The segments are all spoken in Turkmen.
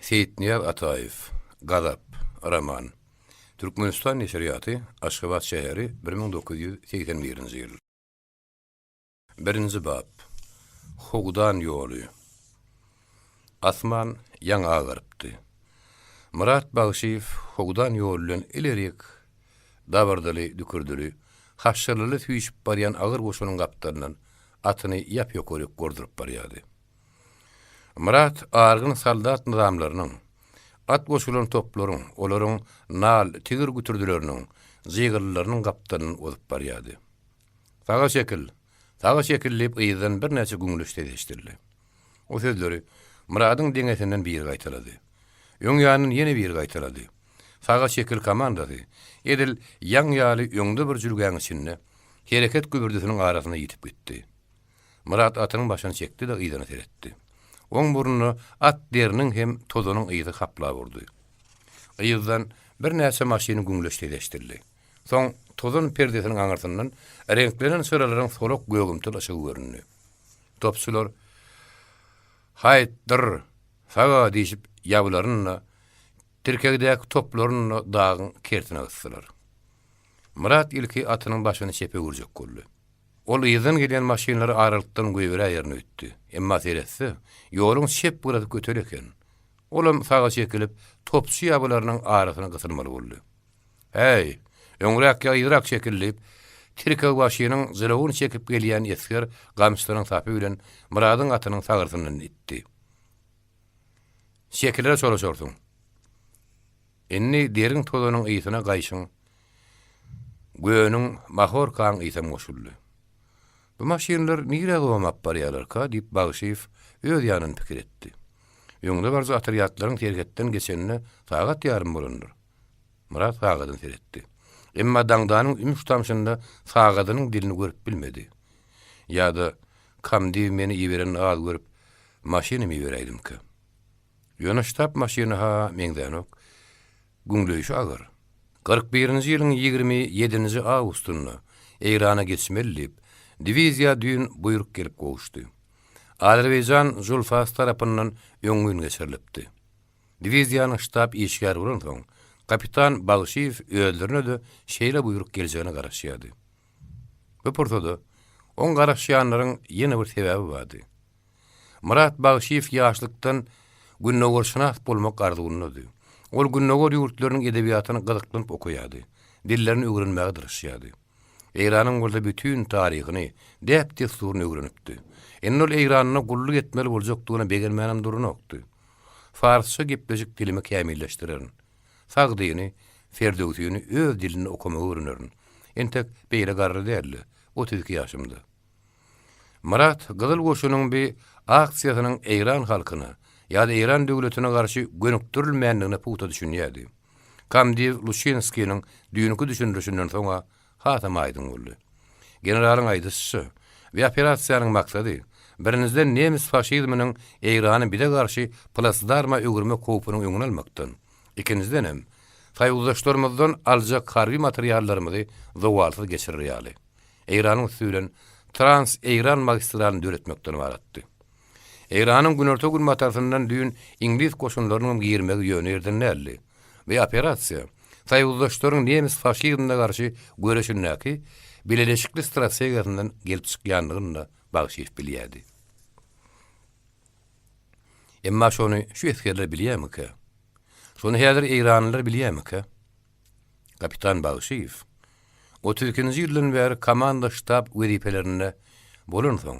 Seýitnyýaz Ataýew, Gazap, roman. Türkmenistan neşirýaty, Aşgabat şäheri, 1981-nji ýyl. Birinji bap. Howdan ýoly. Asman ýaňy agarypdy. Myrat Bagşyýew howdan ýoly bilen ilerik dabyrdyly-dükürdili, haşşyrlyly süýşüp barýan agyr goşunyň gapdalyndan atyny ýap-ýokaryk gorduryp barýardy. Myrat argyn soldat nyzamlarynyň, at goşulan toplaryň, olaryň nal, tigir gütürdileriniň, jygyllylarynyň gapdalyndan ozup barýardy. Saga çekil! Saga çekil! diýip, yzdan birnäçe güňleç ses eşidildi. O sözleri Myradyň deňesinden biri gaýtalady. Öň ýanyndan ýene biri gaýtalady. Saga çekil komandasy, edil ýaň ýaly öňde bir jülgäň içinde, hereket gübürdisiniň arasynda ýitip gitdi. Myrat atynyň başyny çekdi-de yzyna seretdi. Oň burnuna at deriniň hem tozanyň ysy haplap urdy. Yzdan birnäçe maşynyň güňleç sesi eşidildi. Soň tozan perdesiniň aňyrsyndan reňklenen çyralaryň solak gögümtil yşygy göründi. Topçular, Haýt, dyr, saga! diýşip, ýabylaryny-da, tirkegdäki toplaryny-da dagyň kertine gysdylar. Myrat ilki atynyň başyny çepe öwürjek boldy. Ol yzdan gelýän maşynlary aralykdan goýberäýerin öýtdi. Emma seretse, ýoluň çep gyrasy kötel eken. Olam saga çekilip, topçy ýabylarynyň arasyna gysylmaly boldy. Häý, öňräk ýa yzrak çekil! diýip, tirkegbaşynyň jylawyny çekip gelýän esger gamçysynyň sapy bilen Myradyň atynyň sagyrsyndan itdi. Çekilere çolaşarsyň. Indi deriň tozanyň ysyna gaýşyň, göniň, mahorkaň ysam goşuldy. Bu maşynlar nirä zomap barýarlarka diýip Bagşyýew öz ýanyndan pikir etdi. Öňde baryjy otrýadlaryň serhetden geçenine sagat ýarym bolandyr. Myrat sagadyna seretdi. Emma daňdanyň ümüş-tamşynda sagadynyň dilini görüp bilmedi. Ýa-da komdiw meni iberenini az görüp, maşynam iberäýdimkä? Ýöne ştab maşyny-ha meňzänok. Güňleýşi agyr. 41 birinji ýylyň 27 nji awgustynda Eýrana geçmeli diýip, diwiziýa düýn buýruk gelip gowuşdy. Azerbaýjan Julfas tarapyndan öňňin geçirilipdi. Diwiziýanyň ştab işgäri bolansoň, kapitan Bagşyýew özlerine-de şeýle buýruk geljegine garaşýardy. Bu pursada oň garaşýanlaryň ýene bir sebäbi bardy. Myrat Bagşyýew ýaşlykdan gündogarşynas bolmak arzuwyndady. Ol gündogar ýurtlarynyň edebiýatyny gyzyklanyp okaýardy, dillerini öwrenmäge dyrysýardy. Eýranyň bolsa bütin taryhyny, däp-dessuryny öwrenipdi. Indi ol Eýranda gulluk etmeli boljakdygyna begenmänem duranokdy. Farsça gepleşik dilimi kämilleşdirerin. Sagdyny, Ferdöwsini öz dilinde okamagy öwrenerin. Entek beýle garry däldi, 32 ýaşymda. Myrat Gyzyl Goşunyň bi aksiýasynyň eýran halkyna ýa-da Eýran döwletine garşy gönükdirilmändigine pugta düşünýärdi. Komdiw Luçinskiniň düýnki düşündirişinden soň-a hasam aýdyň boldy. Generalyň aýdyşyça, bi operasiýanyň maksady, birinjiden nemis faşizminiň Eýrany bize garşy plasdarma öwürmek howpunyň öňüni almakdan, ikinjidenem, soýuzdaşlarymyzdan aljak harby materiallarymyzy zowalsyz geçirer ýaly. Eýranyň üsti bilen Trans-Eýran magistralyny döretmekden ybaratdy. Eýranyň günorta-günbatarsyndan düýn iňlis goşunlarynyňam girmegi ýöne ýerden däldi. Bu operasiýa soýuzdaşlaryň nemis faşizmine garşy göreşindäki bileleşikli strategiýasyndan gelip çykýandygyny-da Bagşyýew bilýärdi. Emma şony şu esgerler bilýärmikä? Şony häzir eýranlylar bilýärmikä? Kapitan Bagşyýew 32-nji ýyldan bäri komanda-ştab wezipelerinde bolansoň,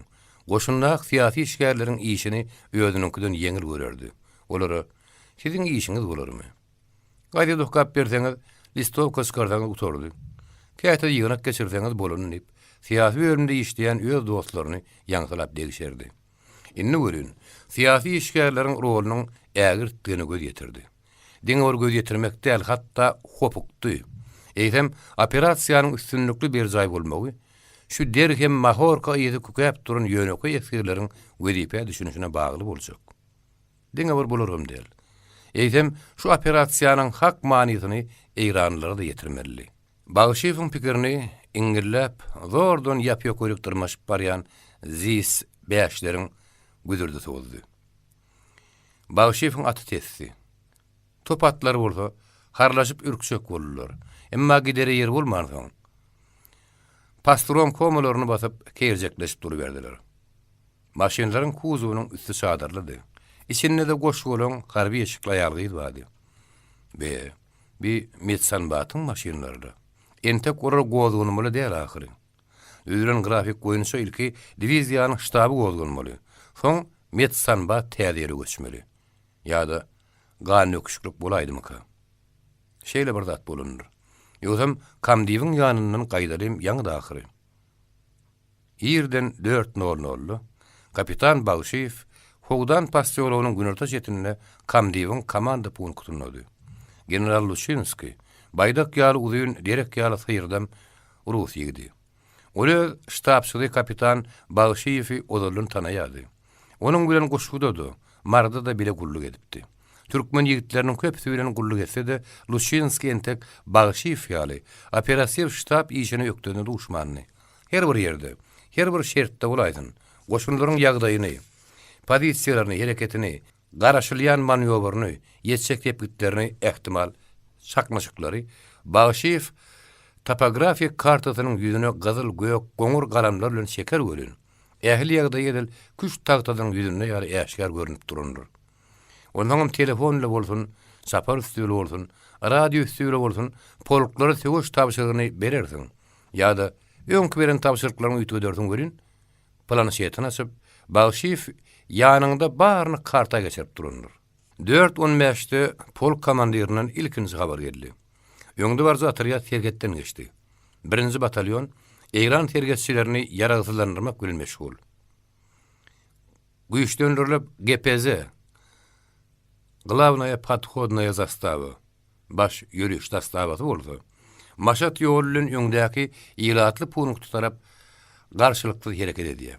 goşundaky syýasy işgärleriň işini özüniňkiden ýeňil görerdi. Olara, Siziň işiňiz bolarmy? Gazet okap berseňiz, listowka çykarsaňyz gutardy. Käte ýygnak geçirseňiz bolany diýip, syýasy bölümde işleýän öz dostlaryny ýaňsylap degişerdi. Indi welin, syýasy işgärleriň rolunyň ägirtdigine göz ýetirdi. Diňe bir göz ýetirmek däl, hatda hopukdy. Eýsem, operasiýanyň üstünlikli berjaý bolmagy şu der hem mahorka yzy kükäp duran ýönekeý esgerleriň wezipä düşünişine bagly boljak. Diňe bir bularam däl. Eýsem, şu operasiýanyň hak manysyny eýranlylara-da ýetirmelidi. Bagşyýewiň pikirini iňňilläp, zordan ýap-ýokaryk dyrmaşyp barýan ZIS bäşleriň güzürdisi bozdy. Bagşyýewiň aty tesdi. Top atlary bolsa, harlaşyp ürkjek boldular. Emma gidere ýeri bolmansoň, pastrom komalaryny basyp, keýirjekleşip duruberdiler. Maşynlaryň kuzowynyň üsti çadyrlydy. Içinde-de goş-golaň harby eşikli aýal-gyz bardy. Be, bi medsanbatyň maşynlary-da. Entek olar gozganmaly däl ahyry. Düzülen grafik boýunça ilki diwiziýanyň ştaby gozganmaly, soň medsanbat täze ýere göçmeli. Ýa-da gandöküşiklik bolaýdymyka? Şeýle bir zat bolandyr. Ýogsam komdiwiň ýanyndan gaýdalym ýaňydy ahyry. Irden dört nol-nolda kapitan Bagşyýew Howdan posýologynyň günorta çetinde komdiwiň komanda punktundady. General Luçinskiý, baýdak ýaly uzyn, derek ýaly syrdam rus ýigidi. Ol öz ştabçysy kapitan Bagşyýewi ozaldan tanaýardy. Onuň bilen Guşguda-da, Maryda-da bile gulluk edipdi. Türkmen ýigitleriniň köpüsi bilen gulluk etse-de, Luçinskiý entek Bagşyýew ýaly operatiw ştab işine ökdesine duşmandy. Her bir ýerde, her bir şertde bolaýsyn, goşunlaryň ýagdaýyny, pozisiýalaryny, hereketini, garaşylýan manýowryny, ýetjek sepgitlerini, ähtimal, çaknyşyklary Bagşyýew topografik kartasynyň ýüzüne gyzyl, gök, goňur galamlar bilen çeker welin, ähli ýagdaý edil küşt tagtasynyň ýüzünde ýaly äşgär görnüp durandyr. Onsoňam telefon ile bolsun, çapar üsti bile bolsun, radio üsti bile bolsun, polklara söweş tabşyrygyny berersiň. Ýa-da öňki beren tabşyryklaryňy üýtgedersiň welin, planşetini açyp, Bagşyýew ýanyňda baryny karta geçirip durandyr. Dört on bäşde polk komandirinden ilkinji habar geldi. Öňdebaryjy otrýad serhetden geçdi. Birinji batalýon eýran serhetçilerini ýaragsyzlandyrmak bilen meşgul. Güýçlendirilip GPZ, Glawnaýa podhodnaýa zastawa, baş ýöriş zastawasy bolsa, Maşat ýoly bilen öňdäki ilatly punkta tarap garşylyksyz hereket edýär.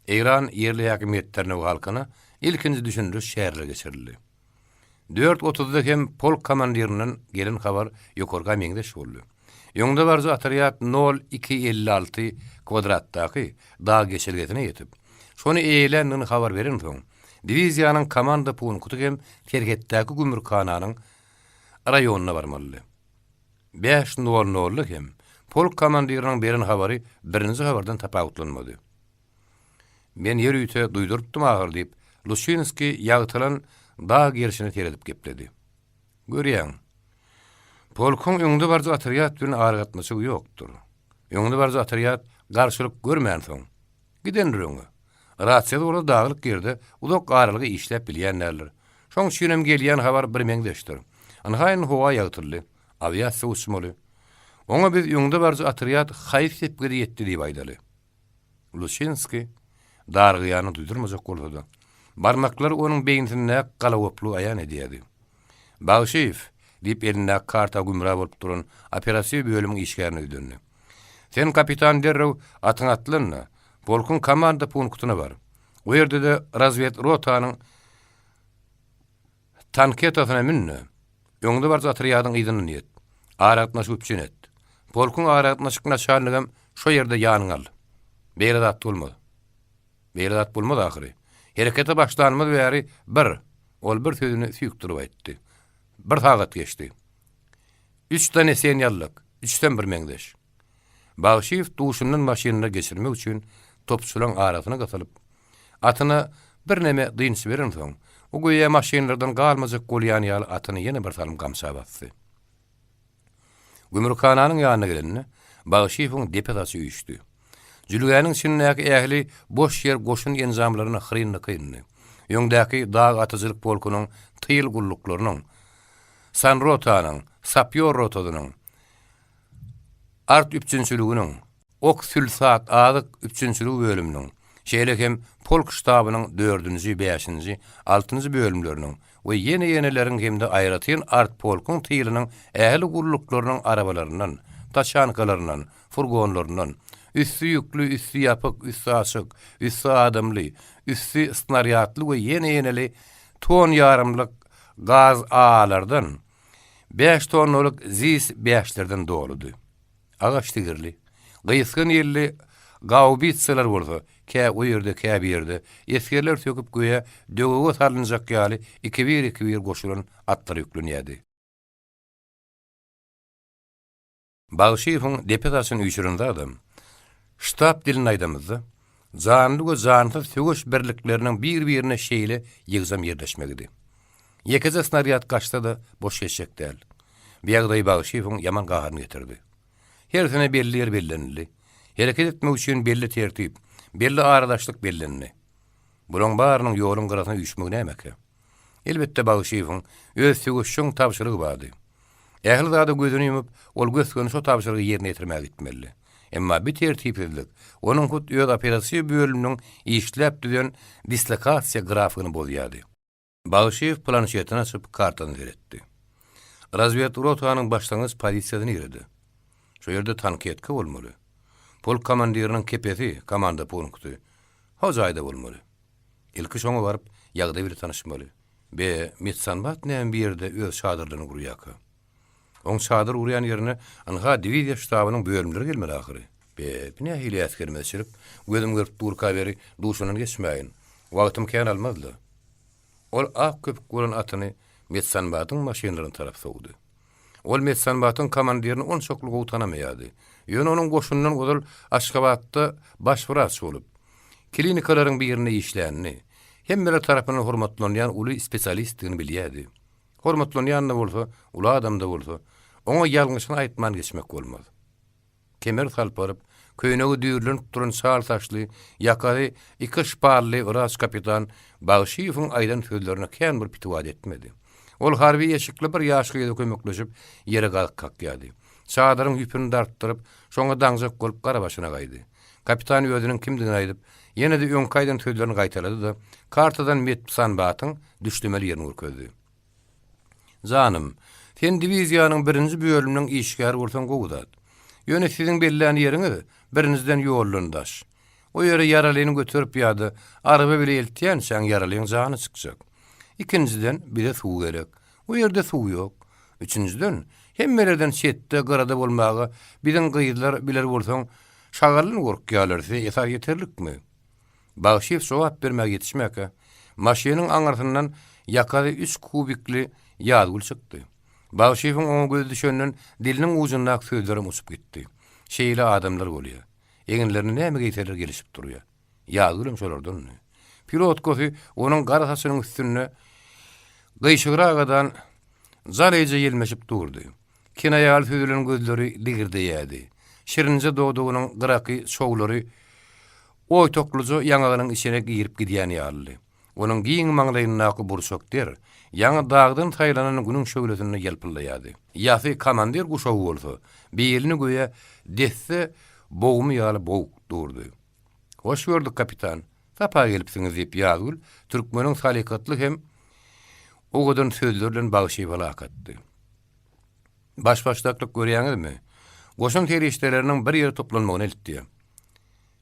Eýran ýerli häkimiýetlerine we halkyna ilkinji düşündiriş çäreleri geçirildi. Dört otuzda hem polk komandirinden gelen habar ýokarka meňzeş boldy. Öňdebaryjy otrýad nol iki 56 kwadratdaky dag geçelgesine ýetip, şony eýeländigini habar berensoň, diwiziýanyň komanda punkty hem serhetdäki gümrükhananyň raýonyna barmalydy. Bäş nol nolda hem polk komandiriniň beren habary birinji habardan tapawutlanmady. Men ýörite duýdurypdym ahyr, diýip, Luçinskiý ýagtylan dag gerşine seredip gepledi. Görýäň, polkuň öňdebaryjy otrýad bilen aragatnaşygy ýokdur. Öňdebaryjy otrýad garşylyk görmänsoň, gidendir öňe. Rasiýasy bolsa daglyk ýerde uzak aralyga işläp bilýän däldir. Şoň üçinem gelýän habar birmeňzeşdir. Ynha indi howa ýagtyldy. Awiasiýa uçmaly. Oňa biz öňdebaryjy otrýad haýsy sepgide ýetdi diýip aýdaly. Luçinskiý darygýanyny duýdurmajak bolsa-da, barmaklary onuň beýnisindäki galagoplugy aýan edýärdi. Bagşyýew! diýip, elindäki karta gümra bolup duran operatiw bölümiň işgärine ýüzlendi. Sen, kapitan, derrew atyňa atlan-da, polkuň komanda punktyna bar. O ýerde-de razwedrotanyň Tanketasyna mün-de, öňde baryjy otrýadyň yzyndan ýet. Aragatnaşygy üpjün et. Polkuň aragatnaşyk naçalnigem şo ýerde ýanyňa al. Beýle zat bolmaz. Beýle zat bolmaz ahyry. Herekete başlanymyz bäri bir, ol bir sözüni süýkdürip aýtdy. Bir sagat geçdi. Üç doneseniýe aldyk. Üçüsem birmeňzeş. Bagşyýew duşundan maşynyna geçirmek üçin topçularyň arasyna gysylyp, atyna birneme dynç berensoň, o göýä maşynlardan galmajak bolýan ýaly atyny ýene bir salym gamça basdy. Gümrükhananyň ýanyna gelende, Bagşyýewiň depe saçy üýşdi. Jülgäniň içindäki ähli boş ýer goşun enjamlaryna hyryn-dykyndy. Öňdäki dag atyjylyk polkunyň tyl gulluklarynyň, sanrotanyň, sapýor rotasynyň, art üpjünçiliginiň, ok-sülsat azyk üpjünçiligi bölüminiň, şeýle hem polk ştabynyň dördünji, bäşinji, altynjy bölümleriniň we ýene-ýeneleriň hem-de aýratyn artpolkuň tylynyň ähli gulluklarynyň arabalaryndan, taçankalaryndan, furgonlaryndan, üsti ýükli, üsti ýapyk, üsti açyk, üsti adamly, üsti snarýadly we ýene-ýeneli ton ýarymlyk gaz AA-lardan, Bäş tonnalyk ZIS bäşlerden doludy. Agaç tigirli, gysga nilli gaubitsalar bolsa. kä o ýerde, kä bu ýerde, esgerler söküp göýä döwege salynjak ýaly ikibir-ikibir goşulan atlar ýüklenýärdi. Bagşyýewiň depe saçyny üýşüren zadam, ştab dilinde aýdamyzda, janly we jansyz söweş birlikleriniň bir-birine şeýle ýygjam ýerleşmegidi. Ýekeje snarýad gaçsa-da boş geçjek däl. Bu ýagdaý Bagşyýewiň ýaman gaharyny getirdi. Hersine belli ýer bellenildi. Hereket etmek üçin belli tertip, belli aradaşlyk bellendi. Bulaň barynyň ýoluň gyrasyna üýşmegi nämekä? Elbetde Bagşyýewiň öz söweşjeň tabşyrygy bardy. Ähli zada gözüni ýumup, ol gös-göni şo tabşyrygy ýerine ýetirmäge gitmelidi. Emma bi tertipsizlik onuň hut öz operatiw bölüminiň işläp düzen dislokasiýa grafigini bozýardy. Bagşyýew planşetini açyp, kartasyna seretdi. Razwedrotanyň başlangyç pozisiýasy nirede? Şo ýerde tanketka bolmaly. Polk komandiriniň kepesi, komanda punkty, ho jaýda bolmaly. Ilki şoňa baryp, ýagdaý bile tanyşmaly. Be, medsanbat näme bu ýerde öz çadyrlaryny gurýarka? Oň çadyr gurýan ýerine ynha diwiziýa ştabynyň bölümleri gelmeli ahyry. Be, bu nähili äsgermezçilik? Gözüm görüp durka beri duşundan geçmäýin. Wagtym kän almaz-la. Ol ak köpük bolan atyny medsanbatyň maşynlaryna tarap sowdy. Ol medsanbatyň komandirini onçakly gowy tanamaýardy. Ýöne onuň goşundan ozal Aşgabatda baş wraç bolup, klinikalaryň birinde işlänini, hemmeler tarapyndan hormatlanýan uly spesialistdigini bilýärdi. Hormatlanýan-da bolsa, uly adam-da bolsa, oňa ýalňyşyny aýtman geçmek bolmaz. Kemer salparyp, köýnegi düýrlenip duran çal saçly, ýakasy iki şpally wraç kapitan Bagşyýewiň aýdan sözlerine kän bir pitiwat etmedi. Ol harby eşikli bir ýaş gyza kömekleşip, ýere gazyk kakýardy. Çadyryň ýüpüni dartdyryp, şoňa daňjak bolup gara başyna gaýdy. Kapitan özüniň kimdigini aýdyp, ýene-de öňki aýdan sözlerini gaýtalady-da, kartadan medsanbatyň düşlemeli ýerini görkezdi. Janym, sen diwiziýanyň birinji bölüminiň işgäri bolsaň gowy zat. Ýöne siziň bellän ýeriňiz birinjiden ýoldan daş. O ýere ýaralyny göterip ýa-da araba bile eltýänçäň ýaralyň jany çykjak. Ikinjiden, bize suw gerek. O ýerde suw ýok. Üçünjiden, hemmelerden çetde, gyrada bolmaga biziň gyzlar, biler bolsaň, şagaldan gorkýarlar, size esas ýeterlikmi? Bagşyýew jogap bermäge ýetişmäkä, maşynyň aňyrsyndan ýakasy üç kubikli Ýazgül çykdy. Bagşyýewiň oňa gözi düşenden diliniň ujundaky sözlerem uçup gitdi. Şeýle adamlar bolýar. Eginlerine näme geýseler gelişip durýar. Ýazgülem şolardandy. Pilotkasy onuň gara saçynyň üstünde gyşygragadan jalaýja ýelmeşip durdy. Kinaýaly süzülen gözleri ligirdeýärdi. Şirinje dodagynyň gyraky çowlary oýtaklyja ýaňagynyň içine girip gidýän ýalydy. Onuň giň maňlaýyndaky burçak der, ýaňy dagdan saýlanan günüň şöhlesinde ýalpyldaýardy. Ýasy komandir guşagy bolsa, bilini göýä desse bogmy ýaly bowup durdy. Hoş gördük, kapitan. Sapa gelipsiňiz, diýip, Ýazgül türkmeniň salykatly hem owadan sözleri bilen Bagşyýewe lak atdy. Baş-başdaklyk görýäňizmi? Goşun serişdeleriniň bir ýere toplanmagyna eltdi.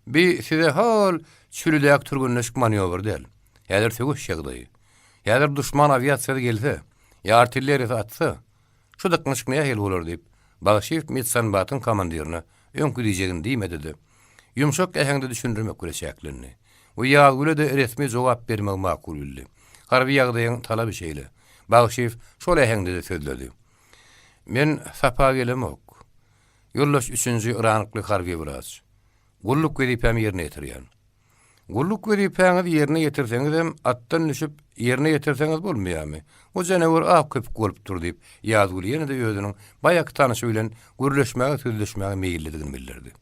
Bi size hol çülidäki türgenleşik manýowry däl. Häzir söweş ýagdaýy. Häzir duşman awiasiýasy gelse, ýa artilleriýasy atsa, şu dyknyşyk nähili bolar diýip, Bagşyýew medsanbatyň komandirine öňki diýjegini diýmedi-de, ýumşak äheňde düşündirmek bile çäklendi. We Ýazgüle-de resmi jogap bermegi makul bildi. Harby ýagdaýyň talaby şeýle. Bagşyýew şol äheňde-de sözledi. Men sapa gelemok. Ýoldaş üçünji rangly harby wraç. Gulluk wezipämi ýerine ýetirýän. Gulluk wezipäňizi ýerine ýetirseňizem, atdan düşüp, ýerine ýetirseňiz bolmaýarmy? O janawer ak köpük bolup dur, diýip, Ýazgül ýene-de özüniň baýaky tanşy bilen gürleşmäge, sözleşmäge meýillidigini bildirdi.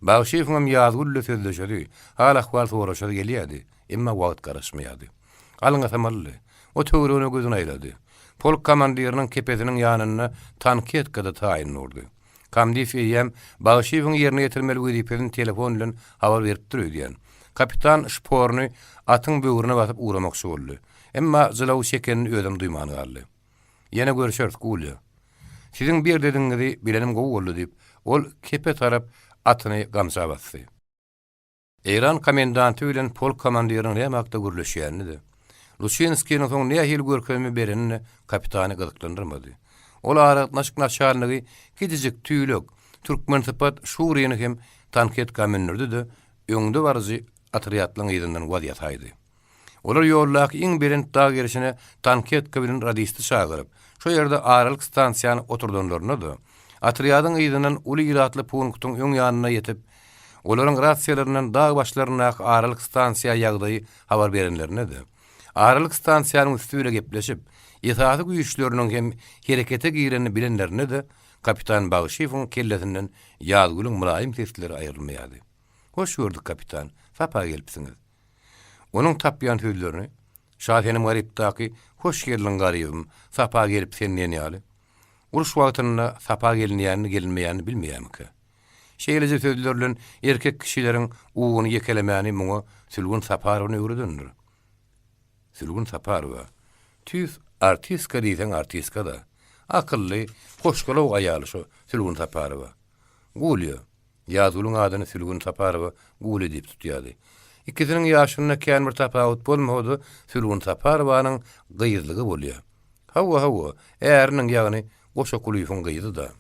Bagşyýewiňem Ýazgül bilen sözleşesi, hal-ahwal soraşasy gelýärdi, emma wagt garaşmaýardy. Alňasamalydy. O töweregine gözüni aýlady. Polk komandiriniň kepesiniň ýanynda tanketka-da taýyn durdy. Komdiw eýýäm Bagşyýewiň ýerine ýetirmeli wezipesini telefon bilen habar beripdir öýdýän. Kapitan şporuny atyň böwrüne basyp ugramakçy boldy. Emma jylawy çekenini özem duýman galdy. Ýene görşeris, Gulýa. Siziň bu ýerdedigiňizi bilenim gowy boldy, diýip, ol kepe tarap atyny gamça basdy. Eýran komendanty bilen polk komandiriniň näme hakda gürleşýänini-de, Luçinskiniň soň nähili görkezme berenini-de kapitany gyzyklandyrmady. Ol aragatnaşyk naçalnigi kiçijik, tüýlek, türkmensypat Şurini hem tanketka mündürdi-de, öňdebaryjy. otrýadlaryň yzyndan waz ýasaýdy. Olar ýoldaky iň belent dag gerşine tanketka bilen radisti çagyryp, şo ýerde aralyk stansiýany oturdanlarynda-da, otrýadyň yzyndan uly ilatly punktyň öň ýanyna ýetip, olaryň rasiýalaryndan dag başlaryndaky aralyk stansiýa ýagdaýy habar berenlerinde-de, aralyk stansiýanyň üsti bile gepleşip, esasy güýçleriniň hem herekete girenini bilenlerinde-de, kapitan Bagşyýewiň kellesinden Ýazgülüň mylaýym sesleri aýrylmaýardy. Hoş gördük, kapitan, sapa gelipsiňiz. Onuň tapýan sözlerini Şasenem Garypdaky Hoş geldiň Garybym, sapa gelip sen diýen ýaly. Uruş wagtynda sapa gelinýänini gelinmeýänini bilmeýärmikä? Şeýleje sözler bilen erkek kişileriň uguny ýekelemäni muňa Sülgün Saparowna öwredendir. Sülgün Saparowa, tüýs artistka diýseň artistka-da. Akylly, hoşgylaw aýal şo Sülgün Saparowa. Gulýa. Ýazgülüň adyny Sülgün Saparowa Guly diýip tutýardy. Ikisiniň ýaşynda kän bir tapawut bolmasa-da, Sülgün Saparowanyň gyzlygy bolýar. Hawa, hawa, äriniň, ýagny Goşa Kulyýewiň gyzy-da.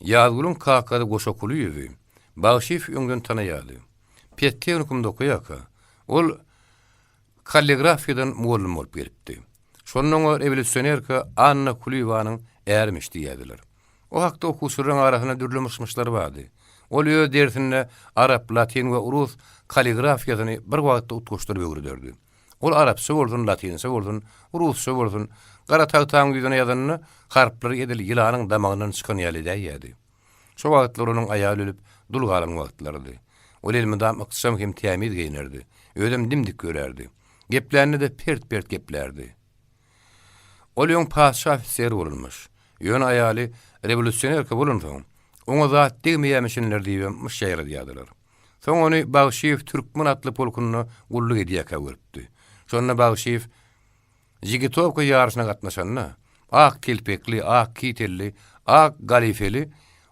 Ýazgülüň kakasy Goşa Kulyýewi Bagşyýew öňden tanaýardy. Pedtehnikumda okaýarka, ol kalligrafiýadan mugallym bolup gelipdi. Şonda oňa rewolýusionerka Anna Kulyýewanyň ärimiş diýýärdiler. O hakda okuwçylaryň arasynda dürli myş-myşlar bardy. Ol öz dersinde arap, latyn we rus kalligrafiýasyny bir wagtda utgaşdyryp öwrederdi. Ol arapça bolsun, latynça bolsun, rusça bolsun, gara tagtaň ýüzüne ýazanda harplary edil ýylanyň damagyndan çykan ýaly edäýýärdi. Şo wagtlar onuň aýaly ölüp, dul galan wagtlarydy. Ol elmydam ykjam hem tämiz geýnerdi. Özem dim-dik ýörärdi. Geplände-de pert-pert geplärdi. Ol öň patyşa ofiseri bolanmyş. Ýöne aýaly rewolýusionerka bolansoň, oňa zat degmeýärmişinler diýibem myş ýaýradýardylar. Soň ony Bagşyýew türkmen atly polkunda gulluk edýärkä görüpdi. Şonda Bagşyýew jigitowka ýaryşyna gatnaşanda, ak telpekli, ak kitelli, ak galifeli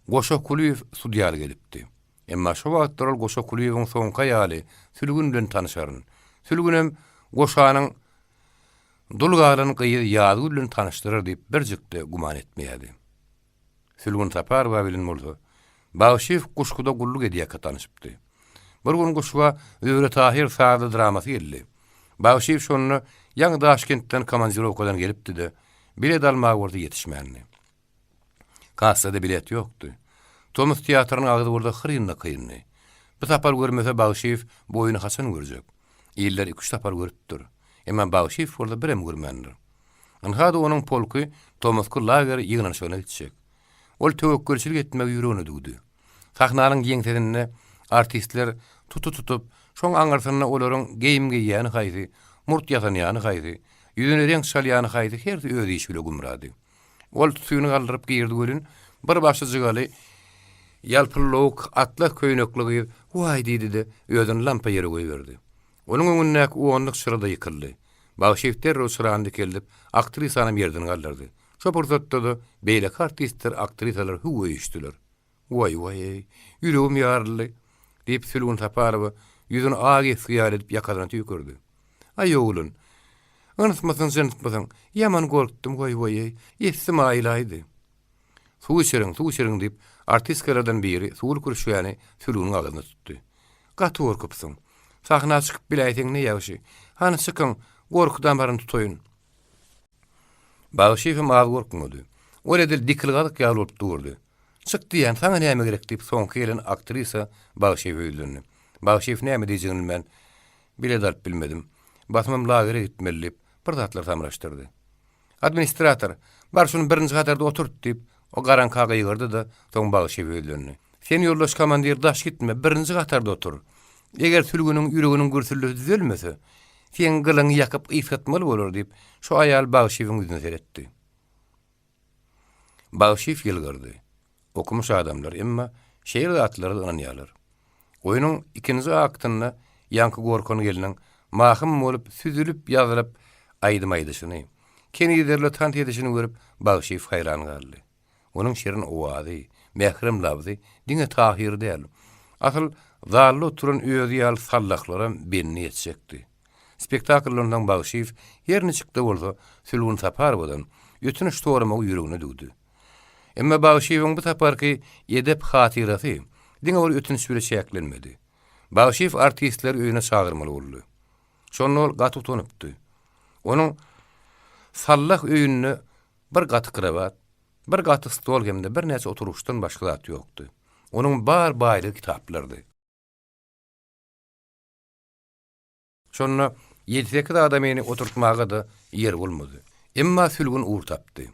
Goşa Kulyýew sudýalyk edipdi. Emma şo wagtlar ol Goşa Kulyýewiň soňky aýaly Sülgün bilen tanyşaryn. Sülgünem Goşanyň Dul galan gyzy Ýazgül bilen tanyşdyrar diýip birjik-de güman etmeýärdi. Sülgün Saparowa bilen bolsa, Bagşyýew Guşguda gulluk edýärkä tanyşypdy. Bir gün Guşga Zöhre Tahyr sazly dramasy geldi. Bagşyýew şonda ýaňy Daşkentden komandirowkadan gelipdi-de, bilet almaga bolsa ýetişmändi. Kassada bilet ýokdy. Tomus teatrynyň agzy bolsa hyryn-da kyndy. Bu sapar görmese Bagşyýew bu oýny haçan görjek? Iller iküç sapar görüpdir. Emma Bagşyýew bolsa birem görmändir. Ynha-da onuň polky tomusky lager ýygnanyşygyna gitjek. Ol töwekgelçilik etmegi ýüregine düwdi. Sahnanyň ýeňsesinde artistler tuty tutup, şoň aňyrsynda olaryň geýim geýýäni haýsy, murt ýasanýany haýsy, ýüzüne reňk çalýany haýsy hersi öz işi bile gümrady. Ol tütüni galdyryp girdi welin, bir başy jygaly, ýalpyllawuk atlas köýnekli gyz Waý diýdi-de, özüni lampa ýere goýberdi. Onuň öňündäki onluk çyra-da ýykyldy. Bagşyýew derrew çyrany dikeldip, aktrisanam ýerden galdyrdy. Şo pursatda-da beýleki artistler, aktrisalar hüw öýüşdiler. Waý-waý-eý, ýüregim ýaryldy! diýip, Sülgün Saparowa ýüzüni ak esgi ýaly edip ýakasyna tüýkürdi. Aý, oglan, ynsmysyň, jynsmysyň, ýaman gorkdum, waý-waý-eý, essim aýylaýdy. Suw içiriň, suw içiriň, diýip, artistkalardan biri suwly kürüşgäni Sülgüniň agzyna tutdy. Gaty gorkupsyň. Sahna çykyp biläýseň ne ýagşy. Hany çykyň, gorky damaryny tutaýyn. Bagşyýewem az gorkmady. Ol edil dikilgazyk ýaly bolup durdy. Çyk diýýän, saňa näme gerek diýip, soňky gelen aktrisa Bagşyýewe ýüzlendi. Bagşyýew näme diýjegini bilmän, Bilet alyp bilmedim. Basymam lagere gitmeli diýip, bir zatlar samraşdyrdy. Administrator, bar şuny birinji hatarda oturt diýip, o garaňka gygyrdy-da, soň Bagşyýewe ýüzlendi. Sen ýoldaş komandir daş gitme, birinji hatarda otur. Eger Sülgüniň ýüreginiň gürsüldisi düzelmese, seň gylyňy ýakyp ysgatmaly bolar diýip, şo aýal Bagşyýewiň ýüzüne seretdi. Bagşyýew ýylgyrdy. Okumyş adamlar, emma şeýle zatlara-da ynanýarlar. Oýnuň ikinji aktynda ýaňky gorkan gelniň mahym bolup süzülip-ýazylyp aýdym aýdyşyny, kenizlerle tans edişini görüp Bagşyýew haýran galdy. Onuň şirin owazy, mährem labzy diňe Tahyry däl, asyl zalda oturan özi ýaly sallahlaram bendi etjekdi. Spektakldan soň Bagşyýew her niçik-de bolsa Sülgün Saparowadan ötünç soramagy ýüregine düwdi. Emma Bagşyýewiň bu saparky edep hatyrasy diňe bir ötünç bile çäklenmedi. Bagşyýew artistleri öýüne çagyrmaly boldy. Şonda ol gaty utanypdy. Onuň sallah öýünde bir gaty krowat, bir gaty stol hem-de birnäçe oturgyçdan başga zat ýokdy. Onuň bar baýlygy kitaplardy. Şonda ýedi-sekiz adamyny oturtmaga-da ýer bolmady. Emma Sülgün ugur tapdy.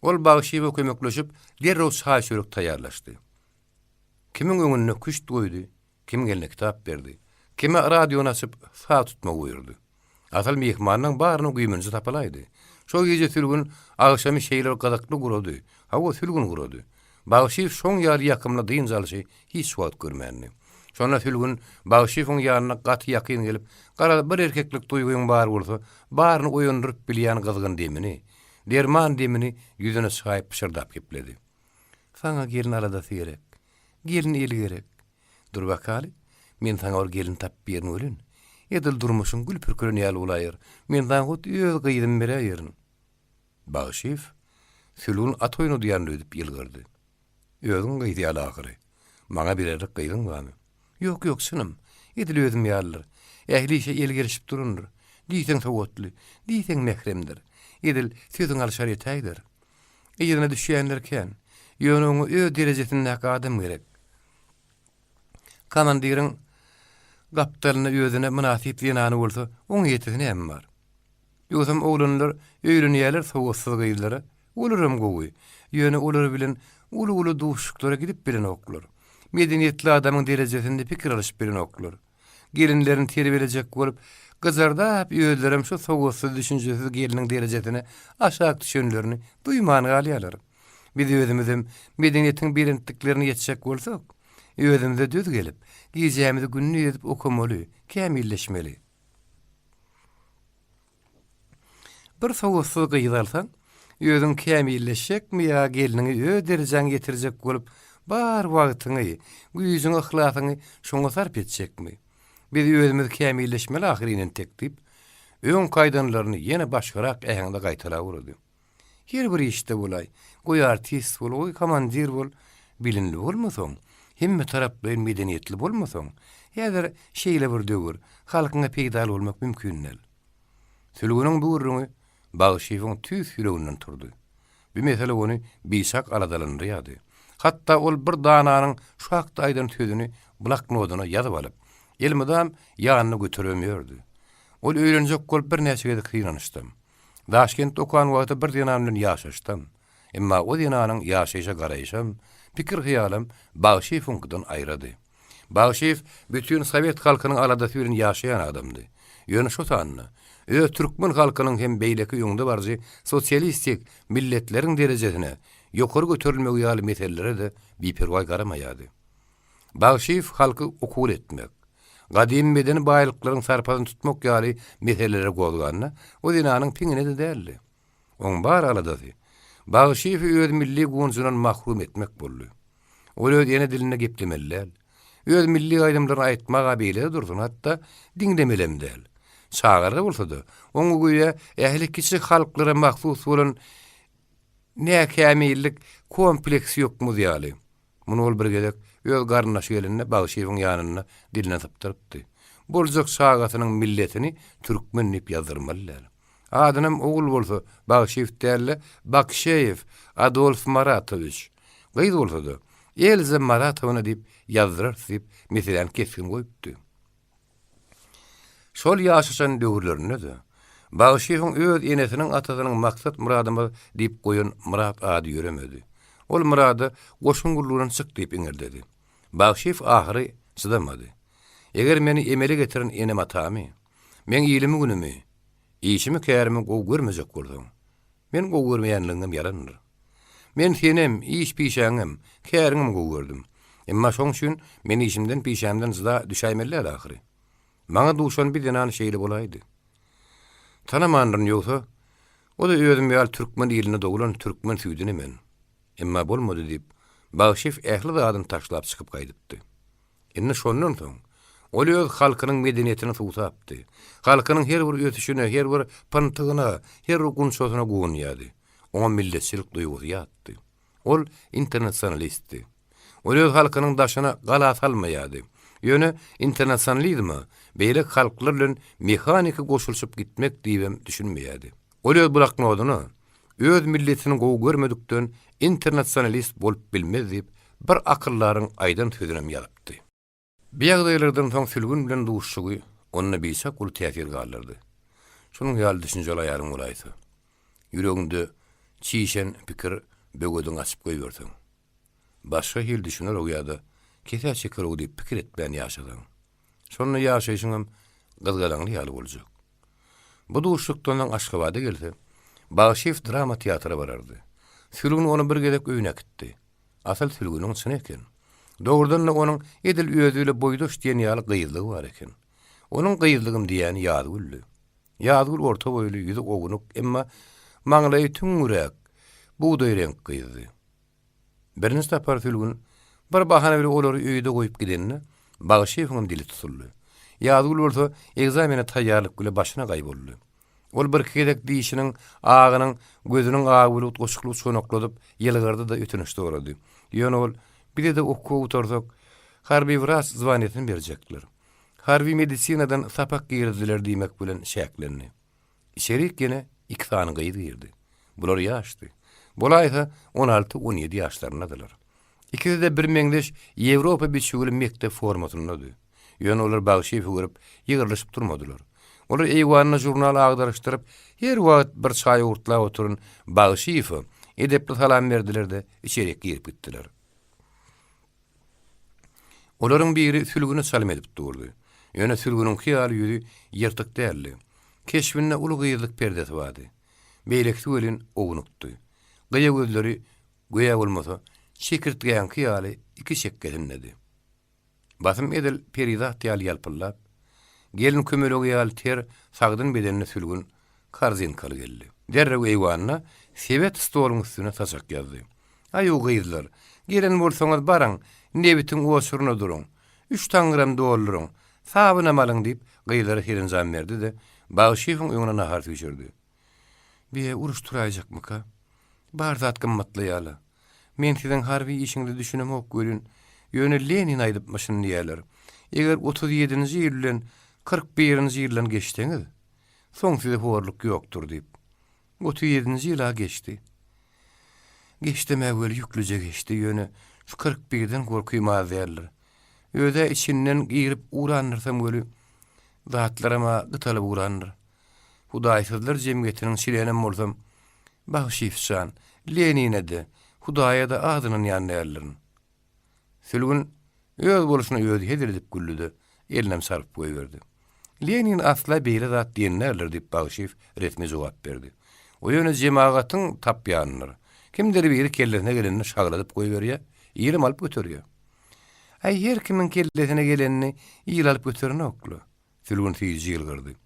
Ol Bagşyýewe kömekleşip, derrew çaý-çörek taýýarlaşdy. Kimiň öňünde küşt goýdy, kim eline kitap berdi, kime radiony açyp, saz tutmagy buýurdy. Asyl myhmanyň barynyň güýmenji tapylaýdy. Şo gije Sülgün agşamy şeýle bir gyzykly gurady, hawa, Sülgün gurady. Bagşyýew şoň ýaly ýakymly dynç alşy hiç wagt görmändi. Şonda Sülgün Bagşyýewiň ýanyna gaty ýakyn gelip, garaz, bir erkeklik duýgyň bar bolsa, baryny oýandyryp bilýän gyzgyn demini, derman demini ýüzüne çaýyp pyşyrdap gepledi. Saňa gelin aladasy gerek. Gelin eli gerek. Dur bakaly, men saňa bir gelin tapyp birin welin, edil durmuşyň gül pürkülen ýaly bolaýar. Men saňa hut öz gyzymy beräýerin. Bagşyýew Sülgün at oýnadýandyr öýdüp ýylgyrdy. Özüň gyz ýaly ahyry. Maňa bererlik gyzyň barmy? Ýok, ýok, çynym. Edil özüm ýalydyr. Ähli işe eli gelişip durandyr. Diýseň sowatly, diýseň mähremdir. Edil sözüň alşar etäýdir. Yzyna düşýänler kän. Ýöne oňa öz derejesindäki adam gerek. Komandiriň gapdalynda özüne mynasyp zenany bolsa, oň ýetesi näme bar? Ýogsam oglanlar öýlenýärler sowatsyz gyzlara, olaram gowy, ýöne olar bilen uly-uly duşuşyklara gidip bilenoklar. Medeniýetli adamyň derejesinde pikir alyşyp bilenoklar. Gelinlerini terbiýelejek bolup, gyjardap özlerem şu sowatsyz, düşünjesiz gelniň derejesine aşak düşenlerini duýman galýarlar. Biz özümizem medeniýetiň belentliklerine ýetjek bolsak, özümize döz gelip, gijämizi gündiz edip okamaly, kämilleşmeli. Bir sowatsyz gyz alsaň, özüň kämilleşjekmi ýa gelniňi öz derejäňe ýetirjek bolup, bar wagtyňy, güýjüňi, yhlasyňy şoňa sarp etjekmi? Biz özümiz kämilleşmeli ahyryn entek diýip, öňki aýdanlaryny ýene başgarak äheňde gaýtalap ugrady. Her bir işde bolaý, goý artist bol, goý komandir bol, bilimli bolmasaň, hemme taraplaýyn medeniýetli bolmasaň, häzir şeýle bir döwür, halkyňa peýdaly bolmak mümkin däl. Sülgüniň bu gürrüňi Bagşyýewiň tüýs ýüreginden turdy. Bu mesele ony biçak aladalandyrýardy. Hatda ol bir dananyň şu hakda aýdan sözüni bloknodyna ýazyp alyp, elmydam ýanynda göteribem ýördi. Ol öýlenjek bolup birnäçe gezek synanyşdam. Daşkentde okan wagty bir zenan bilen ýaşaşdam. Emma o zenanyň ýaşaýşa garaýşam, pikir-hyýalam Bagşyýewiňkiden aýrady. Bagşyýew bütin sowet halkynyň aladasy bilen ýaşaýan adamdy. Ýöne şo sanda, öz türkmen halkynyň hem beýleki öňdebaryjy sosialistik milletleriň derejesine ýokary göterilmegi ýaly meselelere-de biperwaý garamaýardy. Bagşyýew halky okuwly etmek, gadymy medeni baýlyklaryň sarpasyny tutmak ýaly meseleleri gozganda, o zenanyň piňine-de däldi. Oň bar aladasy, Bagşyýewi öz milli guwanjyndan mahrum etmek boldy. Ol öz ene dilinde geplemeli däl. Öz milli aýdymlaryny aýtmag-a beýle-de dursun, hatda diňlemelem däl. Çagalar bolsa-da, oňa göýä ähli kiçi halklara mahsus bolan näkämillik kompleksi ýokmuz ýaly. Muny ol bir gezek öz garyndaşy gelende Bagşyýewiň ýanynda dilinden sypdyrypdy. Boljak çagasynyň milletini türkmen diýip ýazdyrmaly däl. Adynam ogul bolsa Bagşyýew däl-de Bakşeýew Adolf Maratowiç, gyz bolsa-da Elza Maratowna diýip ýazdyrarys diýip meseläni kesgin goýupdy. Şol ýaşaşan döwürlerinde-de, Bagşyýewiň öz enesiniň-atasynyň maksat-myradymyz diýip goýan Myrat ady ýöremedi. Ol Myrada goşun gullugyndan çyk diýip iňirdedi. Bagşyýew ahyry çydamady. Eger meni emele getiren enem-atamy, meň ilimi-günümi, işimi-kärimi gowy görmejek bolsaň, Men gowy görmeýänligiňem ýalandyr. Men senem, iş-pişäňem, käriňem gowy gördüm. Emma şoň üçin men işimden-pişämden jyda düşäýmeli däl ahyry. Maňa duşan bir zenan şeýle bolaýdy. Tanamandyryn ýogsa, o-da özüm ýaly türkmen ilinde doglan türkmen süýdüni men. Emma bolmady diýip, Bagşyýew ähli zadyny taşlap çykyp gaýdypdy. Indi şondan soň, ol öz halkynyň medeniýetine suwsapdy. Halkynyň her bir ösüşine, her bir pyntygyna, her bir gunçasyna guwanýardy. Oňa milletçilik duýgusy ýatdy. Ol internasionalistdi. Ol öz halkynyň daşyna gala salmaýardy. Ýöne internasionalizme beýleki halklar bilen mehaniki goşulyşyp gitmek diýibem düşünmeýärdi. Ol öz bloknodyna Öz milletini gowy görmedikden internasionalist bolup bilmez diýip, bir akyldaryň aýdan sözünem ýazypdy. Bu ýagdaýlardan soň Sülgün bilen duşuşygy onda biçak uly täsir galdyrdy. Şunuň ýaly düşünjeli aýalyň bolaýsa. Ýüregiňde çişen pikir böwediňi açyp goýberseň. Başga hili düşüner-ow ýa-da kesä çeker-ow diýip pikir etmän ýaşasaň. Şonda ýaşaýşyňam gyzgalaňly ýaly boljak. Bu duşuşykdan soň Aşgabada gelse, Bagşyýew drama teatra barardy. Sülgün ony bir gezek öýüne äkitdi. Asyl Sülgüniň çyny eken. Dogrudan-da onuň edil özi bile boýdaş diýen ýaly gyzlygy bar eken. Onuň gyzlygym diýýäni Ýazgüldi. Ýazgül orta boýly, ýüzi ownuk, emma maňlaýy tüňňüräk, bugdaý reňk gyzdy. Birinji sapar Sülgün bir bahana bilen olary öýde goýup gidende, Bagşyýewiňem dili tutuldy. Ýazgül bolsa ekzamene taýýarlyk bile başyna gaý boldy. Ol birki gezek dişiniň agynyň gözüniň agy bilen utgaşykly uçganakladyp ýylgyrdy-da ötünç sorady. Ýöne ol, Bize-de okuwa gutarsak, harby wraç zwaniýasyny berjekler. Harby medisinadan sapak girizdiler diýmek bilen çäklendi. Içerik ýene iki sany gyz girdi. Bular ýaşdy. Bolaýsa, on alty-on ýedi ýaşlaryndadylar. Ikisi-de birmeňzeş Ýewropa biçüwli mekdep formasyndady. Ýöne olar Bagşyýewi görüp, ýygrylyşyp durmadylar. Olar eýwanda žurnal agdaryşdyryp, her wagt bir çaý owurtlap oturan Bagşyýewe edepli salam berdiler-de, içerik girip gitdiler. Olaryň biri Sülgüne çalym edip durdy. Ýöne Sülgüniňki ýaly ýüzi ýyrtyk däldi. Keşbinde uly gyzlyk perdesi bardy. Beýlekisi welin ownukdy. Gyýa gözleri göýä bolmasa, çekirtgäňki ýaly iki çekgesindedi. Basym edil perizat ýaly ýalpyldap, gelin kömelegi ýaly ter, sagdyn bedenli Sülgün korzinkaly geldi. Derrew eýwanda sebet stoluň üstüne saçak ýazdy. Aýu gyzlar, gelen bolsaňyz baryň, nebitiň oçuryna duruň. Üç taňňyram dolduryň, sabynam alyň diýip, gyzlara serenjam berdi-de, Bagşyýewiň öňüne nahar süýşürdi. Be, uruş turaýjakmyka? Bar zat gymmatlaýa-la. Men siziň harby işiňize düşünemok welin, ýöne Lenin aýdypmyşyn diýýäler. Eger 37-nji ýyl bilen 41-nji ýyldan geçseňiz, soň size horluk ýokdur diýip. 37-nji ýyl-a geçdi. Geçdem-ä weli ýüklüje geçdi, ýöne şu 41-den gorkym az däldir. Öz-ä içinden girip ugrandyrsam weli, zatlaram-a gytalyp ugrandyr. Hudaýsyzlar jemgyýetiniň çlenem bolsam, Bagşyýew jan, Lenine-de, Hudaýa-da az ynanýan däldirin. Sülgün öz bolşuna özi hezil edip güldi-de, elinem çarpyp goýberdi. Lenin asla beýle zat diýen däldir, diýip, Bagşyýew resmi jogap berdi. O ýöne jemagatyň tapýanydyr. Kimdir biri kellesine gelenini şagladyp goýberýär, ilem alyp göterýär. Äý, her kimiň kellesine gelenini il alyp göterenok-la. Sülgün süýji ýylgyrdy.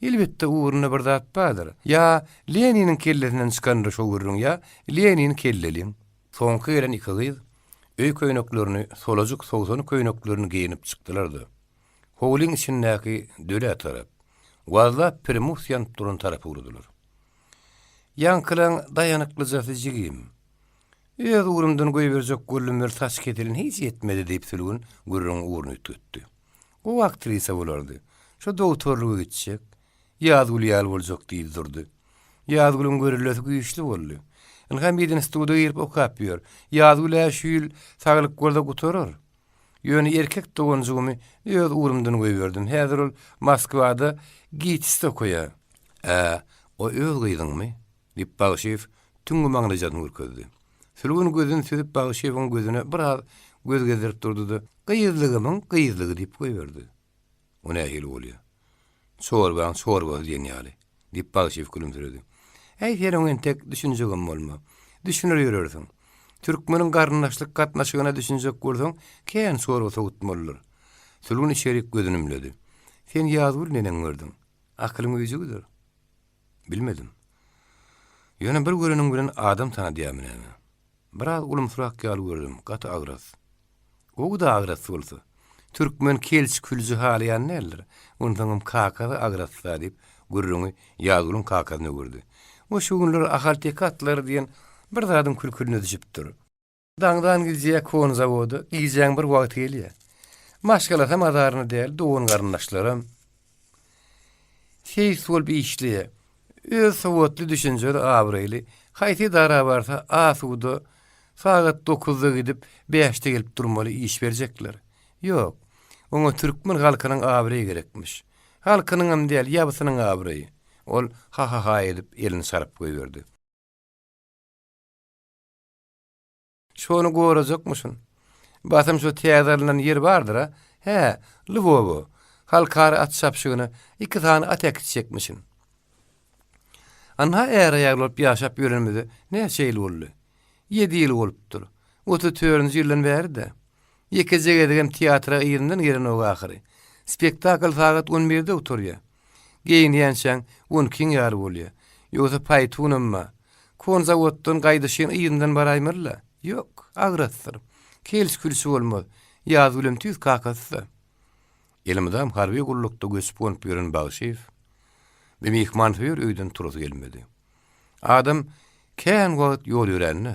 Elbetde, ugrunda bir zat bardyr. Ýa Leniniň kellesinden çykandyr şo gürrüň, ýa Lenin kelleliň. Soňky gelen iki gyz öý köýneklerini, solajyk sowsan köýneklerini geýnip çykdylar-da, howlyň içindäki dölä tarap, wazlap primus ýanyp duran tarapa ugradylar. Ýaňkylaň daýanyklyjasy jigim. Öz ugrumdan goýberjek boldum weli saç kesilini hiç etmedi diýip Sülgün gürrüňiň ugruny üýtgetdi. Gowy aktrisa bolardy. Şo dogtorlyga gitjek. Ýazgül ýaly boljak diýdi durdy. Ýazgülüň görellesi güýçli boldy. Ynha medinstituda girip okap ýör. Ýazgül-ä şu ýyl saglyk bolsa gutarar. Ýöne erkek doganjygymy öz ugrumdan goýberdim. Häzir ol Moskwada GITIS-de okaýar. Ä, o öz gyzyňmy? Diýip, Bagşyýew tüňňi maňlaýjasyny görkezdi. Sülgün gözüni süzüp Bagşyýewiň gözüne biraz göz gezdirip durdy-da, Gyzlygymyň gyzlygy diýip goýberdi. O nähili bolýa? Çorbaň çorbasy diýen ýaly, diýip, Bagşyýew gülümsiredi. Äý, sen oňa entek düşünjegem bolma. Düşüner ýörersiň. Türkmeniň garyndaşlyk gatnaşygyna düşünjek bolsaň, kän çorba sowutmalydyr. Sülgün içerik gözüni ümledi. Sen Ýazgül neneň gördüň? Akylyň öýjügidir. Bilmedim. Ýöne bir göreniň bilen adam tanadýarmy näme? Biraz ulumsyrak ýaly gördüm, gaty agras. Gowy-da agras bolsa. Türkmen kelç-külji halaýan däldir. Onsoňam kakasy agras-da diýip, gürrüňi Ýazgülüň kakasyna öwürdi. O şu günler ahalteke atlary diýen bir zadyň külküline düşüpdir. Daňdan gidýär kon zawoda, gijäň bir wagty gelýär. Maşgalasam azaryna däl, dogan-garyndaşlaram. Seýis bolup işleýär. Öz sowatly, düşünjeli, abraýly. Haýsy edara barsa, asuda, sagat dokuzda gidip, bäşde gelip durmaly iş berjekler. Ýok, oňa türkmen halkynyň abraýy gerekmiş. Halkynyňam däl, ýabysynyň abraýy. Ol ha-ha-ha edip, elini çaryp goýberdi. Şony gorajakmyşyn. Basym şu täze alnan ýer bardyr-a? Hä, Lwowa. Halkara at çapyşygyna iki sany at äkitjekmişin. Anha är-aýal bolup ýaşap ýörenimize näçe ýyl boldy? Ýedi ýyl bolupdyr. 34-nji ýyldan bäri-dä. Ýekeje gezegem teatra yzyndan gelenok ahyry. Spektakl sagat on birde gutarýar. Geýinýänçäň on ikiň ýary bolýar. Ýogsa paýtunam bar. Konzawoddan gaýdyşyn yzyndan baraýmaly-la. Ýok, agrasdyr. Kelç-külçi bolmaz. Ýazgülem tüýs kakasy-da. Elmydam harby gullukda göçüp-gonup ýören Bagşyýew bi myhmansöýer öýden turasy gelmedi. Adam kän wagt ýol ýörände,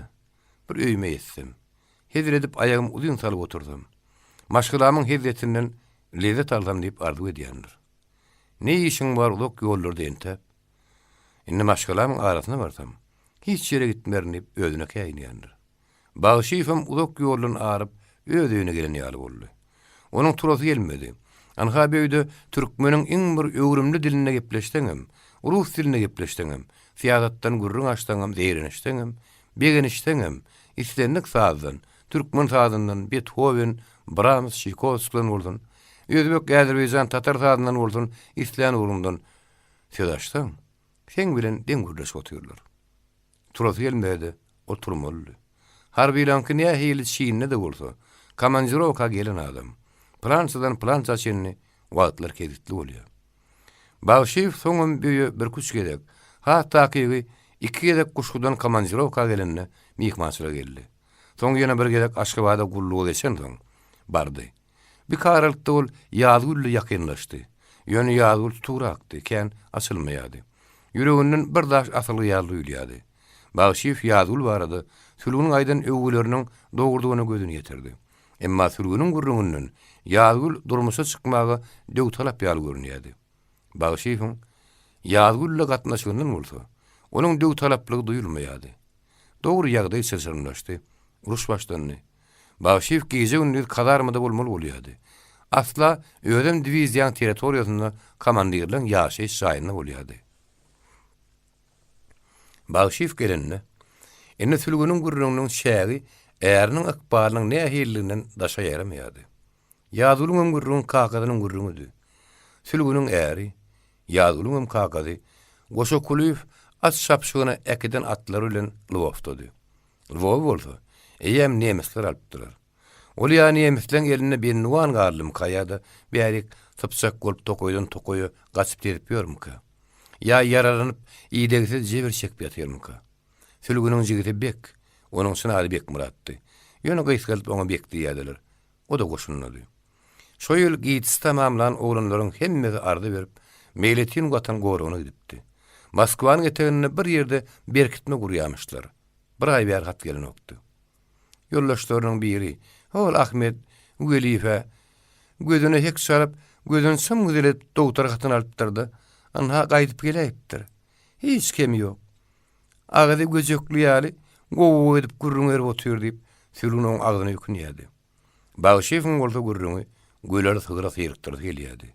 bir öýüme ýetsem, hezil edip aýagym uzyn salyp otursam, maşgalamyň hezzetinden lezzet alsam diýip arzuw edýändir. Ne işiň bar uzak ýollarda entäp? Indi maşgalamyň arasyna barsam, hiç ýere gitmerin diýip özüne käýinýändir. Bagşyýewem uzak ýoldan aryp, öz öýüne gelen ýaly boldy. Onuň turasy gelmedi. Anha bu öýde türkmeniň iň bir öwrümli dilinde gepleşseňem, rus dilinde gepleşseňem, syýasatdan gürrüň açsaňam, zeýrenişseňem, begenişseňem, islendik sazdan, türkmen sazyndan, Bethowen, Brahms, Çaýkowskidan bolsun, özbek, äzerbaýjan, tatar sazyndan bolsun, islän ugruňdan söz açsaň, seň bilen deň gürleşip otyrlar. Turasy gelmese-de, ol turmalydy. Harbylaňky nähili çinli-de bolsa, komandirowka gelen adam. Plançadan plança çenli wagtlar kesgitli bolýar. Bagşyýew soňam öýe birküç gezek, has takygy iki gezek Guşgudan komandirowka gelende myhmançylyga geldi. Soň ýene bir gezek Aşgabada gulluga geçensoň, bardy. Bikaralykda ol Ýazgülle ýakynlaşdy. Ýöne Ýazgül tutugrakdy, kän açylmaýardy. Ýüreginden bir daş asylgy ýaly duýulýardy. Bagşyýew Ýazgül barada Sülgüniň aýdan öwgüleriniň dogrudygyna gözüni ýetirdi. Emma Sülgüniň gürrüňinden Ýazgül durmuşa çykmaga döwtalap ýaly görünýärdi. Bagşyýewiň Ýazgülle gatnaşygyndan bolsa, onuň döwtalaplygy duýulmaýardy. Dogry, ýagdaý çylşyrymlaşdy. Uruş başlandy. Bagşyýew gije-gündiz kazarmada bolmaly bolýardy. Asla özem diwiziýaň territoriýasynda komandirleň ýaşaýyş jaýynda bolýardy. Bagşyýew gelende, indi Sülgüniň gürrüňiniň çägi äriniň ykbalynyň nähilidiginden daşa ýaramaýardy. Ýazgülüňem gürrüňi kakasynyň gürrüňidi. Sülgüniň äri, Ýazgülüňem kakasy Goşa Kulyýew at çapyşygyna äkiden atlary bilen Lwowdady. Lwowy bolsa, eýýäm nemisler alypdylar. Ol ýa nemisleň elinde bendiwan galdymyka ýa-da bärik sypjak bolup tokaýdan tokaýa gaçyp gezip ýörmükä? Ýa ýaralanyp, idegsiz jebir çekip ýatyrmyka? Sülgüniň jigisi Bek, onuň çyn ady Bekmyratdy. Ýöne gysgaldyp oňa Bek diýýärdiler. O-da goşundady. Şo ýyl GITS tamamlan oglanlaryň hemmesi arza berip, meýletin Watan goragyna gidipdi. Moskwanyň eteginde bir ýerde berkitme gurýamyşlar. Bir aý bäri hat gelenokdy. Ýoldaşlarynyň biri, Hol Ahmet Weliýew-ä gözüne hek çalyp, gözüni çym-gyzyl edip dogtar hatyny alypdyr-da, ynha gaýdyp geläýipdir. Hiç kemi ýok. Agzy göjekli ýaly gowy edip gürrüň berip otyr diýip, Sülgün oň agzyna ökünýärdi. Bagşyýewiň bolsa gürrüňi göler sygra syrykdyrasy gelýärdi.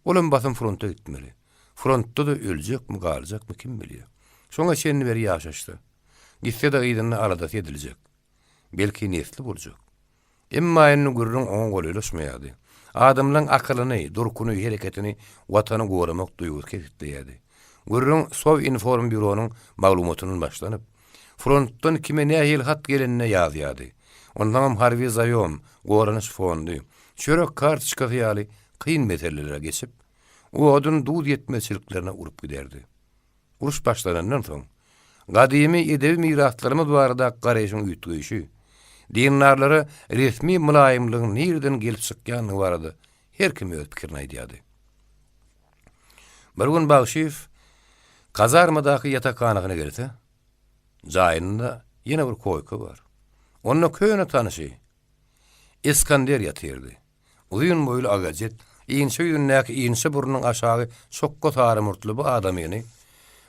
Olam basym fronta gitmeli. Frontda-da öljekmi, galjakmy kim bilýär. Şoňa çenli beri ýaşaşsa. Gitse-de yzynda aladasy ediljek. Belki nesli boljak. Emma indi gürrüň oňa golaýlaşmaýardy. Adamlaň akylyny, durkuny, hereketini Watany goramak duýgusy kesgitleýärdi. Gürrüň Sowinformbýuronyň maglumatyndan başlanyp, frontdan kime nähili hat gelenine ýazýardy. Onsoňam harby zaýom, goranyş fondy, çörek kartoçkasy ýaly kyn meselelere geçip, odun-duz ýetmezçiliklerine urup giderdi. Uruş başlanandan soň, gadymy edebi miraslarymyz baradaky garaýşyň üýtgeýşi, dindarlara resmi mylaýymlygyň nireden gelip çykýandygy barada her kim öz pikirini aýdýardy. Bir gün Bagşyýew kazarmadaky ýatakhanasyna gelse, jaýynda ýene bir koýka bar. Onda köne tanyşy Iskander ýatyrdy. Uzyn boýly agajet, inçe ýüzündäki inçe burnunyň aşagy çokga sary murtly bu adamyny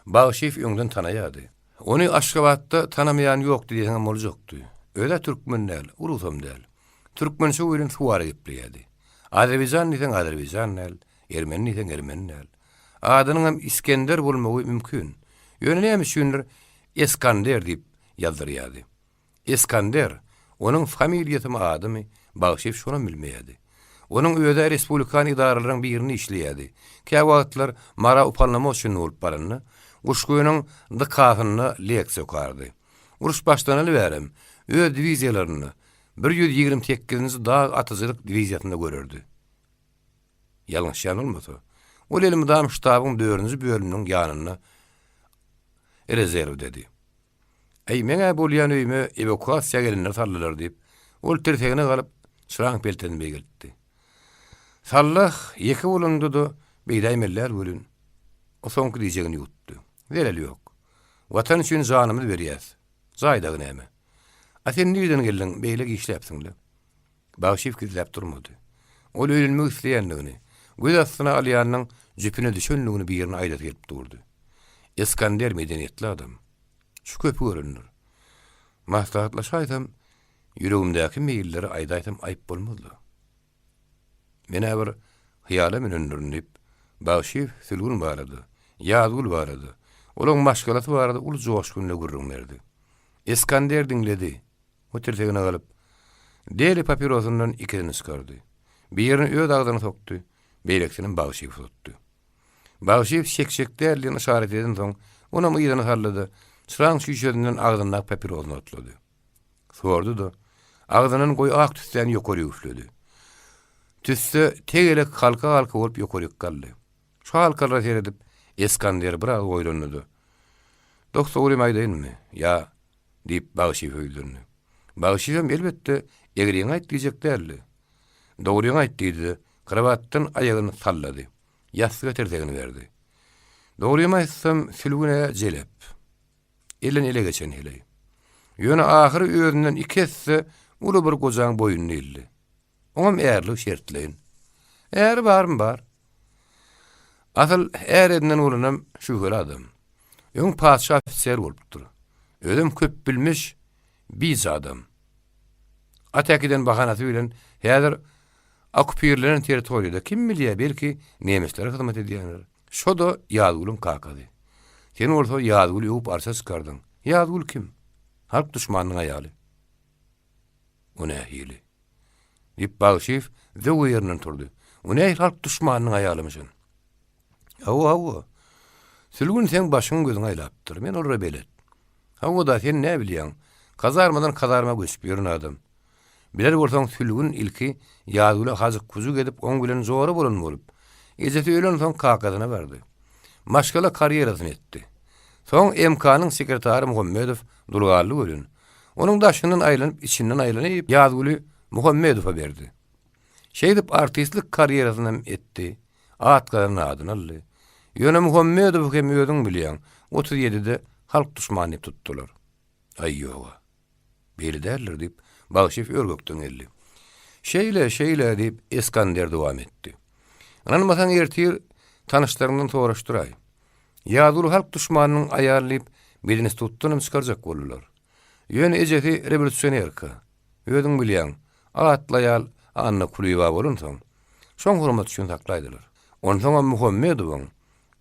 Bagşyýew öňden tanaýardy. Ony Aşgabatda tanamaýan ýokdy diýseňem boljakdy. Öz-ä türkmen däl, rusam däl. Türkmençe welin suwara gepleýärdi. Azerbaýjan diýseň azerbaýjan däl, ermeni diýseň ermeni däl. Adynyňam Isgender bolmagy mümkin. Ýöne näme üçindir Eskander diýip ýazdyrýardy. Eskander, onuň familiýasymy adymy, Bagşyýew şonam bilmeýärdi. Onuň öz-ä respublikan edaralaryň birinde işleýärdi. Käwagtlar Mara upalnomoçennyý bolup baranda, Guşgynyň DK-synda leksiýa okardy. Uruş başlanaly bärem, öz diwiziýalarynda, 128-nji dag atyjylyk diwiziýasynda görerdi. Ýalňyşýan bolmasa, ol elmydam ştabyň dördünji bölüminiň ýanynda rezerwdedi. Äý, meň-ä bolýan öýüme ewakuasiýa gelenleri saldylar, diýip, ol tirsegine galyp, çyraň peltesini beýgeltdi. Sallah ýeke bolanda-da beýläýmeli däl welin, o soňky diýjegini ýuwutdy. Zeleli ýok. Watan üçin janymyzy berýäs. Jaý dagy näme? A sen nireden geldiň, beýle giçläpsiň-le? Bagşyýew gizläp durmady. Ol öýlenmek isleýändigini, göz astyna alýanynyň jüpüne düşendigini birine aýdasy gelip durdy. Iskander medeniýetli adam. Şu köpi görendir. Maslahatlaşaýsam, ýüregimdäki meýilleri aýdaýsam aýyp bolmaz-la. Men-ä bir hyýala münendirin diýip, Bagşyýew Sülgün barada, Ýazgül barada, olaň maşgalasy barada uly joşgun bilen gürrüň berdi. Iskander diňledi. O tirsegine galyp, Deli papirosyndan ikisini çykardy. Birini öz agzyna sokdy, beýlekisinem Bagşyýewe uzatdy. Bagşyýew çekjek däl diýen yşarat edensoň, onam yzyna saldy-da, çyraň çüýşesinden agzyndaky papirosyny otlady. Sordy-da, agzyndan goýy ak tüssäni ýokary üfledi. Tüsse tegelek halka-halka bolup ýokaryk galdy. Şu halkalara seredip, Esgander biraz oýlandy-da, Dogry aýdaýynmy, ýa Diýip, Bagşyýewe ýüzlendi. Bagşyýewem, elbetde, egriňi aýt diýjek däldi. Dogryňy aýt diýdi-de, krowatdan aýagyny sallady. Ýassyga tirsegini berdi. Dogrymy aýtsam, Sülgün-ä jelep. Elden-ele geçen heleý. Ýöne ahyry özünden iki esse uly bir gojaň boýnuna ildi. Oňam ärligi şertleýin. Äri barmy bar. Asyl är edinen bolanam şübheli adam. Öň patyşa ofiser bolupdyr. Özem köpbilmiş, bije adam. At äkiden bahanasy bilen häzir okupirlenen territoriýada kim bilýär belki nemeslere hyzmat edýändir. Şo-da Ýazgülüň kakasy. Sen bolsa Ýazgüli öwüp arşa çykardyň. Ýazgül kim? Halk duşmanynyň aýaly. O nähili? Diýip, Bagşyýew zöwwe ýerinden turdy. O nähili halk duşmanynyň aýalymyşyn? Hawa, hawa. Sülgün seň başyňy-gözüňi aýlapdyr. Men olara belet. Hawa-da, sen nä bilýäň? Kazarmadan kazarma göçüp ýören adam. Biler bolsaň, Sülgün ilki Ýazgüle hajyk-hujuk edip, oň bilen jora bolan bolup, ejesi ölensoň kakasyna bardy. Maşgala karýerasyny etdi. Soň MK-nyň sekretary Muhammedow dul galdy welin, Onuň daşyndan aýlanyp, içinden aýlanyp, Ýazgüli Muhammedowa berdi. Şeýdip artistlik karýerasynam etdi, at gazanan adyny aldy. Ýöne Muhammedowy hem özüň bilýäň, 37-de halk duşmany diýip tutdular. Aý, ýog-a. Beýle däldir, diýip, Bagşyýew ör-gökden geldi. Şeýle, şeýle, diýip, Esgander dowam etdi. Ynanmasaň ertir tanyşlaryňdan soraşdyraý. Ýazguly halk duşmanynyň aýaly diýip, medinstitutdanam çykarjak boldular. Ýöne ejesi rewolýusionerka. Özüň bilýäň, atly aýal Anna Kulyýewa bolansoň, şoň hormaty üçin saklaýdylar. Onsoňam Muhammedowyň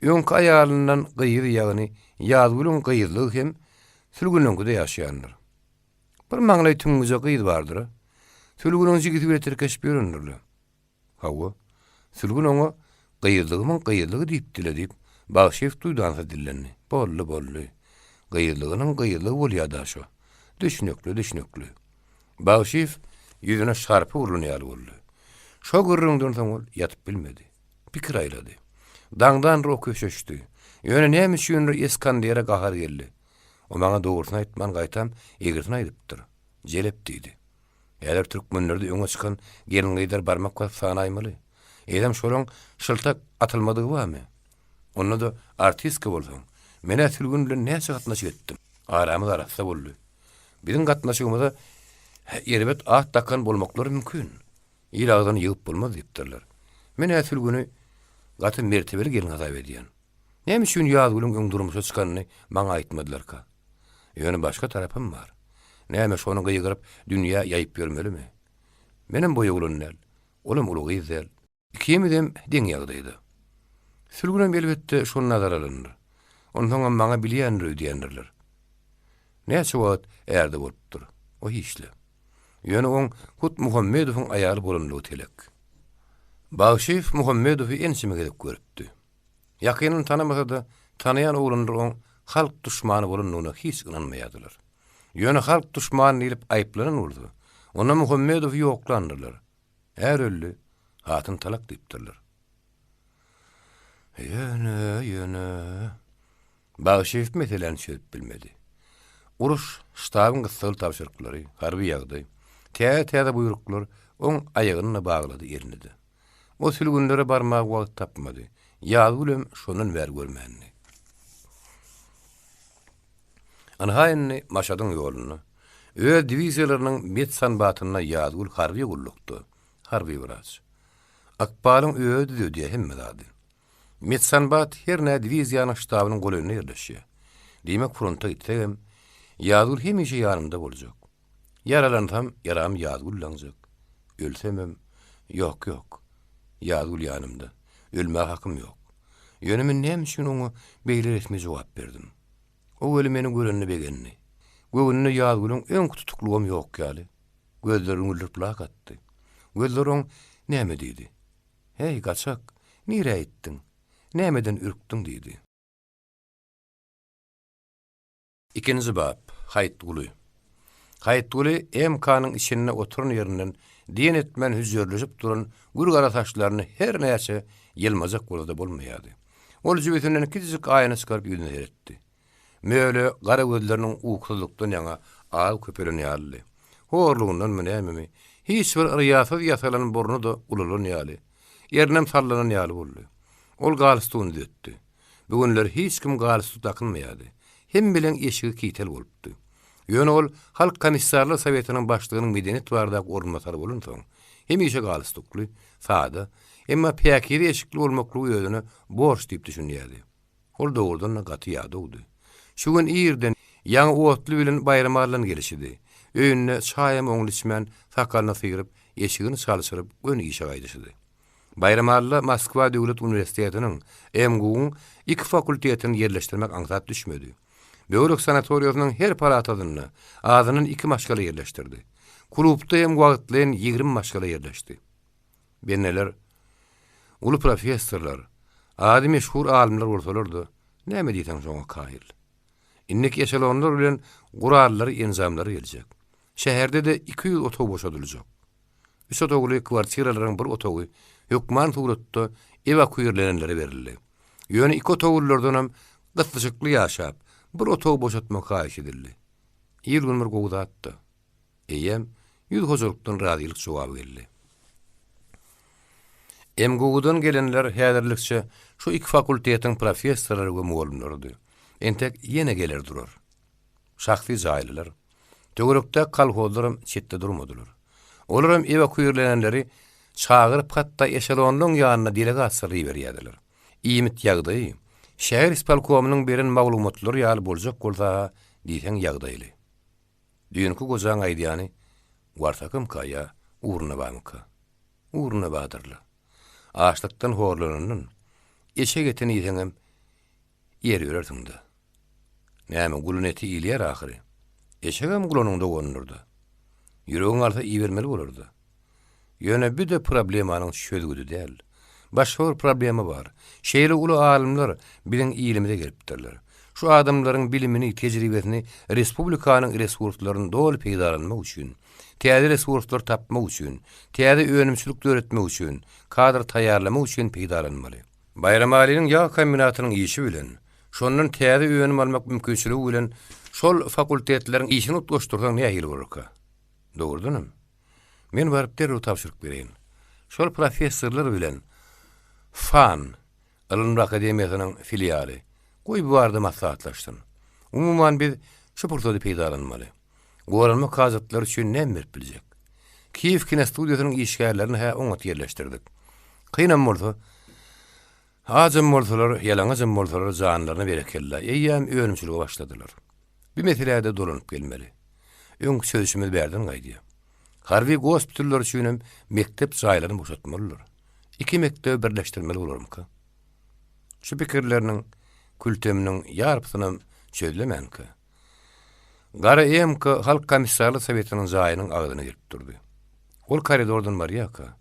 öňki aýalyndan gyzy ýagny Ýazgülüň gyzlygy hem Sülgüniňkide ýaşaýandyr. Bir maňlaý tüňňüje gyz bardyr-a. Sülgüniň jigisi bile tirkeşip ýörendir-le. Hawa, Sülgün oňa gyzlygymyň gyzlygy diýipdi-le, diýip, Bagşyýew duýdansyz dillendi. Boldy, boldy. Gyzlygynyň gyzlygy bolýa-da şo. Düşnükli, düşnükli. Bagşyýew ýüzüne şarpy urlan ýaly boldy. Şo gürrüňden soň ol ýatyp bilmedi. Pikir aýlady. Daňdan o köşeşdi. Ýöne näme üçindir Eskandere gahary geldi. O maňa dogrusyny aýtman, gaýtam egrisini aýdypdyr. Jelep diýdi. Häzir türkmenlerde öňe çykan gelin-gyzlar barmak basyp sanaýmaly. Eýsem şolaň şyltak atylmadygy barmy? Onda-da artistka bolsaň. Men-ä Sülgün bilen näçe gatnaşyk etdim. Aramyz arassa boldy. Biziň gatnaşygymyza erbet at dakan bolmaklary mümkin. Il agzyny ýygyp bolmaz diýipdirler. Men-ä Sülgüni gaty mertebeli gelin hasap edýän. Näme üçin Ýazgülüň öň durmuşa çykanyny maňa aýtmadylarka? Ýöne başga tarapam bar. Näme şony gygyryp dünýä ýaýyp ýörmelimi? Menem boý oglan däl, olam uly gyz däl. Ikimizem deň ýagdaýda. Sülgünem elbetde şony nazara alandyr. Onsoňam maňa bilýändir öýdýändirler. Näçe wagt ärde bolupdyr, o hiç-le. Ýöne oň hut Muhammedowyň aýaly bolanlygy telek. Bagşyýew Muhammedowy ençeme gezek görüpdi. Ýakyndan tanamasa-da, tanaýan oglanlar oň halk duşmany bolandygyna hiç ynanmaýardylar. Ýöne halk duşmany diýlip aýyplanan bolsa, onda Muhammedowy ýoklandyrlar. Är öldi, hatyn talak diýipdirler. Ýöne, ýöne... Bagşyýew meseläni çözüp bilmedi. Uruş, ştabyň gyssagly tabşyryklary, harby ýagdaý, täze-täze buýruklar oň aýagyny-da baglady, elini-de. O sülgünlere barmaga wagt tapmady. Ýazgülem şondan bäri görmändi. Ynha indi Maşadyň ýolunda, öz diwiziýalarynyň medsanbatynda Ýazgül harby gullukda, harby wraç. Ykbalyň özi düzedýär hemme zady. Medsanbat hernä diwiziýanyň ştabynyň golaýynda ýerleşýär. Diýmek fronta gitsegem, Ýazgül hemişe ýanymda boljak. Ýaralansam, ýaramy Ýazgül daňjak. Ölsemem, ýok, ýok. Ýazgül ýanymda. Ölmäge hakym ýok. Ýöne men näme üçin oňa beýle resmi jogap berdim? O weli meni görende begendi. Göwnüne Ýazgülüň öňki tutuklygam ýok ýaly. Gözleri güldürip lak atdy. Gözleri oň näme diýdi? Heý, gaçak, nirä gitdiň? Nämeden ürkdüň? diýdi. Ikinji bap. Haýytguly. Haýytguly MK-nyň içinde oturan ýerinden diýen etmän hüžžerleşip duran gür gara saçlaryny her näçe ýylmajak bolsa-da bolmaýardy. Ol jübüsinden kiçijik aýna çykaryp ýüzüne seretdi. Möle gara gözleriniň ukusyzlykdan ýaňa agy köpelen ýalydy. Horlugyndanmy nämemi, hiç bir yrýasyz ýasalan burny-da ulalan ýaly, ernem sallanan ýaly boldy. Ol galstugyny düzetdi. Bu günler hiç kim galstuk dakynmaýardy. Hemmeleň eşigi kitel bolupdy. Ýöne ol Halk Komissarlar Sowetiniň başlygynyň medeniýet baradaky orunbasary bolansoň, hemişe galstukly, sada, emma päkize eşikli bolmaklygy özüne borç diýip düşünýärdi. Ol dogrudan-da gaty ýadawdy. Şu gün irden ýaňy otly bilen Baýramalydan gelişidi. Öýünde çaýam oňly içmän, sakalyny syryp, eşigini çalşyryp, göni işe gaýdyşydy. Baýramalyda Moskwa döwlet uniwersitetiniň, MGU-nyň iki fakultetini ýerleşdirmek aňsat düşmedi. Böwrek sanatoriýasynyň her palatasynda azyndan iki maşgala ýerleşdirdi. Klubda hem wagtlaýyn 20 maşgala ýerleşdi. Bendeler uly professorlar, ady meşhur alymlar bolsalar-da, näme diýseň şoňa kaýyl. Indiki eşelonlar bilen gurallary, enjamlary geljek. Şäherde-de 200 otag boşadyljak. Üç otagly kwartiralaryň bir otagy hökman suratda ewakuirlenenlere berildi. Ýöne iki otaglylardanam gyslyşykly ýaşap, bir otagy boşatmak haýyş edildi. Il-gün bir gowy zat-da. Eýýäm ýüz hojalykdan razylyk jogaby geldi. MGU-dan gelenler häzirlikçe şu iki fakultetiň professorlary we mugallymlarydy. Entek ýene geler durar. Şahsy jaýlylar. Töwerekdäki kolhozlaram çetde durmadylar. Olaram ewakuirlenenleri çagyryp hatda eşelonlaryň ýanyna delegasiýalar iberýärdiler. Iýmit ýagdaýy, şäher ispolkomynyň beren maglumatlary ýaly boljak bolsa-ha diýseň ýagdaýly. Düýnki gojaň aýdýany warsakymka ýa ugruna barmyka? Ugruna badyrla. Açlykdan horlanandan, eşek etini iýseňem ýer ýörersiň-dä. Näme, gulan eti iýilýär ahyry. Eşegem gulanyň doganydyr-da. Ýüregiň alsa iýibermeli bolar-da. Ýöne bu-da problemanyň çözgüdi däl. Başga bir problema bar. Şeýle uly alymlar biziň ilimize gelipdirler. Şu adamlaryň bilimini, tejribesini respublikanyň resurslaryny doly peýdalanmak üçin, täze resurslar tapmak üçin, täze önümçilik döretmek üçin, kadr taýýarlamak üçin peýdalanmaly. Baýramalynyň ýag kombinatynyň işi bilen, şondan täze önüm almak mümkinçiligi bilen şol fakultetleriň işini utgaşdyrsaň nähili bolarka? Dogrudanam, men baryp derrew tabşyryk bereýin. Şol professorlar bilen FAN, Ylymlar akademiýasynyň filialy, goý bu barada maslahatlaşsyn. Umuman biz şu pursady peýdalanmaly. Goranmak hajatlary üçin näme berip biljek? Kiýew kinostudiýasynyň işgärlerini-hä oňat ýerleşdirdik. Kynam bolsa, ajam bolsalar, ýalaňajam bolsalar janlaryna berekella, eýýäm önümçilige başladylar. Bu meselä-de dolanyp gelmeli. Öňki çözüşimiz bärden gaýdýar. Harby gospitallar üçinem mekdep jaýlaryny boşatmalydyr. Iki mekdebi birleşdirmeli bolarmyka? Şu pikirleriniň külteminiň ýarpysynam çözlemänkä, Gara MK Halk Komissarlar Sowetiniň jaýynyň agzyna gelip durdy. Ol koridordan barýarka,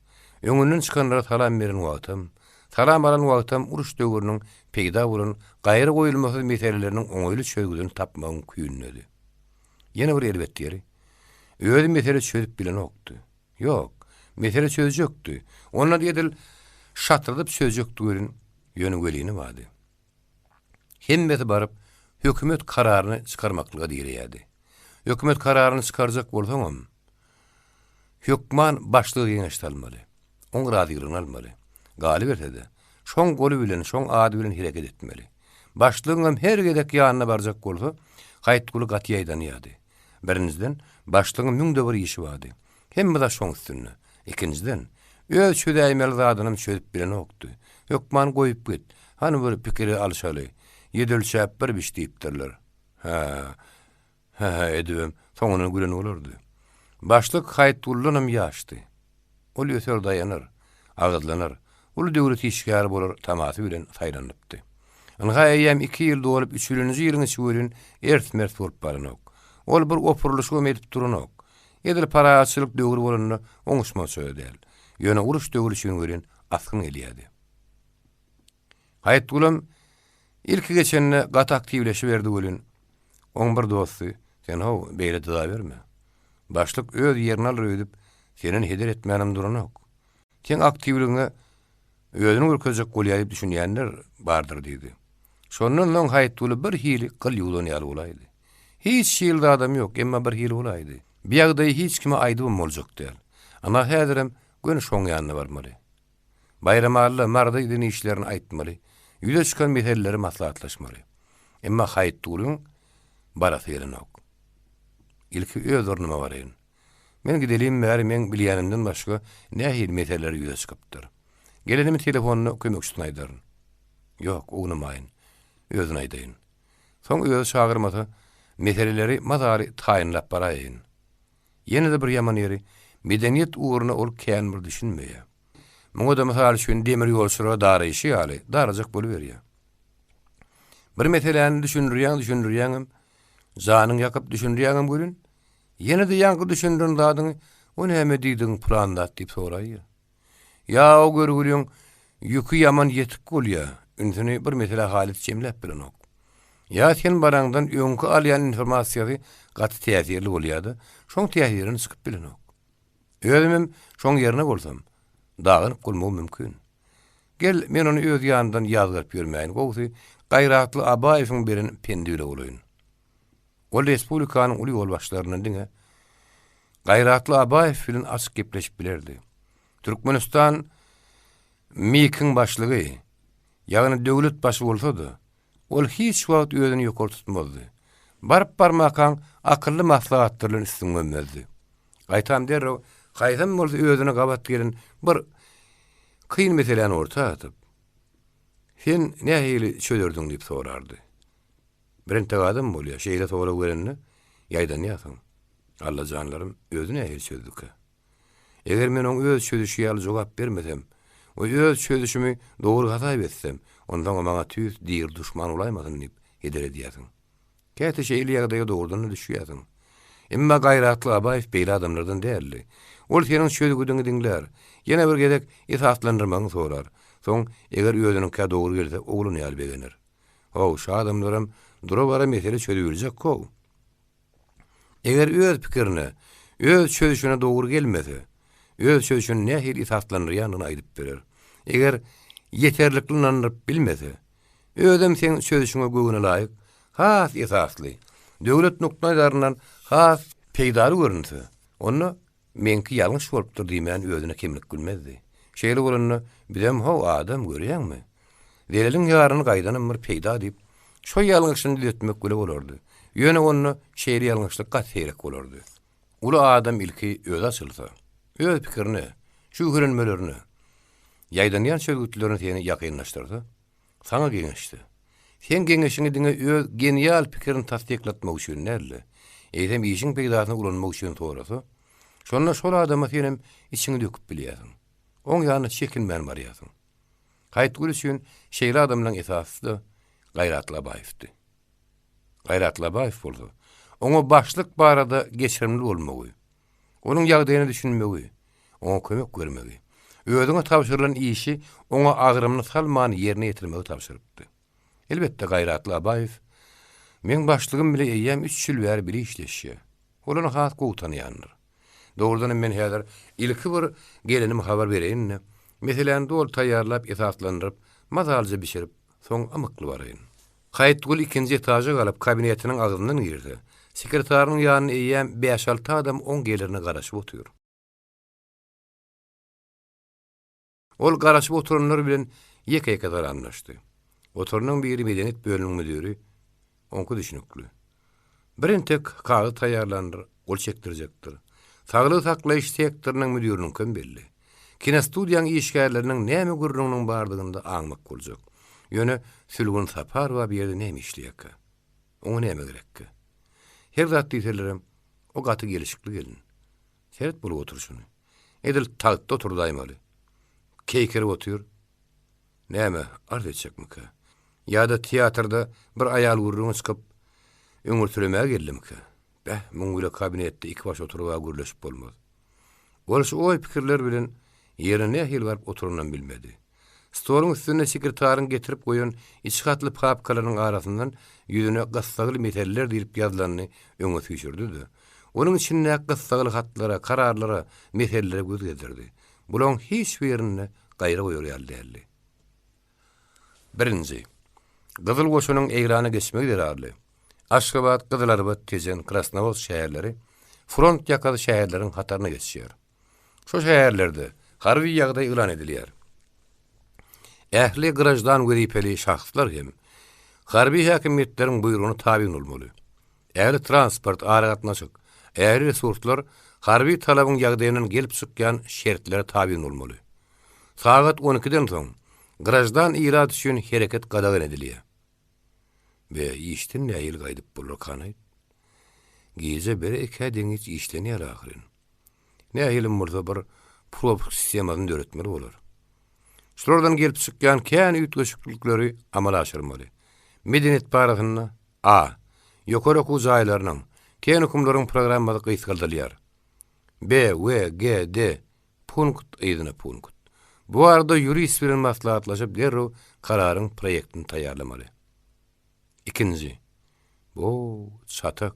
öňünden çykanlara salam beren wagtam, salam alan wagtam uruş döwrüniň peýda bolan gaýra goýulmasyz meseleleriniň oňaýly çözgüdini tapmagyň küýündedi. Ýene bir erbet ýeri, özi mesele çözüp bilenokdy. Ýok, mesele çözjekdi. Onda edil şatyrdyp çözjekdi welin, ýöne welini bardy. Hemmesi baryp, hökümet kararyny çykarmaklyga direýärdi. Hökümet kararyny çykarjak bolsaňam, hökman başlyga geňeş salmaly. Oň razylygyny almaly. Galyberse-de, şoň goly bilen, şoň ady bilen hereket etmeli. Başlygyňam her gezek ýanyna barjak bolsa, Haýytguly gaty ýaýdanýardy. Birinjiden, başlygyň müňde bir işi bardy. Hemme zat şoň üstünde. Ikinjiden, öz çözäýmeli zadynam çözüp bilenokdy. Hökman goýup git. Hany bir pikiri alşaly. Ýedi ölçäp bir biç diýipdirler. Hä, hä-hä edibem, soňundan gülen bolardy. Başlyk Haýytguldanam ýaşdy. Ol öser daýanar, agyzlanar, uly döwlet işgäri bolar tamasy bilen saýlanypdy. Ynha eýýäm iki ýyl dolup üçülenji ýylyň içi welin ers-mers bolup baranok. Ol bir opurylyşygam edip duranok. Edil parahatçylyk döwri bolanda oňuşmaça-da däl. Ýöne uruş döwri üçin welin asgyn gelýärdi. Haýytgulam ilki geçende gaty aktiwleşiberdi welin, oň bir dosty, Sen-how, beýle dyzaberme. Başlyk öz ýerini alar öýdüp, senden heder etmänem duranok. Seň aktiwligiňe özüni görkezjek bolýar diýip düşünýänler bardyr diýdi. Şondan soň Haýytguly birhili gyl ýuwdan ýaly bolaýdy. Hiç hili zadam ýok, emma birhili bolaýdy. Bu ýagdaýy hiç kime aýdybam boljak däl. Ana häzirem göni şoň ýanyna barmaly. Baýramalla Maryda eden işlerini aýtmaly, ýüze çykan meseleleri maslahatlaşmaly. Emma Haýytgulyň barasy gelenok. Ilki öz ornuma baraýyn. Men gidelim bäri meň bilýänimden başga nähili meseleler ýüze çykypdyr. Gelenimi telefonda kömekçisine aýdaryn. Ýok, ownamaýyn. Özüne aýdaýyn. Soň özi çagyrmasa, meseleleri mazaly taýynlap baraýyn. Ýene-de bir ýaman ýeri, medeniýet ugruna ol kän bir düşünmeýär. Muňa-da mysal üçin demir ýolçulara daraýşy ýaly, darajak boluberýär. Bir meseläni düşündirýäň, düşündirýäňem, janyňy ýakyp düşündirýäňem welin, ýene-de ýaňky düşündiren zadyňy, o näme diýdigiň pylan zat diýip soraýýar. Ýa o görgüliň ýüki ýaman ýetik bolýar, ünsüni bir meselä halys jemläp bilenok. Ýa sen baraňdan öňki alýan informasiýasy gaty täsirli bolýar-da, şoň täsirinden çykyp bilenok. Özümem şoň ýerine bolsam, dagynyk bolmagym mümkin. Gel, men ony öz ýanymdan ýazgaryp ýörmäýin, gowusy, Gaýratly Abaýewiň beren pendi bile bolaýyn. Ol respublikanyň uly ýolbaşçylaryndan diňe Gaýratly Abaýew bilen açyk gepleşip bilerdi. Türkmenistan MİK-iň başlygy, ýagny döwlet başy bolsa-da, ol hiç wagt özüni ýokary tutmazdy. Baryp-barmakaň akylly maslahatlar bilen üstüňi gömmezdi. Gaýtam derrew haýsam bolsa özüne gabat gelen bir kyn meseläni orta atyp, Sen nähili çözerdiň diýip sorardy. Birentek adam bolýar, şeýle sorag berende ýaýdanýarsyň. Allajanlarym özi nähili çözdükä? Eger men oň öz çözüşi ýaly jogap bermesem we öz çözüşimi dogry hasap etsem, onsoň-a maňa tüýs diri duşman bolaýmasyn diýip heder edýärsiň. Käte şeýle ýagdaýa dogrudan-da düşýärsiň. Emma Gaýratly Abaýew beýle adamlardan däldi. Ol seniň çözgüdiňi diňlär, ýene bir gezek esaslandyrmagyňy sorar, soň eger özüniňkä dogry gelse oglan ýaly begener. How, şu adamlaram dura-bara mesele çözübiljek-how. Eger öz pikirine, öz çözüşine dogry gelmese, öz çözüşini nähili esaslandyrýandygyny aýdyp berer. Eger ýeterlikli ynandyryp bilmese, özem seň çözüşiňe göwne laýyk, has esasly, döwlet nukdaýnazaryndan has peýdaly görünse, onda Meňki ýalňyş bolupdyr diýmän özüne kemlik bilmezdi. Şeýle bolanda bizem how adam görýäňmi? Zeleliň ýaryny gaýdanam bir peýda diýip, şo ýalňyşyny düzetmek bile bolardy. Ýöne onda şeýle ýalňyşlyk gaty seýrek bolardy. Uly adam ilki özi açylsa. Öz pikirine, şüwhelenmelerine, ýaýdanýan çözgütlerine seni ýakynlaşdyrsa, saňa geňeşse, seň geňeşiňi diňe öz genial pikirini tassyklatmak üçin däl-de, eýsem işiň peýdasyna ulanmak üçin sorasa, şonda şol adama senem içiňi döküp bilýärsiň. Oň ýanyna çekinmän barýarsyň. Haýytgül üçin şeýle adamlaryň esasysy-da Gaýratly Abaýewdi. Gaýratly Abaýew bolsa, oňa başlyk barada geçirimli bolmagy, onuň ýagdaýyna düşünmegi, oňa kömek bermegi, özüňe tabşyrylan işi oňa agramyny salman ýerine ýetirmegi tabşyrypdy. Elbetde, Gaýratly Abaýew meň başlygym bile eýýäm üç ýyl bäri bile işleşýär. Ol ony has gowy tanaýandyr. Dogrudanam men häzir ilki bir gelenime habar bereýin-de, meseläni doly taýýarlap, esaslandyryp, mazalyja bişirip, soň ymykly baraýyn. Haýytgül ikinji etaža galyp, kabinetiniň agzyndan girse, sekretarynyň ýanynda eýýäm bäş-alty adam oň gelerine garaşyp otyr. Ol garaşyp oturanlar bilen ýeke-ýeke salamlaşdy. Oturanyň biri medeniýet bölüminiň müdiri, oňky düşnükli. Birentek kagyz taýýarlandyr, gol çekdirjekdir. Saglygy saklaýyş sektorynyň müdiriniňkem belli. Kinostudiýaň işgärleriniň näme gürrüňiniň bardygyny-da aňmak boljak. Ýöne Sülgün Saparowa bu ýerde näme işleýärkä? Oňa näme gerekkä? Her zat diýselerem, o gaty gelşikli gelin. Seret bolup oturyşyny. Edil tagtda oturdaýmaly. Keýkerip otyr. Näme, arz etjekmikä? Ýa-da teatrda bir aýal gürrüňi çykyp, öňürtilemäge geldimikä? Beh, muň bile kabinetde ikibaş oturyb-a gürleşip bolmaz. Ol şu oý-pikirler bilen ýerine nähili baryp oturanynam bilmedi. Stoluň üstünde sekretaryň getirip goýan içi hatly papkalarynyň arasyndan ýüzüne Gyssagly meseleler diýlip ýazylanyny öňe süýşürdi-de, onuň içindäki gyssagly hatlara, kararlara, meselelere göz gezdirdi. Bulaň hiç birinde gaýra goýar ýaly däldi. Birinji. Gyzyl Goşunyň Eýrana geçmegi zerarly, Aşgabat, Gyzylarbat, Tejen, Krasnowodsk şäherleri front ýakasy şäherleriň hataryna geçýär. Şu şäherlerde harby ýagdaý yglan edilýär. Ähli graždan wezipeli şahslar hem harby häkimiýetleriň buýrugyna tabyn bolmaly. Ähli transport, aragatnaşyk, ähli resurslar harby talabyň ýagdaýyndan gelip çykýan şertlere tabyn bolmaly. Sagat on ikiden soň graždan ilat üçin hereket gadagan edilýär. Be, işden nähili gaýdyp bolarkanaýt? Gije bire ikä deňiç işlenýär ahyryn. Nähilem bolsa bir propuk sistemasyny döretmeli bolar. Şulardan gelip çykýan kän üýtgeşiklikleri amala aşyrmaly. Medeniýet barasynda A. Ýokary okuw jaýlarynyň, tehnikumlaryň programmasy gysgaldylýar. B, W, G, D punkt yzyna punkt. Bu barada ýurist bilen maslahatlaşyp derrew kararyň proýektini taýýarlamaly. Ikinji. Bu çatak.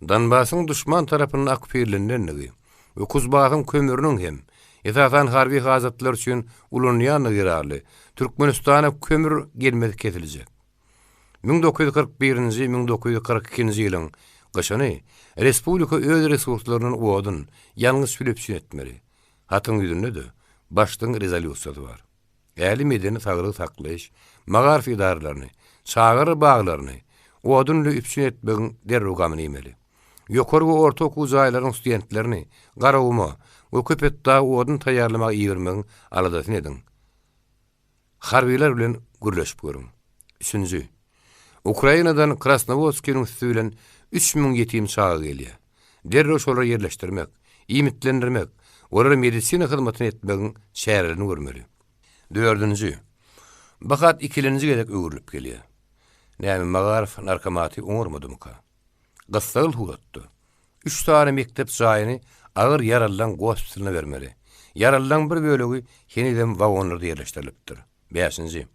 Donbasyň duşman tarapyndan okupirlenendigi we Kuzbasyň kömrüniň hem, esasan harby hajatlar üçin ulanylýandygy zerarly, Türkmenistana kömür gelmesi kesiljek. 1941-nji, 1942-nji ýylyň gyşyny respublika öz resurslaryndan odun, ýangyç bile üpjün etmeli. Hatyň ýüzünde-de başlygyň rezolýusiýasy bar. Ähli medeni saglygy saklaýyş, magaryf edaralaryny, çagalar baglaryny odun bile üpjün etmegiň derrew gamyny iýmeli. Ýokary we orta okuw jaýlarynyň studentlerini Garaguma we Köpetdaga odun taýýarlamaga ibermegiň aladasyny ediň. Harbylar bilen gürleşip görüň. Üçünji. Ukrainadan Krasnowodskiniň üsti bilen 3000 ýetim çaga gelýär. Derrew şolary ýerleşdirmek, iýmitlendirmek, olara medisina hyzmatyny etmegiň çärelerini görmeli. Dördünji. Bu hat ikilenji gezek öwrülip gelýär. Näme, Magaryf narkomaty oňarmadymyka? Gyssagly suratda. Üç sany mekdep jaýyny agyr ýaralylaň gospitalyna bermeli. Ýaralylaň bir bölegi henizem wagonlarda ýerleşdirilipdir. Bäşinji.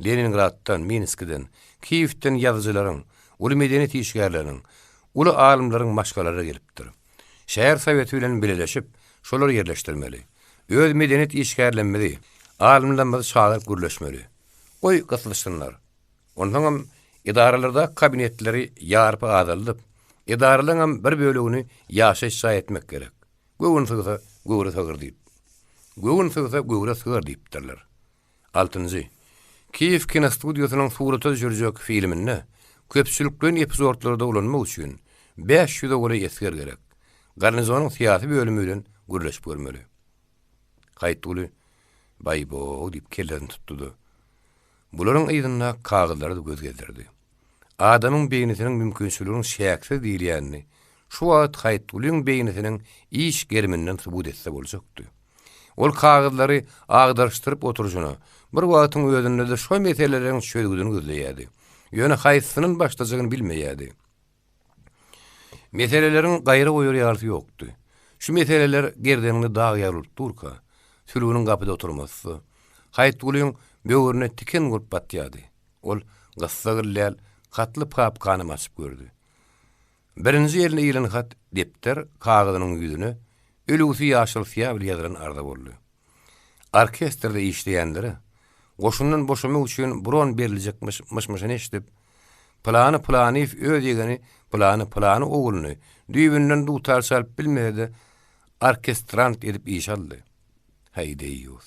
Leningraddan, Minskiden, Kiýewden ýazyjylaryň, uly medeniýet işgärleriniň, uly alymlaryň maşgalalary gelipdir. Şäher soweti bilen bileleşip, şolary ýerleşdirmeli. Öz medeniýet işgärlemmizi, alymlamyzy çagyryp gürleşmeli. Goý, gysylyşsynlar. Onsoňam edaralardaky kabinetleri ýarpy azaldyp, edaralaryňam bir bölegini ýaşaýyş jaý etmek gerek. Göwün sygsa, göwre sygar diýip. Göwün sygsa, göwre sygar diýipdirler. Altynjy. Kiýew kinostudiýasynyň surata düşürjek filminde köpçülikleýin epizodlarda ulanmak üçin 500-e golaý esger gerek. Garnizonyň syýasy bölümi bilen. gürleşip görmeli. Haýytguly, Baý-bo-ow diýip kellesini tutdy-da, bularyň yzynda kagyzlara-da göz gezdirdi. Adamyň beýnisiniň mümkinçiliginiň çäksiz diýilýänini şu wagt Haýytgulyň beýnisiniň iş geriminden subut etse boljakdy. Ol kagyzlary agdaryşdyryp oturyşyna, bir wagtyň özünde-de şo meseleleriň çözgüdini gözleýärdi. Ýöne haýsysyndan başlajagyny bilmeýärdi. Meseleleriň gaýra goýar ýalysy ýokdy. Şu meseleler gerdeninde dag ýaly bolup durka, Sülgüniň gapyda oturmasy-da, Haýytgulyň böwrüne tiken bolup batýardy. Ol gyssagly däl, hatly papkanam açyp gördi. Birinji eline ilen hat depder kagyzynyň ýüzüne ölügsi ýaşyl syýa bilen ýazylan arza boldy. Orkestrde işleýänlere goşundan boşamak üçin bron beriljekmiş myş-myşyny eşidip, Pylany Pylanyýew öz ýegeni Pylany Pylany ogluny düýbünden dutar çalyp bilmese-de orkestrant edip işe aldy. Häý, deýýus.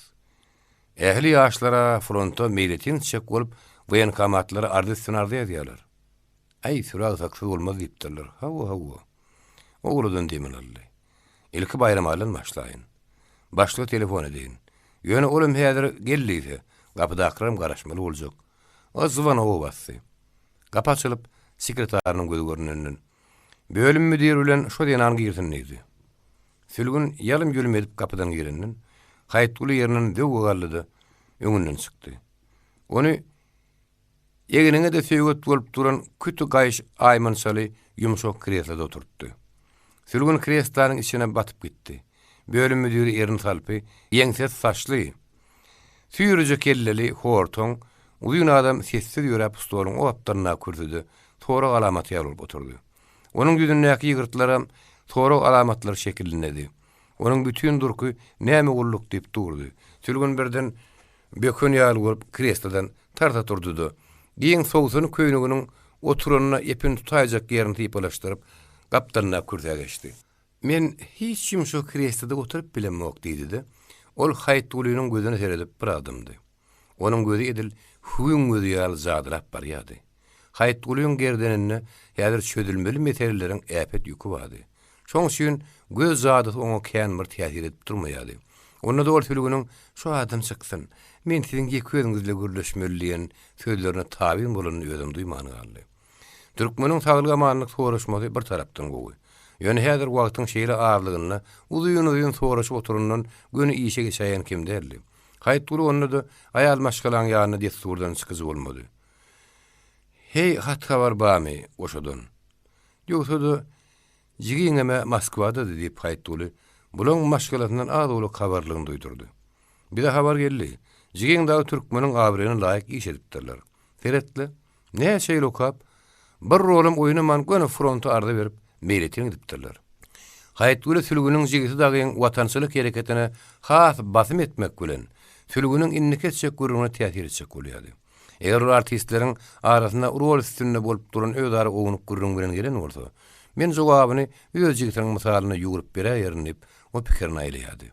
Ähli ýaşlar-a fronta meýletin gitjek bolup, woýenkomatlara arza üstüne arza ýazýarlar. Äý, süri agsaksyz bolmaz diýipdirler. Hawa, hawa. O uludan demini aldy. Ilki Baýramalydan başlaýyn. Başlyga telefon edeýin. Ýöne olam häzir gel diýse, gapydakylaram garaşmaly boljak. O zwonoga basdy. Gapy açylyp, sekretarynyň gözi görnenden, Bölüm müdiri bilen şo zenan girsin diýdi. Sülgün ýalym-ýulum edip gapydan girenden, Haýytguly ýerinden zöwwe galdy-da, öňünden çykdy. Ony Egniňe-de söýget bolup duran küti gaýyş aýmançaly ýumşak kresloda oturtdy. Sülgün kreslanyň içine batyp gitdi. Bölüm müdiri erin salpy, ýeňsesi saçly, süýrüje kelleli, hortaň, uzyn adam sessiz ýöräp stoluň o gapdalyndaky kürsüde sorag alamaty ýaly bolup oturdy. Onuň ýüzündäki ýygyrtlaram sorag alamatlary şekilindedi. Onuň bütin durky näme gulluk diýip durdy. Sülgün birden Böken ýaly bolup kreslodan tarsa turdy-da, giň sowsany köýneginiň oturanyna epin tutaýjak ýerini sypalaşdyryp, gapdalyndaky kürsä geçdi. Men hiç ýumşak kresloda oturyp bilemok, diýdi-de, ol Haýytgulynyň gözüne seredip biraz dymdy. Onuň gözi edil hüwüň gözi ýaly jadylap barýardy. Haýytgulyň gerdeninde häzir çözülmeli meseleleriň äpet ýüki bardy. Şoň üçin göz jadysy oňa kän bir täsir edip durmaýardy. Onda-da ol Sülgüniň Şu adam çyksyn, men siziň ýeke özüňiz bile gürleşmeli diýen sözlerine tabyn bolanyny özem duýman galdy. Türkmeniň saglyk-amanlyk soraşmasy bir tarapdan gowy. Ýöne häzir wagtyň şeýle azlygynda uzyn-uzyn soraşyp oturandan göni işe geçäýen kem däldi. Haýytguly onda-da aýal maşgalaň ýanynda dessurdan çykyjy bolmady. Heý, hat-habar barmy goşadan? Ýogsa-da, jigiňem-ä Moskwadady diýip, Haýytguly bulaň maşgalasyndan az-owlak habarlygyny duýdurdy. Bize habar geldi. Jigiň dagy türkmeniň abraýyna laýyk iş edipdirler. Seret-le, näçe ýyl okap, bir rolam oýnaman göni fronta arza berip, meýletin gidipdirler. Haýytguly Sülgüniň jigisi dagyň watançylyk hereketine has basym etmek bilen, Sülgüniň indiki etjek gürrüňine täsir etjek bolýardy. Eger ol artistleriň arasynda rol üstünde bolup duran özara ownuk gürrüň bilen gelen bolsa, men jogabyny öz jigisiniň mysalynda ýugrup beräýerin diýip, o pikirini aýlaýardy.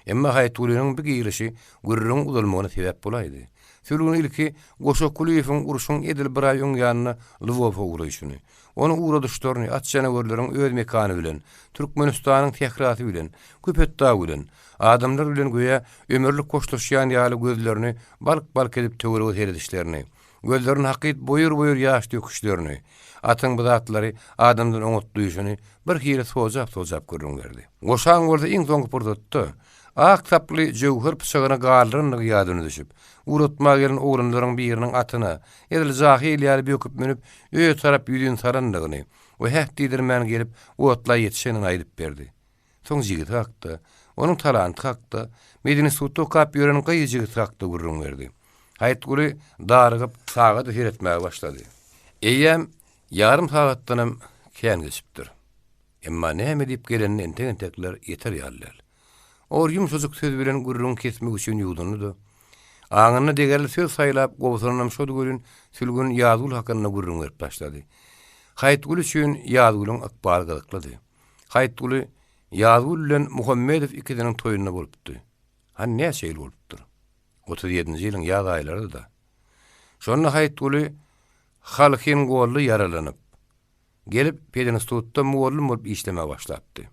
Emma Haýytgulynyň bu girişi gürrüňiň uzalmagyna sebäp bolaýdy. Sülgün ilki Goşa Kulyýewiň urşuň edil bir aý öň ýanynda Lwowa ugraýşyny, ony ugradyşlaryny, at janawerleriň öz mekany bilen, Türkmenistanyň sährasy bilen, Köpetdag bilen, Adamlar bilen göýä ömürlik hoşlaşýan ýaly gözlerini balk-balk edip töwerege seredişlerini, gözlerini hakyt boýur-boýur ýaş döküşlerini, atyň bu zatlary adamdan oňat duýşuny birhili sojap-sojap gürrüň berdi. Goşaň bolsa iň soňky pursatda ak saply jöwher pyçagyny galdyrandygy ýadyna düşüp, ugratmaga gelen oglanlaryň biriniň atyna edil jahyl ýaly böküp münüp, öýe tarap ýüzin salandygyny we häh diýdirmän gelip otla ýetişendigini aýdyp berdi. Soň jigisi hakda, onuň talanty hakda, medinstitutda okap ýören gyz jigisi hakda gürrüň berdi. Haýytguly darygyp, sagada seretmäge başlady. Eýýäm ýarym sagatdanam kän geçipdir. Emma näme diýip gelenini entek-entekler ýeter ýaly däl. Ol ýumşajyk söz bilen gürrüňi kesmek üçin ýuwdundy-da, aňynda degerli söz saýlap, gobsunanam şody welin, Sülgün Ýazgül hakynda gürrüň berip başlady. Haýytguly üçin Ýazgülüň ykbaly gyzyklydy. Haýytguly Ýazgül bilen Muhammedow ikisiniň toýunda bolupdy. Hany näçe ýyl bolupdyr? 37-nji ýylyň ýaz aýlarydy-da. Şonda Haýytguly Halhin-Golda ýaralanyp, gelip pedinstitutda mugallym bolup işlemäge başlapdy.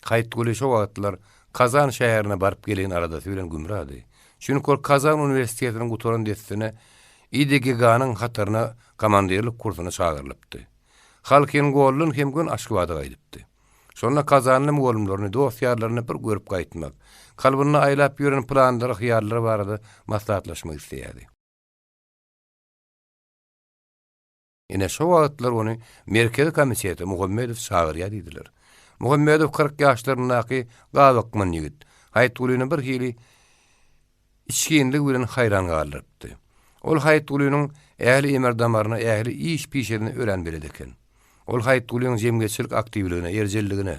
Haýytguly şo wagtlar Kazan şäherine baryp geleýin aladasy bilen gümrady. Çünki ol Kazan uniwersitetini gutaran dessine IDGG-nyň hataryna komandirlik kursuna çagyrylypdy. Halkin Goldan hem göni Aşgabada gaýdypdy. Şonda kazanly mugallymlaryny, dost-ýarlaryny bir görüp gaýtmak, kalbynda aýlap ýören planlary, hyýallary barada maslahatlaşmak isleýärdi. Ine, şo wagtlar ony Merkezi komitete Muhammedow çagyrýar diýdiler. Muhammedow 40 ýaşlaryndaky gabakman ýigit. Haýytgulyny bir hili içginligi bilen haýran galdyrypdy. Ol Haýytgulynyň ähli emer-damaryna, ähli iş-pişesine örän belet eken. Ol Haýytgulynyň jemgyýetçilik aktiwligine, erjelligine,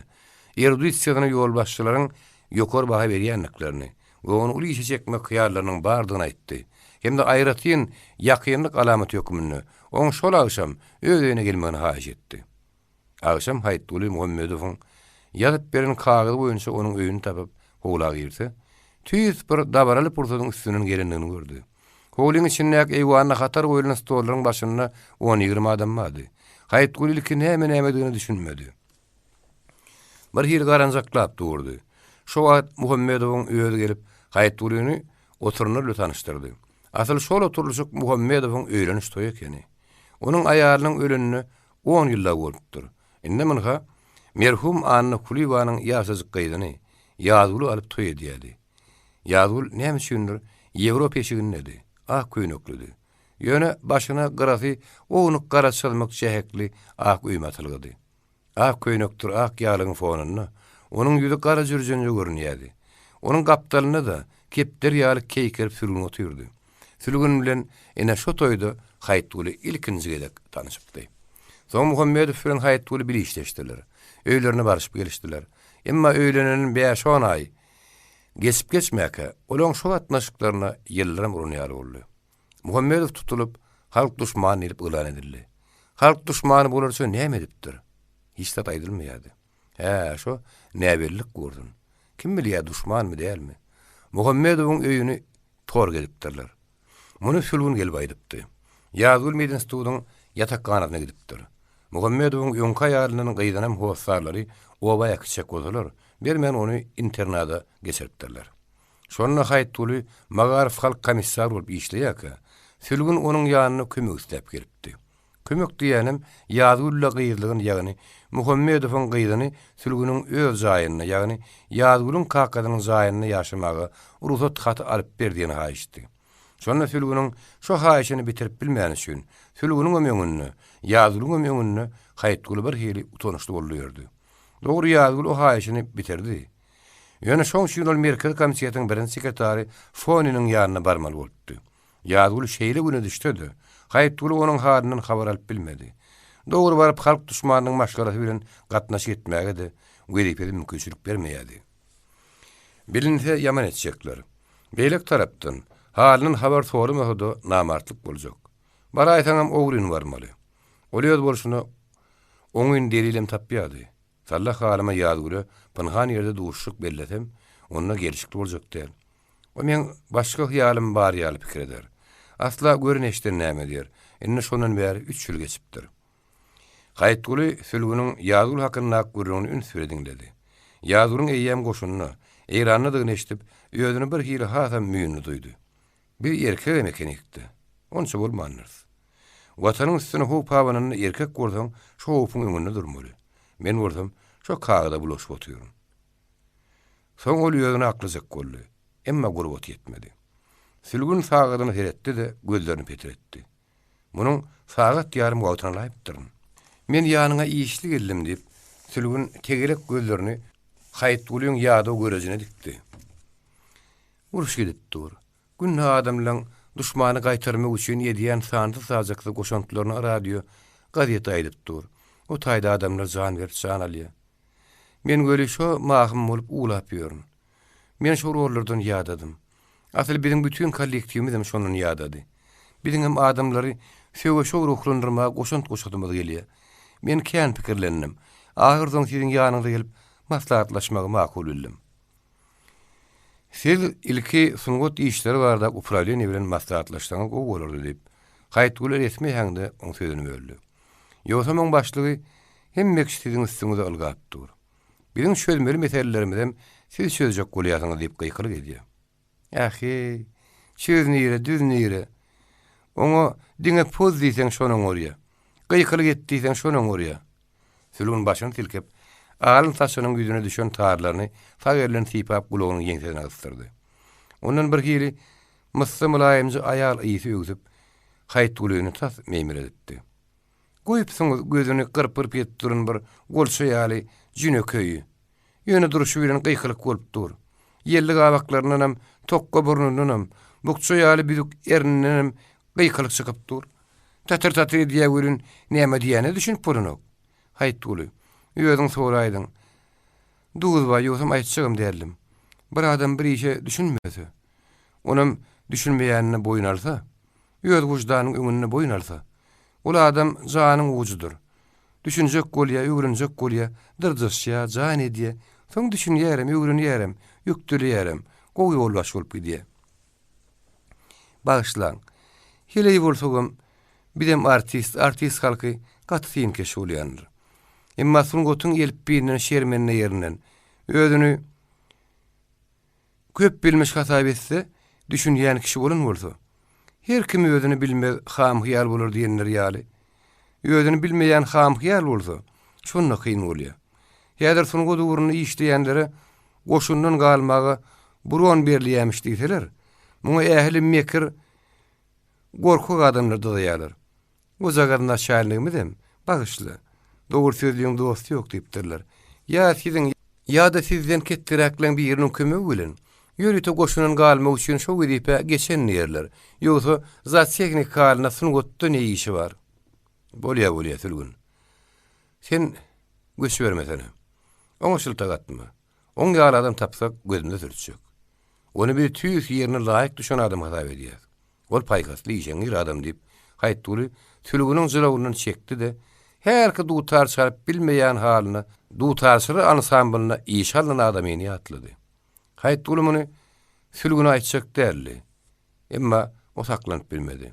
erudisiýasyna ýolbaşçylaryň ýokary baha berýändiklerini we ony uly işe çekmek hyýallarynyň bardygyny aýtdy hem-de aýratyn ýakynlyk alamaty hökmünde oň şol agşam öz öýüne gelmegini haýyş etdi. Agşam Haýytguly Muhammedowyň ýazyp beren kagyzy boýunça onuň öýüni tapyp, howla girse, tüýs bir dabaraly pursadyň üstünden gelendigini gördi. Howlyň içindäki eýwanda hatar goýlan stollaryň başynda on-ýigrimi adam bardy. Haýytguly ilki näme-nämedigine düşünmedi. Bir hili garanjaklap durdy. Şo wagt Muhammedowyň özi gelip, Haýytgulyny oturanlar bilen tanyşdyrdy. Asyl şol oturylyşyk Muhammedowyň öýleniş toýy ekeni. Onuň aýalynyň ölenine On ýyl dagy bolupdyr. Indem ynha, merhum Anna Kulyýewanyň ýaşajyk gyzyny, Ýazgüli alyp toý edýärdi. Ýazgül, näme üçindir, ýewropa eşigindedi, ak köýneklidi. Ýöne başyna gyrasy ownuk gara çyzmyk jähekli ak öýme atylgydy. Ak köýnekdir ak ýaglygyň fonunda onuň ýüzi gara jürjenje görünýärdi. Onuň gapdalynda-da kepderi ýaly keýkerip sülgün otyrdy. Sülgün bilen ine şo toýda Haýytguly ilkinji gezek tanyşypdy. Soň Muhammedow bilen Haýytguly bir işleşdiler. Öýlerine baryşyp gelişdiler. Emma öýlenenden bäş-on aý geçip-geçmäkä, olaň şo gatnaşyklaryna ýyldyrym uran ýaly boldy. Muhammedow tutulyp, halk duşmany diýlip yglan edildi. Halk duşmany bolarça näme edipdir? Hiç zat aýdylmaýardy. Hä, şo näbellilik gursun. Kim bilýär duşmanmy, dälmi? Muhammedowyň öýüni tor gezipdirler. Muny Sülgün gelip aýdypdy. Ýazgül medinstitutyň ýatakhanasyna gidipdir. Muhammedowyň öňki aýalyndan gyzynam hossarlary oba äkitjek bolsalar, bermän ony internada geçiripdirler. Şonda Haýytguly Magaryf halk komissary bolup işleýärkä, Sülgün onuň ýanyna kömek isläp gelipdi. Kömek diýýänim, Ýazgül-le gyzlygyny, ýagny Muhammedowyň gyzyny Sülgüniň öz jaýynda, ýagny Ýazgülüň kakasynyň jaýynda ýaşamaga rugsat haty alyp ber diýen haýyşdy. Şonda Sülgüniň şo haýyşyny bitirip bilmäni üçin, Sülgüniňem öňünde, Ýazgülüňem öňünde Haýytguly birhili utançly boldy ýördi. Dogry Ýazgül o haýyşyny bitirdi. Ýöne şoň üçin ol Merkezi komitetiň birinji sekretary Foniniň ýanyna barmaly bolupdy. Ýazgül şeýle güne düşse-de, Haýytguly onuň halyndan habar alyp bilmedi. Dogry baryp halk duşmanynyň maşgalasy bilen gatnaşyk etmäge-de wezipesi mümkinçilik bermeýärdi. Bilinse ýaman etjekler. Beýleki tarapdan, halyndan habar soramasa-da namartlyk boljak. Baraýsaňam ogryn barmaly. Ol öz bolşuna oňyn delilem tapýardy. Sallah halyma Ýazgüle pynhan ýerde duşuşyk bellesem, onda gelşikli boljak däl. O meň başga hyýalym bar ýaly pikir eder. Asla gören eşiden näme diýer. Indi şondan bäri üç ýyl geçipdir. Haýytguly Sülgüniň Ýazgül hakyndaky gürrüňini üns bile diňledi. Ýazgülüň eýýäm goşunda, Eýrandadygyny eşidip, özüni bir hili hasam müýnli duýdy. Biz erkegem ekenik-dä. Onça bolmandyrys. Watanyň üstüne howp abananda erkek bolsaň, şo howpuň öňünde durmaly. Men bolsam, şo kagyza bulaşyp otyryn. Soň ol özüni aklajak boldy. Emma gurbaty ýetmedi. Sülgün sagadyna seretdi-de, gözlerini petretdi. Munuň sagat ýarym wagtyny alaýypdyryn. Men ýanyňa işli geldim, diýip, Sülgün tegelek gözlerini Haýytgulyň ýadaw görejine dikdi. Uruş gidip dur. Günde adamlaň duşmany gaýtarmak üçin edýän sansyz-sajaksyz goşantlaryny radio, gazet aýdyp dur. O taýda adamlar jan berip jan alýar. Men weli şo mahym bolup uwlap ýörün. Men şo rollardan ýadadym. Asyl biziň bütin kollektiwimizem şondan ýadady. Biziňem adamlary söweşe ruhlandyrmaga goşant goşasymyz gelýär. Men kän pikirlendim. Ahyrsoň siziň ýanyňyza gelip maslahatlaşmagy makul bildim. Siz ilki sungat işleri barada uprawleniýe bilen maslahatlaşsaňyz gowy bolardy diýip, Haýytguly resmi äheňde oň sözüni böldi. Ýogsam oň başlygy hemme kişi siziň üstüňize ylgap dur. Biziň çözmeli meselelerimizem siz çözjek bolýarsyňyz diýip gykylyk edýär. Äheý, çöz nire, düz nire? Oňa diňe poz diýseň şony oňarýar. Gykylyk et diýseň şony oňarýar. Sülgün başyny silkip, alyn saçynyň ýüzüne düşen tarlaryny sag eli bilen sypap gulagynyň ýeňsesine gysdyrdy. Ondan birhili myssa mylaýymja aýal ysy öwsüp, Haýytgulyny tas meýmiredipdi. Goýupsyňyz gözüni gyrp-gyrp edip duran bir golça ýaly jünekeýi. Ýöne durşy bilen gykylyk bolup dur. Ýelli gabaklaryndanam, tokga burnundanam, bukja ýaly büzük ernindenem gykylyk çykyp dur. Tatyr-tatyr edýä welin, näme diýýänine düşünip bolanok. Haýytguly, özüň soraýdyň. Duz bar, ýogsam aýtjagam däldim. Bir adam bir işe düşünmese, onam düşünmeýänini boýun alsa, Öz wyždanyň öňünde boýun alsa. Ol adam janyň ujudyr. Düşünjek bolýa, öwrenjek bolýa, dyrjaşýa, jan edýä. Soň düşünýärem, öwrenýärem, ökdeleýärem, gowy ýolbaşçy bolup gidýä. Bagyşlaň. Heleý bolsagam, bizem artist, artist halky gaty synkeş bolýandyr. Emma sungatyň elipbiýinden şermende ýerinden, özüni Köp bilmiş hasap etse, düşünýän kişi bolan bolsa. Her kim özüni bilmez ham-hyýal bolar diýenleri ýaly. Özüni bilmeýän ham-hyýal bolsa, şonda kyn bolýar. Häzir sungat ugrunda işleýänlere goşundan galmaga bron berilýämiş diýseler, muňa ähli mekir, gorkak adamlar dyzaýarlar. Bujagaz naçalnigimizem, Bagyşla, dogry sözliň dosty ýok diýipdirler. Ýa siziň, ýa-da sizden ketderäkleň biriniň kömegi bilen, ýörite goşundan galmak üçin şo wezipä geçen diýerler. Ýogsa, zootehnik halyna sungatda ne işi bar? Bolýa, bolýa, Sülgün. Sen göçübermesene. Oňa şyltak atma. Oň ýaly adam tapsak, gözümize sürtjek. Ony biz tüýs ýerine laýyk düşen adam hasap edýäs. Ol paýhasly, işeňňir adam diýip, Haýytguly Sülgüniň jylawyndan çekdi-de, hälki dutar çalyp bilmeýän halyna dutarçylar ansamblyna işe alnan adamyny ýatlady. Haýytguly muny Sülgüne aýtjak däldi. Emma o saklanyp bilmedi.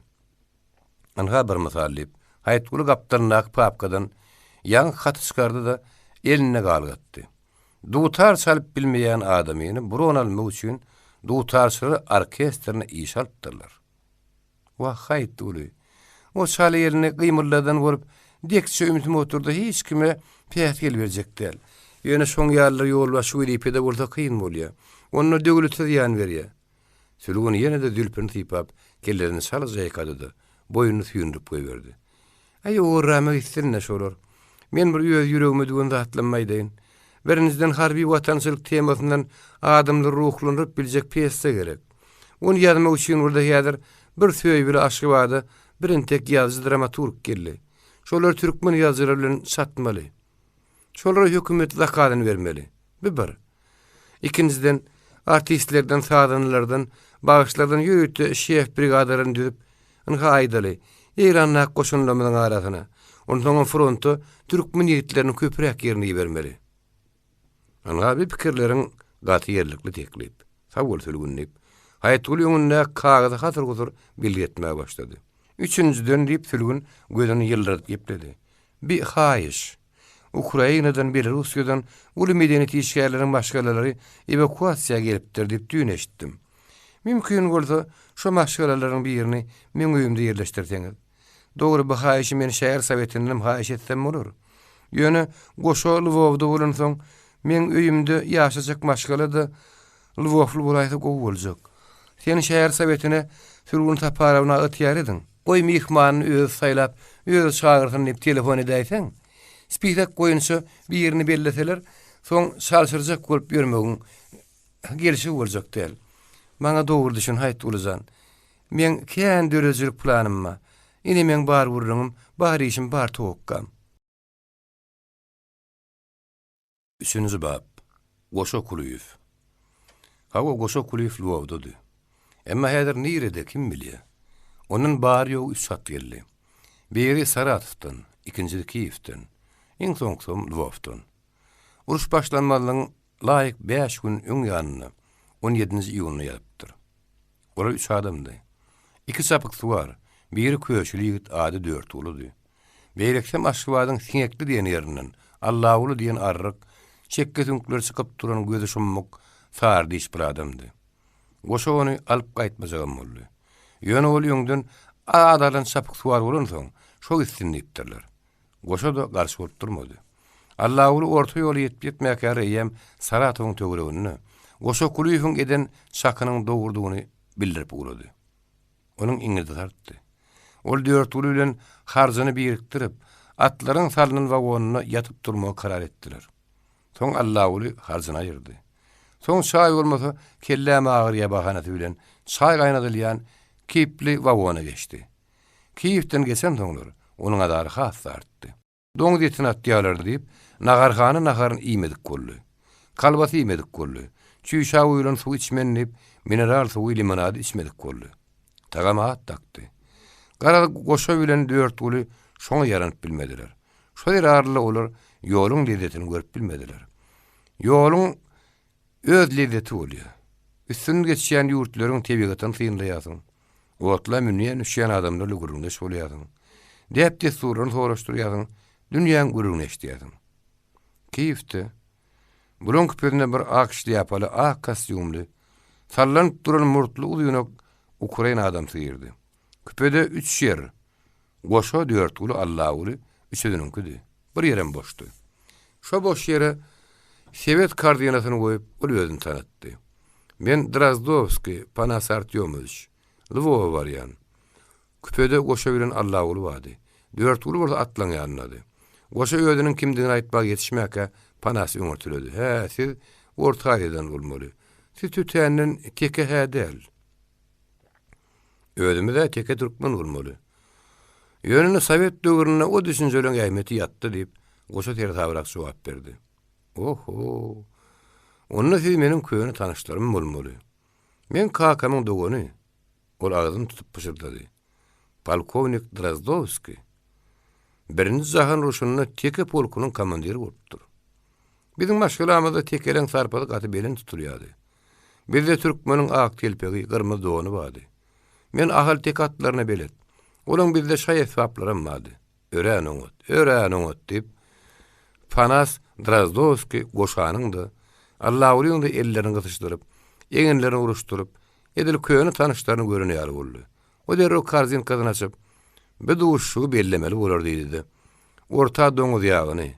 Ynha bir mysal diýip, Haýytguly gapdalyndaky papkadan ýaňky haty çykardy-da, elinde galgatdy. Dutar çalyp bilmeýän adamyny bron almak üçin dutarçylar orkestrine işe alypdyrlar. Wah, Haýytguly, o çal elini gymyldadan bolup, dekçe ümsüm oturdy, hiç kime päsgel berjek däl. Ýöne şoň ýalylar ýolbaşçy wezipede bolsa kyn bolýar. Onda döwlete zyýan berýär. Sülgün ýene-de zülpüni sypap, kellesini çalaja ýaýkady-da, boýnuny süýndürip goýberdi. Äý, ogurrama gitsin-dä şolar. Men bir öz ýüregime düwen zatlammy aýdaýyn. Birinjiden, harby-watançylyk temasyndan adamlary ruhlandyryp biljek pýessa gerek. Ony ýazmak üçin bolsa häzir bir söýgüli Aşgabada birintek ýazyjy-dramaturg geldi. Şolary türkmen ýazyjylary bilen çatmaly. Şolara hökümet zakazyny bermeli. Bu bir. Ikinjiden, artistlerden, sazandalardan, bagşylardan ýörite şef brigadalaryny düzüp, ynha aýdaly, Eýrandaky goşunlarymyzyň arasyna, onsoňam fronta türkmen ýigitlerini köpräk ýerine ibermeli. Ynha, bu pikirleriň gaty ýerlikli teklip. Sag bol, Sülgün, diýip, Haýytguly öňündäki kagyzy hasyr-husur belgi etmäge başlady. Üçünjiden, diýip, Sülgün gözüni ýyldyradyp gepledi. Bi haýyş. Ukrainadan, Belarussiýadan uly medeniýet işgärleriniň maşgalalary ewakuasiýa gelipdir diýip düýn eşitdim. Mümkin bolsa, şo maşgalalaryň birini meň öýümde ýerleşdirseňiz. Dogry, bu haýyşy men şäher sowetindenem haýyş etsem bolar. Ýöne goşa Lwowda bolansoň, meň öýümde ýaşajak maşgala-da lwowly bolaýsa gowy boljak. Sen şäher sowetine Sülgün Saparowna ygtyýar ediň. Goý myhmanyny özi saýlap, özi çagyrsyn diýip telefon edäýseň, spisek boýunça birini belleseler, soň çalşyrjak bolup ýörmegiň gelşigi boljak däl. Maňa dogry düşün, Haýytguly jan. Meň kän döredijilik planym bar. Ine meň bar gürrüňim, bar işim, bar towakgam. Üçünji bap. Goşa Kulyýew. Hawa, Goşa Kulyýew Lwowdady. Emma häzir nirede, kim bilýär. Ondan bary-ýogy üç hat geldi. Biri Saratowdan, ikinjisi Kiýewden, iň soňkusam Lwowdan. Uruş başlanmazlygyň laýyk bäş gün öň ýanynda, on ýedinji iýunda ýazypdyr. Olar üç adamdy. Iki çapyksuwar, biri köşüli ýigit ady Dörtgulydy. Beýlekisem Aşgabadyň Siňekli diýen ýerinden Allaguly diýen arryk, çekge süňkleri çykyp duran gözi şummuk, sary diş bir adamdy. Goşa ony alyp gaýtmajagam boldy. Ýöne ol öňden adalan çapyksuwar bolansoň, şo gitsin diýipdirler. Goşa-da garşy bolup durmady. Allaguly orta ýola ýetip-ýetmäkä eýýäm Saratowyň töwereginde Goşa Kulyýewiň eden çakynyň dogrudygyny bildirip ugrady. Onuň iňirdisi artdy. Ol Dörtguly bilen harjyny birikdirip, atlaryň salnan wagonynda ýatyp durmagy karar etdiler. Soň Allaguly harjyny aýyrdy. Soň çaý bolmasa kelläm agyrýa bahanasy bilen çaý gaýnadylýan kipli wagona geçdi. Kiýewden geçensoňlar, onuň azary has-da artdy. Doňuz etini atýarlar diýip, naharhana naharyny iýmedik boldy. Kolbasy iýmedik boldy. Çüýşä guýlan suwy içmen diýip, mineral suwy, limonady içmedik boldy. Tagama at dakdy. Garaz, goşa bilen Dörtguly şoňa ýaranyp bilmediler. Şo zerarly olar ýoluň lezzetini görüp bilmediler. Ýoluň Öz lezzeti bolýar. Üstünden geçýän ýurtlaryň tebigatyny synlaýarsyň. Otla münýän-düşýän adamlar bilen gürrüňdeş bolýarsyň. Däp-dessurlaryny soraşdyrýarsyň, dünýäň gürrüňini eşidýärsiň. Kiýewde bulaň küpesinde bir ak şlýapaly, ak kostýumly, sallanyp duran murtly uzynak ukrain adamsy girdi. Küpede üç ýer, Goşa, Dörtguly, Allaguly üçüziniňkidi. Bir ýerem boşdy. Şo boş ýere sebet korzinasyny goýup, ol özüni tanatdy. Men Drozdowskiý Panas Artýomowiç, Lwowa barýan. Küpede Goşa bilen Allaguly bardy. Dörtguly bolsa atlaň ýanyndady. Goşa özüniň kimdigini aýtmaga ýetişmäkä, Panas öňürtiledi. Hä, siz Orta Aziýadan bolmaly. Siz tötänden teke-hä däl. Özümiz-ä teke türkmen bolmaly. Ýöne indi sowet döwründe o düşünjeleň ähmiýeti ýatdy diýip, goşa seresabrak jogap berdi. Oho! Onda siz meniň köne tanyşlarym bolmaly. Meň kakamyň dogany, ol agzyny tutup pyşyrdady. Polkownik Drozdowskiý. Birinji jahan urşunda teke polkunyň komandiri bolupdyr. Biziň maşgalamyzda tekeleň sarpasy gaty belent tutulýardy. Bizde türkmeniň ak telpegi, gyrmyzy dony bardy. Men ahal-teke atlaryna belet. Olaň bizde şaý-esbaplaram bardy. Örän oňat, örän oňat, diýip, Panas Drozdowskiý goşanyň-da, Allagulyň-da ellerini gysyşdyryp, eginlerini uruşdyryp, edil köne tanyşlaryny gören ýaly boldy. O derrew korzinkasyny açyp, Bu duşuşygy bellemeli bolar diýdi-de, orta doňuz ýagyny,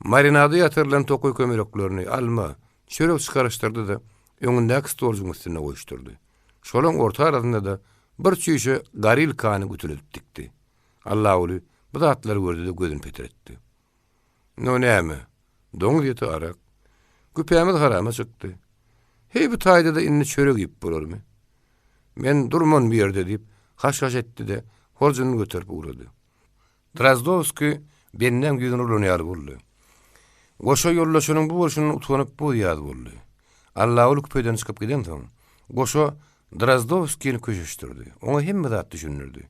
Marinada ýatyrylan tokaý kömeleklerini, alma, çörek çykaryşdyrdy-da, öňündäki stoljugyň üstünde goýuşdyrdy. Şolaň orta arasynda-da bir çüýşe gorilkany gütüledip dikdi. Allaguly bu zatlary gördi-de gözüni petretdi. No näme, doňuz eti arak. Güpämiz harama çykdy. Heý bu taýda-da indi çörek iýip bolarmy? Men durman bu ýerde diýip, haş-haş etdi-de, horjunyny göterip ugrady. Drozdowskiý bendäň ýüzüne uran ýaly boldy. Goşa ýoldaşynyň bu bolşundan utanyp boz-ýaz boldy. Allaguly küpeden çykyp gidensoň, Goşa Drozdowskini köşeşdirdi. Oňa hemme zat düşündirdi.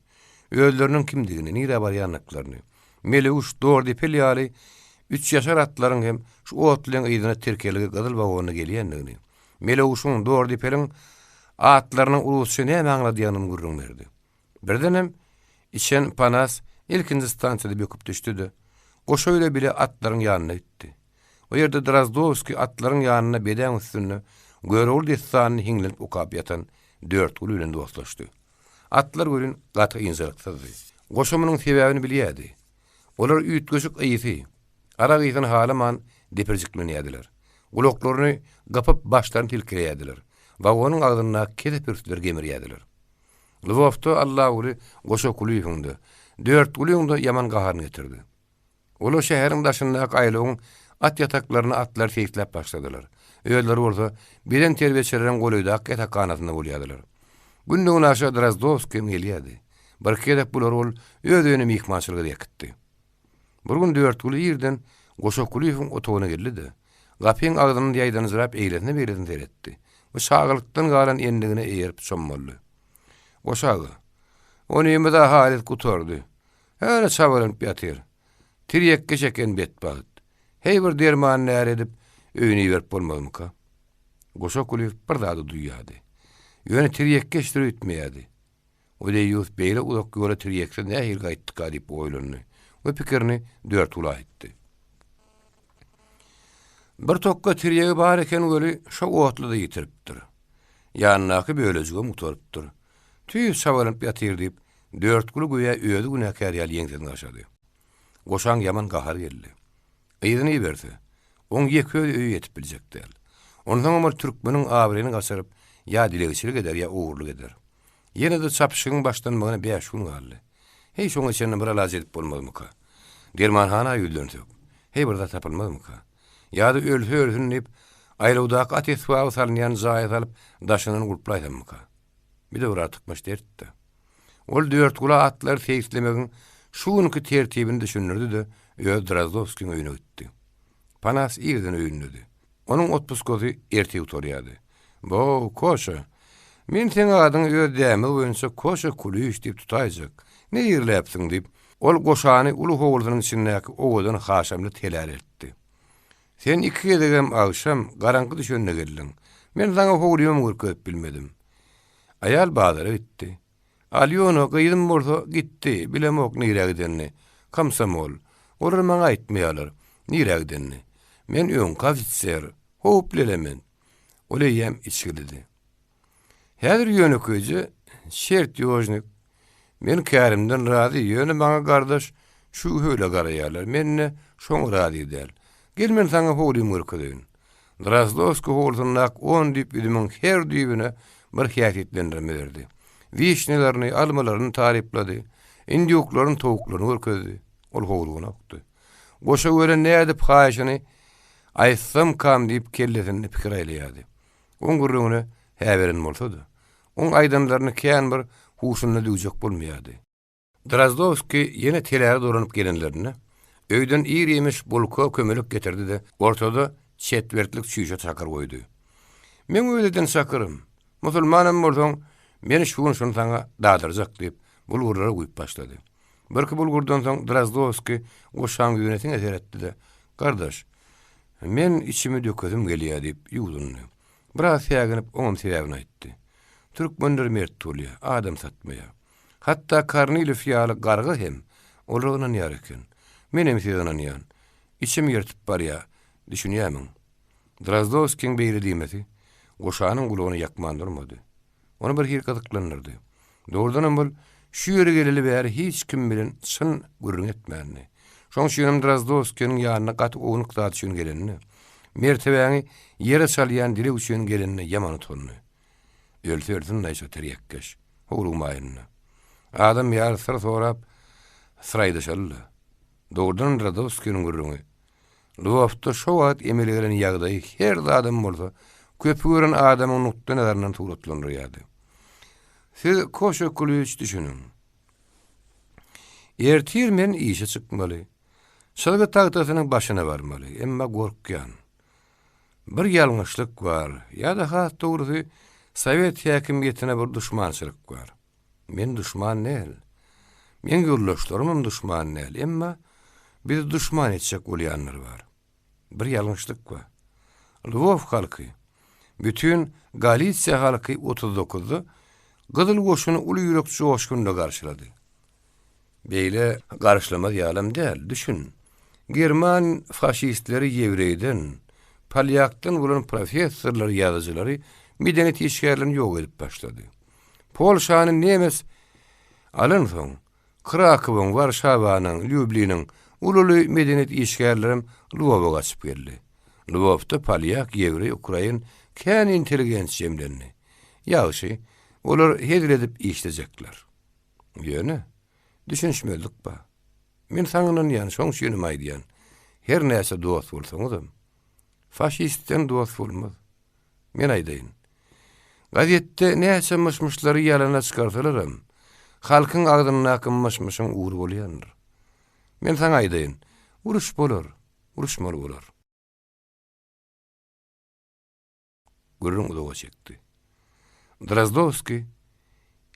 Özleriniň kimdigini, nirä barýandyklaryny, Meleguş, Dordepel ýaly üçýaşar atlaryň hem şu otlyň yzyna tirkelgi gyzyl wagonda gelýändigini, Meleguşuň, Dordepeliň atlarynyň rusça näme aňladýanyny gürrüň berdi. Birdenem içen Panas ilkinji stansiýada böküp düşdi-de, goşa bile bile atlaryň ýanyna gitdi. O ýerde Drozdowskiý atlaryň ýanynda bedäň üstünde Görogly dessanyny hiňlenip okap ýatan Dörtguly bilen dostlaşdy. Atlar welin gaty ynjalyksyzdy. Goşa munuň sebäbini bilýärdi. Olar üýtgeşik ysy, arak ysyny halaman depirjiklenýärdiler. Gulaklaryny gypyp başlaryny silkeleýärdiler. Wagonyň agzyndaky kese pürsleri gemirýärdiler. Lwowda Allaguly Goşa Kulyýewiň-de, Dörtgulyň-da ýaman gaharyny getirdi. Olar şäheriň daşyndaky aýlawyň at ýataklarynda atlary seýisläp başladylar. Özleri bolsa bedenterbiýeçileriň golaýdaky ýatakhanasynda bolýardylar. Günde-günaşa Drozdowskiý hem gelýärdi. Birki gezek bulary ol öz öýüne myhmançylyga-da äkitdi. Bir gün Dörtguly irden Goşa Kulyýewiň otagyna geldi-de, gapyň agzyndan ýaýdanyjyrap eýlesine-beýlesine seretdi we çagalykdan galan endigine eýerip çommaldy. Goşa aga, Onymyz-a halys gutardy. Häli çabalanyp ýatyr. Tirýekge çeken betbagt. Heý bir derman-däri edip, öýüne iberip bolmazmyka? Goşa Kulyýew bir zady duýýardy. Ýöne tirýekgeçdir öýtmeýärdi. Odeýýus beýle uzak ýola tirýeksiz nähili gaýtdyka diýip oýlandy we pikirini Dörtgula aýtdy. Bir tokga tirýegi bar eken weli, şo otly-da ýitiripdir. Ýanyndaky bölejigem gutarypdyr. Tüýs çabalanyp ýatyr diýip, Dörtguly göýä özi günäkär ýaly ýeňsesini gaşady. Goşaň ýaman gahary geldi. Yzyny iberse, oň ýeke özi öýe ýetip biljek däl. Onsoňam ol türkmeniň abraýyny gaçyryp, ýa dilegçilik eder, ýa ogurlyk eder. Ýene-de çapyşygyň başlanmagyna bäş gün galdy. Heý, şoňa çenli bir alaç edip bolmazmyka? Dermanhana ýüzlensek, heý bir zat tapylmazmyka? Ýa-da ölse ölsün diýip, aýlawdaky at esbaby salynýan jaýa salyp, daşyndan gulplaýsammyka? Bir-de bir artykmaç dert-dä. Ol Dörtgula atlary seýislemegiň şu günki tertibini düşündirdi-de, özi Drozdowskiň öýüne gitdi. Panas irden öýündedi. Onuň otpuskasy ertir gutarýardy. Bo, Koşa! Men seň adyňy öz däbimiz boýunça Koşa Kulyýewiç diýip tutaýjak. Ne ýerläpsiň? diýip, ol goşany uly howlusynyň içindäki owadan haşamly telär eltdi. Sen iki gezegem agşam, garaňky düşende geldiň. Men saňa howlymam görkezip bilmedim. Aýal bazara gitdi. Alýona, gyzym bolsa, gitdi, bilemok nirä gidenini. Komsomol. Olar maňa aýtmaýarlar, nirä gidenini. Men öňki ofiser, howply element. Ol eýýäm içgilidi. Häzir ýönekeýje şert ýožnik. Men kärimden razy, ýöne maňa gardaş şübheli garaýarlar. Men-de şoňa razy däl. Gel men saňa howlymy görkezeýin. Drozdowskiý howlusyndaky on düýp üzümiň her düýbüne bir häsiýetlendirme berdi. Wişnelerini, almalaryny taryplady. Indýuklaryny, towuklaryny görkezdi. Ol howluganokdy. Goşa gören nädip haýyşyny aýtsamkam diýip kellesinde pikir aýlaýardy. Oň gürrüňine hä beren bolsa-da, oň aýdanlaryny kän bir huşunda düwjek bolmaýardy. Drozdowskiý ýene teläre dolanyp gelenlerinde, öýden ir-iýmiş bulka, kömelek getirdi-de, ortada çetwertlik çüýşe çakyr goýdy. Meň öz eden çakyrym. Musulmanam bolsaň, men şu gün şuny saňa dadyrjak, diýip, bulgurlara guýup başlady. Birki bulgurdan soň Drozdowskiý goşaň ýüzüne siňe seretdi-de, Gardaş, men içimi dökesim gelýär, diýip, ýuwdundy. Biraz säginip, oňam sebäbini aýtdy. Türkmenler mert bolýar, adam satmaýar. Hatda Kornilow ýaly garga hem olara ynanýar eken. Menem size ynanýan. Içim ýyrtyp barýar, düşünýärmiň? Drozdowskiň beýle diýmesi Goşanyň gulagyna ýakman durmady. Ony bir hili gyzyklandyrdy. Dogrudanam ol şu ýere geleli bäri hiç kim bilen çyn gürrüň etmändi. Şoň üçinem Drozdowskiniň ýanyna gaty ownuk zat üçin gelenine, mertebäňi ýere çalýan dileg üçin gelenine ýaman utandy. Ölse ölsün-laý şo tirýekkeş. Howlugmaýyn-da. Adam ýaly syr sorap, syr aýdyşaly-la. Dogrudanam Drozdowskiniň gürrüňi Lwowda şo wagt emele gelen ýagdaýy her zadam bolsa köpi gören adamyň nukdaý nazaryndan suratlandyrýardy. Siz Koşa Kulyýewiç düşüniň. Ertir men işe çykmaly. Çyzgy tagtasynyň başyna barmaly, emma gorkýan. Bir ýalňyşlyk bar, ýa-da has dogrusy sowet häkimiýetine bir duşmançylyk bar. Men duşman däl. Meň ýoldaşlarymam duşman däl, emma bizi duşman etjek bolýanlar bar. Bir ýalňyşlyk bar. Lwow halky, bütin Galisiýa halky 39-da Gyzyl goşuny uly ýürek joşgunly garşylady. Beýle garşylamaz ýalam däl, düşün. German faşistleri ýewreýden, polýakdan bolan professorlary, ýazyjylary, medeniýet işgärlerini ýok edip başlady. Polşany nemes alansoň, Krakowyň, Warşawanyň, Lýubliniň uly-uly medeniýet işgärlerem Lwowa gaçyp geldi. Lwowda polýak, ýewreý, ukrain kän intelligent jemlendi. Ýagşy, olar hezil edip işlejekler. Ýöne, düşünişmezlik bar. Men saňa ynanýan, şoň üçinem aýdýan. Her näçe dost bolsaňyzam, faşistden dost bolmaz. Men aýdaýyn. Gazetde näçe myş-myşlary ýalana çykarsalaram, halkyň agzyndaky myş-myşyň ugry bolýandyr. Men saňa aýdaýyn, uruş bolar, uruşmaly bolar. Gürrüň uzaga çekdi. Drozdowskiý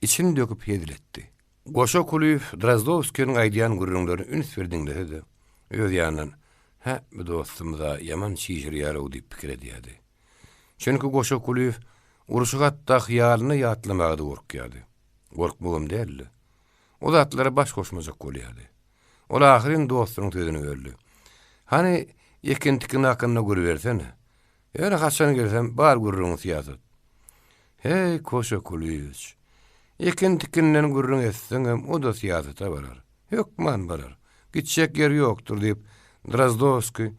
içini döküp hezil etdi. Goşa Kulyýew Drozdowskiniň aýdýan gürrüňlerini üns berip diňlese-de, öz ýanyndan, Hä, bu dostumyz-a ýaman çişirýär-ow diýip pikir edýärdi. Çünki Goşa Kulyýew urşy hatda hyýalynda ýatlamaga-da gorkýardy. Gorkmagam däldi. O zatlara baş goşmajak bolýardy. Ol ahyryn dostunyň sözüni böldi. Hany, Ekin-tikin hakynda gür bersene. Ýöne haçan gelsem, bar gürrüňiň syýasat. Heý, Koşa Kulyýewiç, ekin-tikinden gürrüň etseňem, o-da syýasata barar. Hökman barar. Gitjek ýeri ýokdur, diýip, Drozdowskiý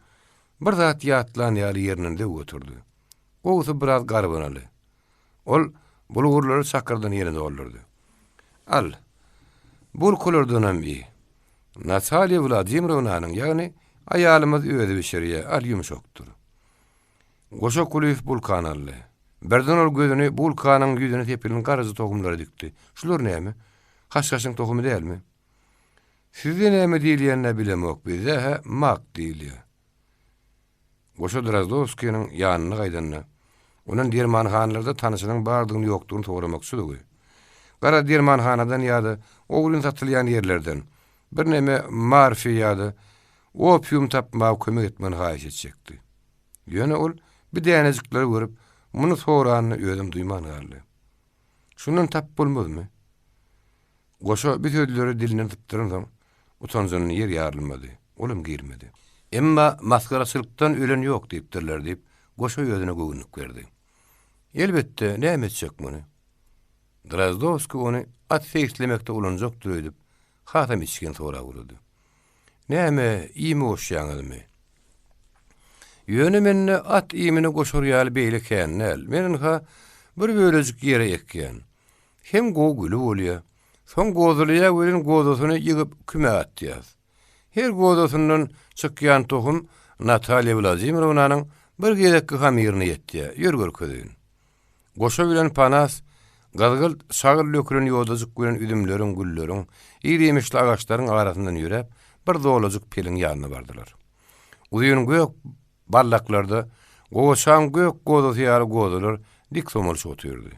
bir zat ýatlan ýaly ýerinden zöwwe turdy. Gowusy biraz garbanaly. Ol bulgurlary çakyrdan ýene doldurdy. Al, bulkalardanam iý. Natalýa Wladimirownanyň, ýagny aýalymyz özi bişirýär, al ýumşakdyr. Goşa Kulyýew bulkany aldy. Birden ol gözüni bulkanyň ýüzüne sepilen garaja tohumlara dikdi. Şular näme? Haşhaşyň tohumy dälmi? Sizde näme diýilýänini bilemok, bizde-hä mak diýilýär. Goşa Drozdowskiniň ýanyna gaýdanda, ondan dermanhanalarda tanyşynyň bardygyny-ýokdugyny soramakçydygy, garaz, dermanhanadan ýa-da ogryn satylýan ýerlerden birneme morfiý ýa-da opium tapmaga kömek etmegini haýyş etjekdi. Ýöne ol bir dänejikleri görüp, muny soranyny özem duýman galdy. Şundan tapyp bolmazmy? Goşa bu sözleri dilinden sypdyransoň, utanjyndan ýer ýarylmady. Olam girmedi. Emma masgaraçylykdan ölen ýok diýipdirler diýip, Goşa özüne göwünlik berdi. Elbetde, näme etjek muny? Drozdowskiý ony at seýislemekde ulanjakdyr öýdüp, hasam içgin sorap ugrady. Näme, iými goşýaňyzmy? Ýöne mende at iýmini goşar ýaly beýle kän däl. Men ynha, bir bölejik ýere ekýän. Hem gowy güli bolýa. Soň gozalaýa welin gozasyny ýygyp kümä atýas. Her gozasyndan çykýan tohum Natalýa Wladimirownanyň bir gezekki hamyryna ýetýä. Ýör görkezeýin. Goşa bilen panas, gyzgylt şagyl dökülen ýodajyk bilen üzümleriň, gülleriň, ir-iýmişli agaçlaryň arasyndan ýöräp, bir zolajyk peliň ýanyna bardylar. Uzyn gök Ballaklarda gowaçaň gök gozasy ýaly gozalar dik somalyşyp otyrdy.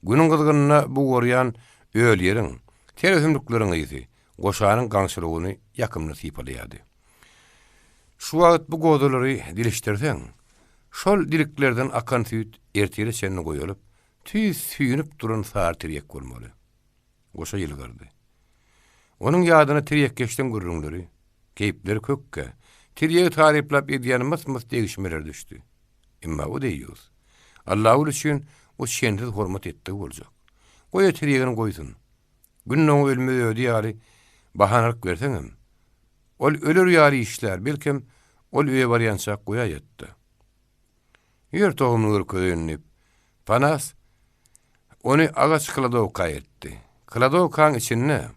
Günüň gyzgynynda bugarýan öl ýeriň, ter ösümlikleriň ysy goşanyň gaňşyrygyny ýakymly sypalaýardy. Şu wagt bu gozalary dilişdirseň, şol diliklerden akan süýt ertire çenli goýalyp, tüýs süýnüp duran sary tirýek bolmaly. Goşa ýylgyrdy. Onuň ýadyna tirýekkeşden gürrüňleri, keýpleri kökkä, tirýegi taryplap edýän mys-mys degişmeleri düşdi. Emma o deýýus. Allagül üçin o çensiz hormat etdigi boljak. Goý-a tirýegini goýsun. Günde oňa ölmez ödi ýaly bahanalyk berseňem, ol öler ýaly işlär, belkem, ol öýe barýança goýaýatda. Ýer tohumyny görkezeýin diýip, Panas ony agaç kladowka eltdi. Kladowkaň içinde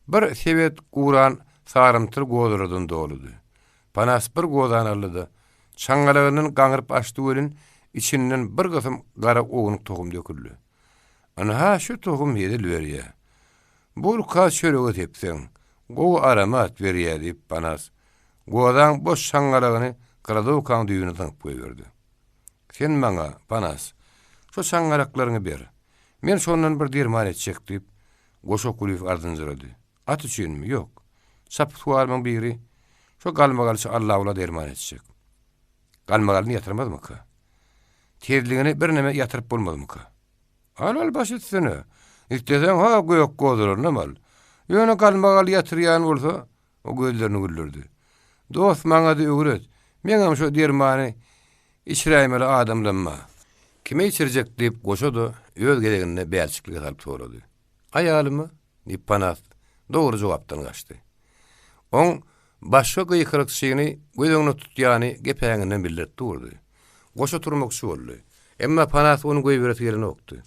bir sebet guran sarymtyl gozalardan doludy. Panas bir gozany aldy-da, çaňňalagyndan gaňryp açdy welin, içinden bir gysym gara ownuk tohum döküldi. Ynha, şu tohum hezil berýär. Bulka çörege sepseň, gowy aromat berýär diýip, Panas gozaň boş çaňňalagyny kladowkaň düýbüne zyňyp goýberdi. Sen maňa, Panas, şo çaňňalaklaryňy ber. Men şondan bir derman etjek, diýip, Goşa Kulyýew ardynjyrady. At üçinmi? Ýok. Çapyksuwarymyň biri şo galmagalçy Allagula derman etjek. Galmagalyny ýatyrmazmyka? Tezligini birneme ýatyryp bolmazmyka? Al, al, baş üstüne. Isleseň, ha, gök gozalarynam al. Ýöne galmagaly ýatyrýan bolsa, O gözlerini güldürdi. Dost, maňa-da öwret. Meňem şo dermany içiräýmeli adamlam-a. Kime içirjek? diýip, Goşa-da öz gezeginde bälçiklige salyp sorady. Aýalyma, diýip, Panas dogry jogapdan gaçdy. Oň başga gykylykçyny göz öňünde tutýany gep äňinden bildirip durdy. Goşa turmakçy boldy. Emma Panas ony goýberesi gelenokdy.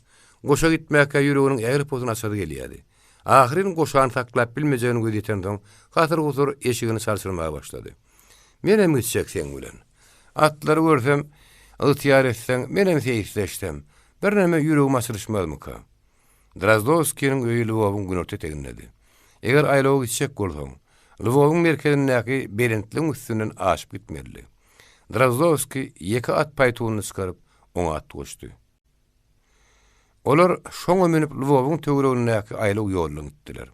Goşa gitmäkä ýüreginiň ägir-posuny açasy gelýärdi. Ahyryn goşany saklap bilmejegine gözi ýetensoň, hasyr-husur eşigini çalşyrmaga başlady. Menem gitjek seň bilen. Atlary görsem, ygtyýar etseň, menem seýisleşsem, birneme ýüregim açylyşmazmyka? Drozdowskiniň öýi Lwowyň günorta etegindedi. Eger aýlawa gitjek bolsaň, Lwowyň merkezindäki belentligiň üstünden aşyp gitmelidi. Drozdowskiý ýeke at paýtunyny çykaryp, oňa at goşdy. Olar şoňa münüp Lwowyň töweregindäki aýlaw ýoldan gitdiler.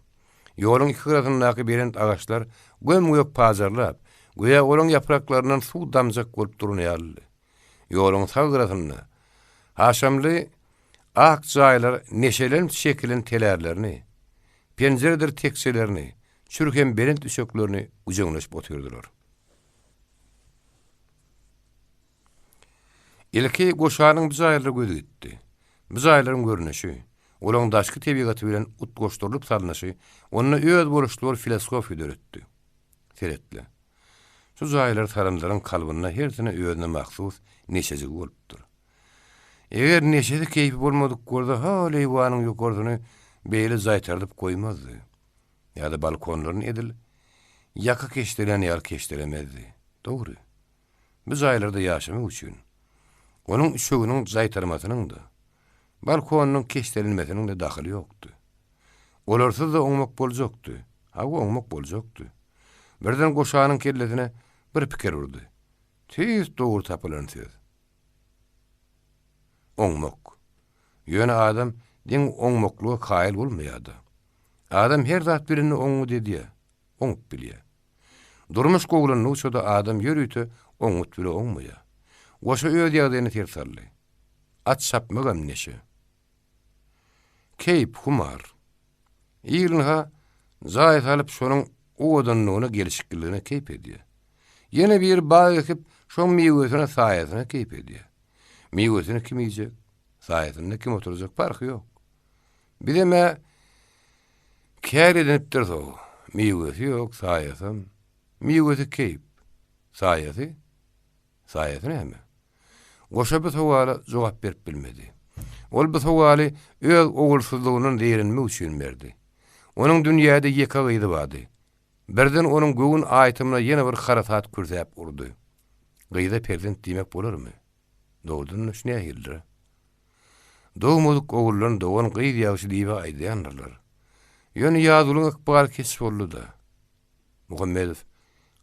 Ýoluň iki gyrasyndaky belent agaçlar göm-gök pajarlap, göýä olaň ýapraklaryndan suw damjak bolup duran ýalydy. Ýoluň sag gyrasynda haşamly ak jaýlar neşelenip çekilen telärlerini, penjiredir tekjelerini, çür hem belent üçeklerini güjeňleşip otyrdylar. Ilki goşanyň bu jaýlara gözi gitdi. Bu jaýlaryň görnüşi, olaryň daşky tebigaty bilen utgaşdyrylyp salnyşy onda özboluşly bir filosofiýa döretdi. Seretle. Şu jaýlary salanlaryň kalbynda hersine özüne mahsus neşejigi bolupdyr. Eger neşesi keýpi bolmadyk bolsa hol eýwanyň ýokarsyny beýle jaýtardyp goýmazdy. Ýa-da balkonlaryny edil ýaka keşdelän ýaly keşdelemezdi. Dogry. Bu jaýlarda ýaşamak üçin onuň üçeginiň jaýtarmasynyň-da, balkonynyň keşdelenmesiniň-de dahyly ýokdy. Olarsyz-da oňmak boljakdy. Hawa, oňmak boljakdy. Birden goşanyň kellesine bir pikir urdy. Tüýs dogry tapylan söz. Oňmak. Ýöne adam diňe oňmaklyga kaýyl bolmaýar-da. Adam her zat bilende oňňut edýär, oňup bilýär. Durmuş gowulandygyça-da adam ýörite oňňut bile oňmaýar. Goşa öz ýagdaýyna ser saldy. At çapmagam neşe. Keýp, humar. Ýygnha jaý salyp şonuň owadanlygyna, gelşikliligine keýp edýär. Ýene biri bag ekip, şoň miwesine, saýasyna keýp edýär. Miwesini kim iýjek, saýasynda kim oturjak parhy ýok. Bizem-ä kär edinipdiris-ow. Miwesi ýok, saýasam. Miwesi keýp. Saýasy? Saýasy näme? Goşa bu sowala jogap berip bilmedi. Ol bu sowaly öz ogulsyzlygyndan zeýrenmek üçin berdi. Onuň dünýäde ýeke gyzy bardy. Birden onuň göwün aýtymyna ýene bir harasat kürsäp urdy. Gyza perzent diýmek bolarmy? Dogrudan-da şu nähilidir-ä? Dogmadyk oguldan dogan gyz ýagşy diýib-ä aýdýandyrlar. Ýöne Ýazgulyň ykbaly keç boldy-da. Muhammedow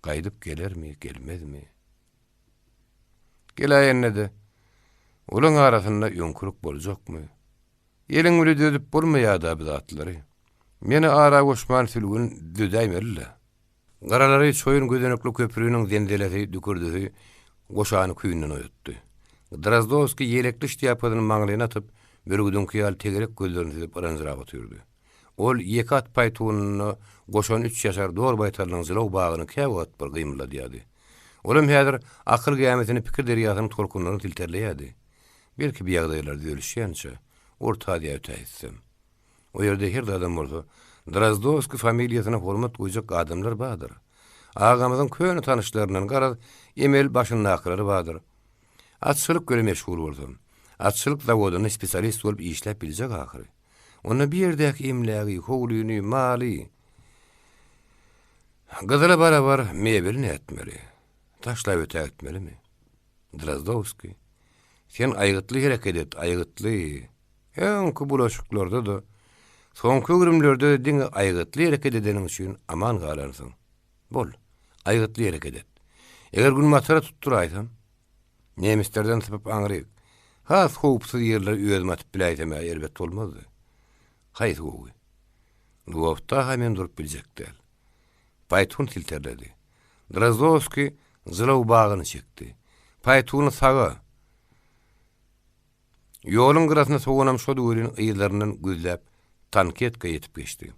gaýdyp gelermi, gelmezmi? Geläýende-de, olaň arasynda öňkülik boljakmy? Eliň bile düzedip bolmaýar-da bu zatlary. Meni ara goşman Sülgün düzedäýmeli-dä. Garalary çoýun gözenekli köprüniň zenzelesi, dükürdisi goşany küýünden oýatdy. Drozdowskiý ýelekli şlýapasyny maňlaýyna atyp, bürgüdiňki ýaly tegelek gözlerini süzüp yranjyrap otyrdy. Ol ýeke at paýtunynda goşan üç ýaşar dor baýtalynyň jylaw bagyny käwagt bir gymyldadýardy. Olam häzir akyl gämisini pikir derýasynyň tolkunlaryny silterleýärdi. Belki bu ýagdaýlar düzelişýänçä, Orta Aziýa ötäýtsem. O ýerde her zadam bolsa, Drozdowskiý familiýasyna hormat goýjak adamlar bardyr. Agamyzyň köne tanyşlaryndan, garaz, emel başyndakylary bardyr. Atçylyk bilen meşgul bolsam, atçylyk zawodynda spesialist bolup işläp biljek ahyry. Onda bu ýerdäki emlägi, howlyny, maly, gyzyla barabar mebeli nätmeli? Taşlap ötägitmelimi? Drozdowskiý, sen aýgytly hereket et, aýgytly. Öňki bulaşyklarda-da, soňky öwrümlerde-de diňe aýgytly hereket edeniň üçin aman galansyň. Bol, aýgytly hereket et. Eger günbatara tutduraýsam, nemislerden sypyp aňryk, has howpsuz ýerlere özümi atyp biläýsem-ä erbet bolmazdy. Haýsy gowy? Lwowda-ha men durup biljek däl. Paýtun silterledi. Drozdowskiý jylaw bagyny çekdi. Paýtuny saga! Ýoluň gyrasyna sowanam şody welin yzlaryndan güzläp tanketka ýetip geçdi.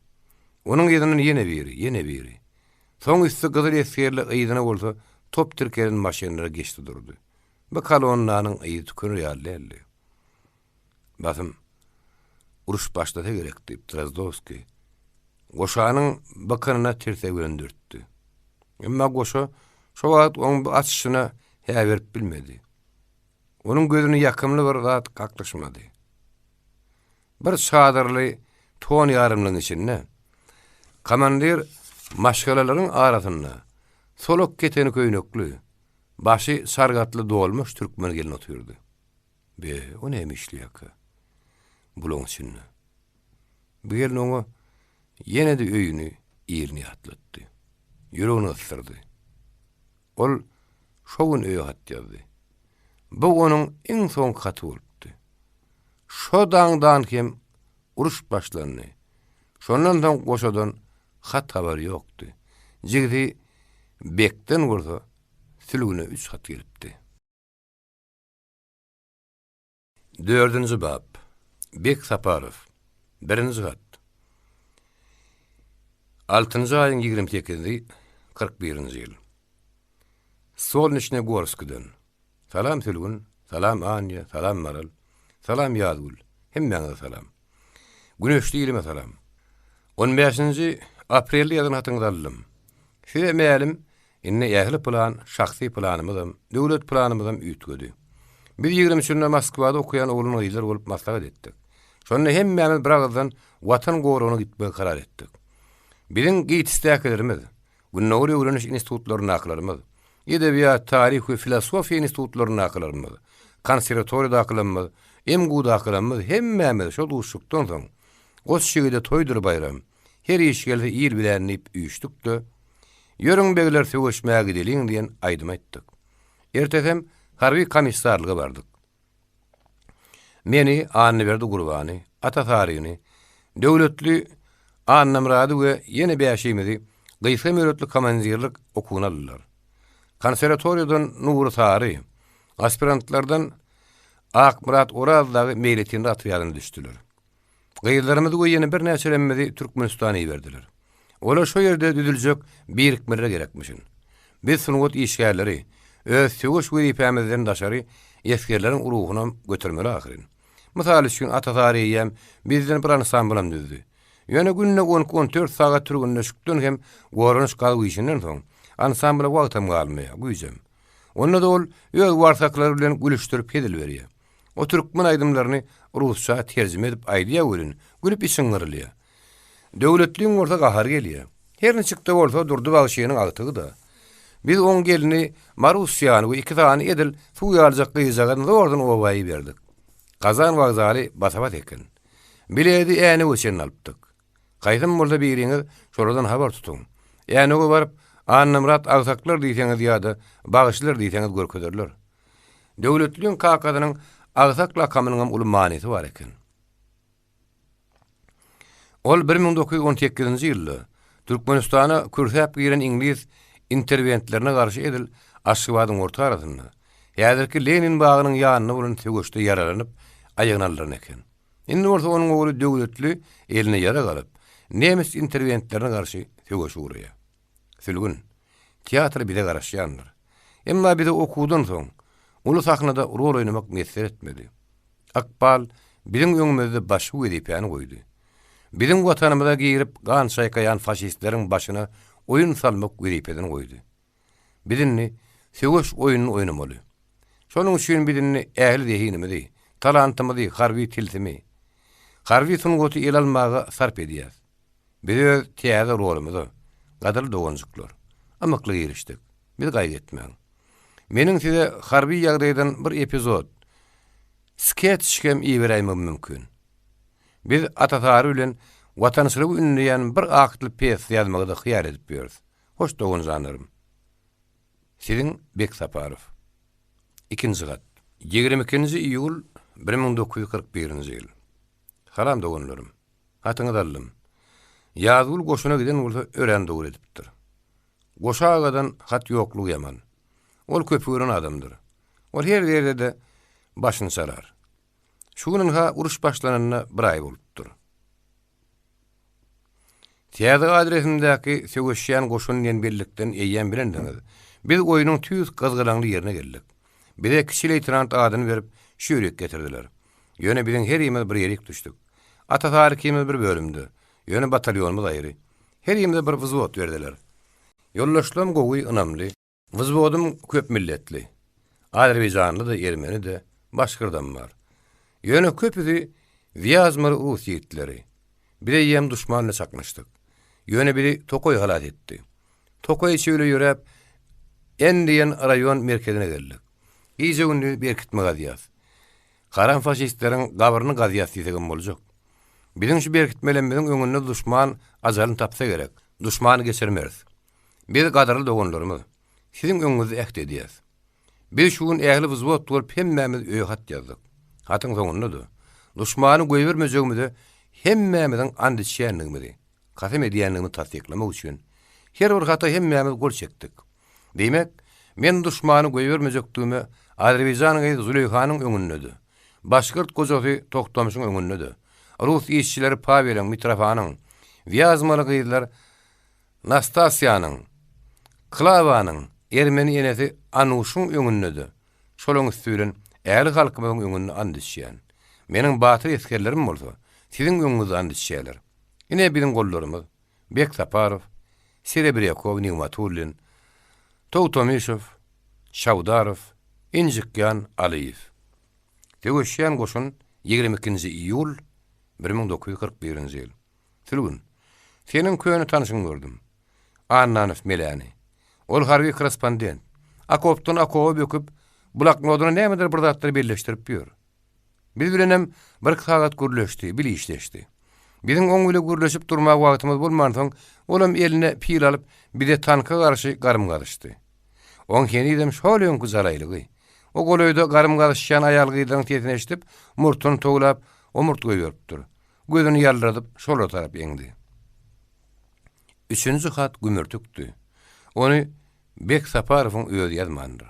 Onuň yzyndan ýene biri, ýene biri. Soň üsti gyzyl esgerli yzyna bolsa top tirkelen maşynlar geçdi durdy. Bu kolonnanyň yzy tükener ýaly däldi. Basym uruş başlasa gerek diýip Drozdowskiý goşanyň bykynyna tirsegi bilen dürtdi. Emma goşa şo wagt onuň bu açyşyna hä berip bilmedi. Onuň gözüne ýakymly bir zat kaklyşmady. Bir çadyrly ton ýarymlygyň içinde komandir maşgalalaryň arasynda solak keteni köýnekli, başy sargatly dolmuş türkmen gelni otyrdy. Be, o näme işleýärkä bulaň içinde? Bu gelin oňa ýene-de öýüni, ilini ýatlatdy. Ýüregini gysdyrdy. Ol şo gün öýe hat ýazdy. Bu onuň iň soňky haty bolupdy. Şo daňdan hem uruş başlandy. Şondan soň goşadan hat-habar ýokdy. Jigisi Bekden bolsa Sülgüne üç hat gelipdi. Dördünji bap. Bek Saparow. Birinji hat. Altynjy aýyň 28 sekizi, 41 nji ýyl. Solneçnegorskiden. Salam Sülgün, Salam Anýa, salam Maral. Salam Ýazgül. Hemmäňize salam. Güneşli ilime salam. On bäşinji aprelde ýazan hatyňyzy aldym. Size mälim, indi ähli plan, şahsy planymyzam, döwlet planymyzam üýtgedi. Biz 23 üçünde Moskwada okaýan oglan-gyzlar bolup maslahat etdik. Şonda hemmämiz bir agyzdan Watan goragyna gitmegi karar etdik. Biziň GITIS-däkilerimiz, Gündogar öwreniş institutlaryndakylarymyz, Edebiýat, taryh we filosofiýa institutlaryndakylarymyz, konserwatoriýadakylarymyz, MGU-dakylarymyz hemmämiz şo duşuşykdan soň, Goç ýigide toýdur baýram, her iş gelse il bilän diýip üýşdük-de, Ýörüň begler söweşmäge gideliň diýen aýdym aýtdyk. Ertesem harby komissarlyga bardyk. Meni, Annaberdi Gurbany, Ata Saryny, Döwletli Annamyrady we ýene bäşimizi gysga möhletli komandirlik okuwyna aldylar. Konserwatoriýadan Nury Sary, aspirantlardan Akmyrat Oraz dagy meýletinler otrýadyna düşdüler. Gyzlarymyzy we ýene birnäçelerimizi Türkmenistana iberdiler. Olar şo ýerde düzüljek birikmelere gerekmişin. Biz sungat işgärleri öz söweş wezipämizden daşary esgerleriň ruhunam götermeli ahyryn. Mysal üçin Ata Sary eýýäm bizden bir ansamblam düzdi. Ýöne günde on iki-on dört sagat türgenleşikden hem goranyş gazuw işinden soň ansambla wagtam galmaýar, güýjem. Onda-da ol öz warsaklary bilen gülüşdirip hezil berýär. O türkmen aýdymlaryny rusça terjime edip aýdýar welin, gülüp içiň gyrylýar. Döwletliň bolsa gahary gelýär. Her niçik-de bolsa Durdy bagşynyň agtygy-da. Biz oň gelni Marusýany we iki sany edil suw ýalyjak gyzjagazyny zordan oba iberdik. Kazan wokzaly basa-bas eken. Biledi Änewe çenli alypdyk. Haýsam bolsa biriňiz şolardan habar tutuň. Änewe baryp, Annamyrat agsaklar diýseňiz ýa-da bagşylar diýseňiz görkezerler. Döwletliň kakasynyň agsak lakamynyňam uly manysy bar eken. Ol 1918-nji ýylda Türkmenistana kürsäp giren iňlis interwentlerine garşy edil Aşgabadyň orta arasynda, häzirki Lenin bagynyň ýanynda bolan söweşde ýaralanyp, aýagyny aldyran eken. Indi bolsa onuň ogly Döwletli eline ýarag alyp, nemes interwentlerine garşy söweşe ugraýar. Sülgün, teatr bize garaşýandyr. Emma bize okuwdan soň, uly sahnada rol oýnamak miýesser etmedi. Ykbal biziň öňümizde başga wezipäni goýdy. Biziň Watanymyza girip gan çaýkaýan faşistleriň başyna oýun salmak wezipesini goýdy. Biz indi söweş oýnuny oýnamaly. Şonuň üçin biz indi ähli zehinimizi, talantymyzy harby tilsimi, harby sungaty ele almaga sarp edýäs. Biz öz täze rolumyza, gadyrly doganjyklar, ymykly girişdik. Bizi gaýgy etmäň. Meniň size harby ýagdaýdan bir epizod, sketç hem iberäýmegim mümkin. Biz Ata Sary bilen watançylygy ündeýän bir aktly pýesa ýazmagy-da hyýal edip ýörüs. Hoş doganjanlarym. Siziň Bek Saparow. Ikinji gat. 22-nji iýul 1941-nji ýyl. Salam doganlarym. Hatyňyzy aldym. Ýazgül goşuna giden bolsa örän dogry edipdir. Goşa agadan hat ýoklugy ýaman. Ol köpi gören adamdyr. Ol her ýerde-de başyny çalar. Şu gün ynha uruş başlananyna bir aý bolupdyr. Täze adresimdäki söweşýän goşun diýen bellikden eýýäm bilendiňiz. Biz oýnuň tüýs gyzgalaňly ýerine geldik. Bize kiçi leýtenant adyny berip, şu ýerik getirdiler. Ýöne biziň herimiz bir ýerik düşdük. Ata Sary ikimiz bir bölümde. Ýöne batalýonymyz aýry. Herimize bir wzwod berdiler. Ýoldaşlarym gowy, ynamly. Wzwodym köp milletli. Azerbaýjanly-da, ermeni-de, başgyrdam bar. Ýöne köpüsi Wýazmaly rus ýigitleri. Biz eýýäm duşman bilen çaknyşdyk. Ýöne bizi tokaý halas etdi. Tokaý içi bile ýöräp, N diýen raýon merkezine geldik. Gije-gündiz berkitme gazýas. Haram faşistleriň gabryny gazýas diýsegem boljak. Biziň şu berkitmelerimiziň öňünde duşman ajalyny tapsa gerek. Duşmany geçirmeris. Biz gadyrly doganlarymyz, siziň öňüňizde äht edýäs. Biz şu gün ähli wzwod bolup hemmämiz öýe hat ýazdyk. Hatyň soňunda-da, duşmany goýbermejegimize hemmämiziň and içýändigimizi, kasam edýändigimizi tassyklamak üçin, her bir hata hemmämiz gol çekdik. Diýmek, men duşmany goýbermejekdigime azerbaýjan gyzy Züleýhanyň öňünde-de, başgyrt gojasy Tohtamyşyň öňünde-de, rus işçileri Paweliň, Mitrofanyň, wýazmaly gyzlar Nastasýanyň, Klawanyň ermeni enesi Anuşyň öňünde-de, şolaň üsti bilen. Ähli halkymyzyň öňünde ant içýän. Meniň batyr esgerlerim bolsa, siziň öňüňizde ant içýärler. Ine biziň gollarymyz, Bek Saparow, Serebrýakow Nigmatullin, Togtamyşow, Çawdarow, Injikýan Alyýew. Söweşýän goşun 22-nji iýul 1941-nji ýyl. Sülgün, seniň köne tanşyňy gördüm. Annanow Meläni. Ol harby korrespondent. Okopdan okoba böküp, bloknodyna nämedir bir zatlar belleşdirip ýör. Biz bilenem birki sagat gürleşdi, bil işleşdi. Biziň oň bile gürleşip durmaga wagtymyz bolmansoň, olam eline pil alyp, bize tanka garşy garym gazyşdy. Oň henizem şol öňki jalaýlygy. O golaýda garym gazyşýan aýal-gyzlaryň sesini eşidip, murtuny towlap, omurt goýberipdir. Gözüni ýaldyradyp, şolara tarap eňdi. Üçünji hat gümürtikdi. Ony Bek Saparowyň özi ýazmandyr.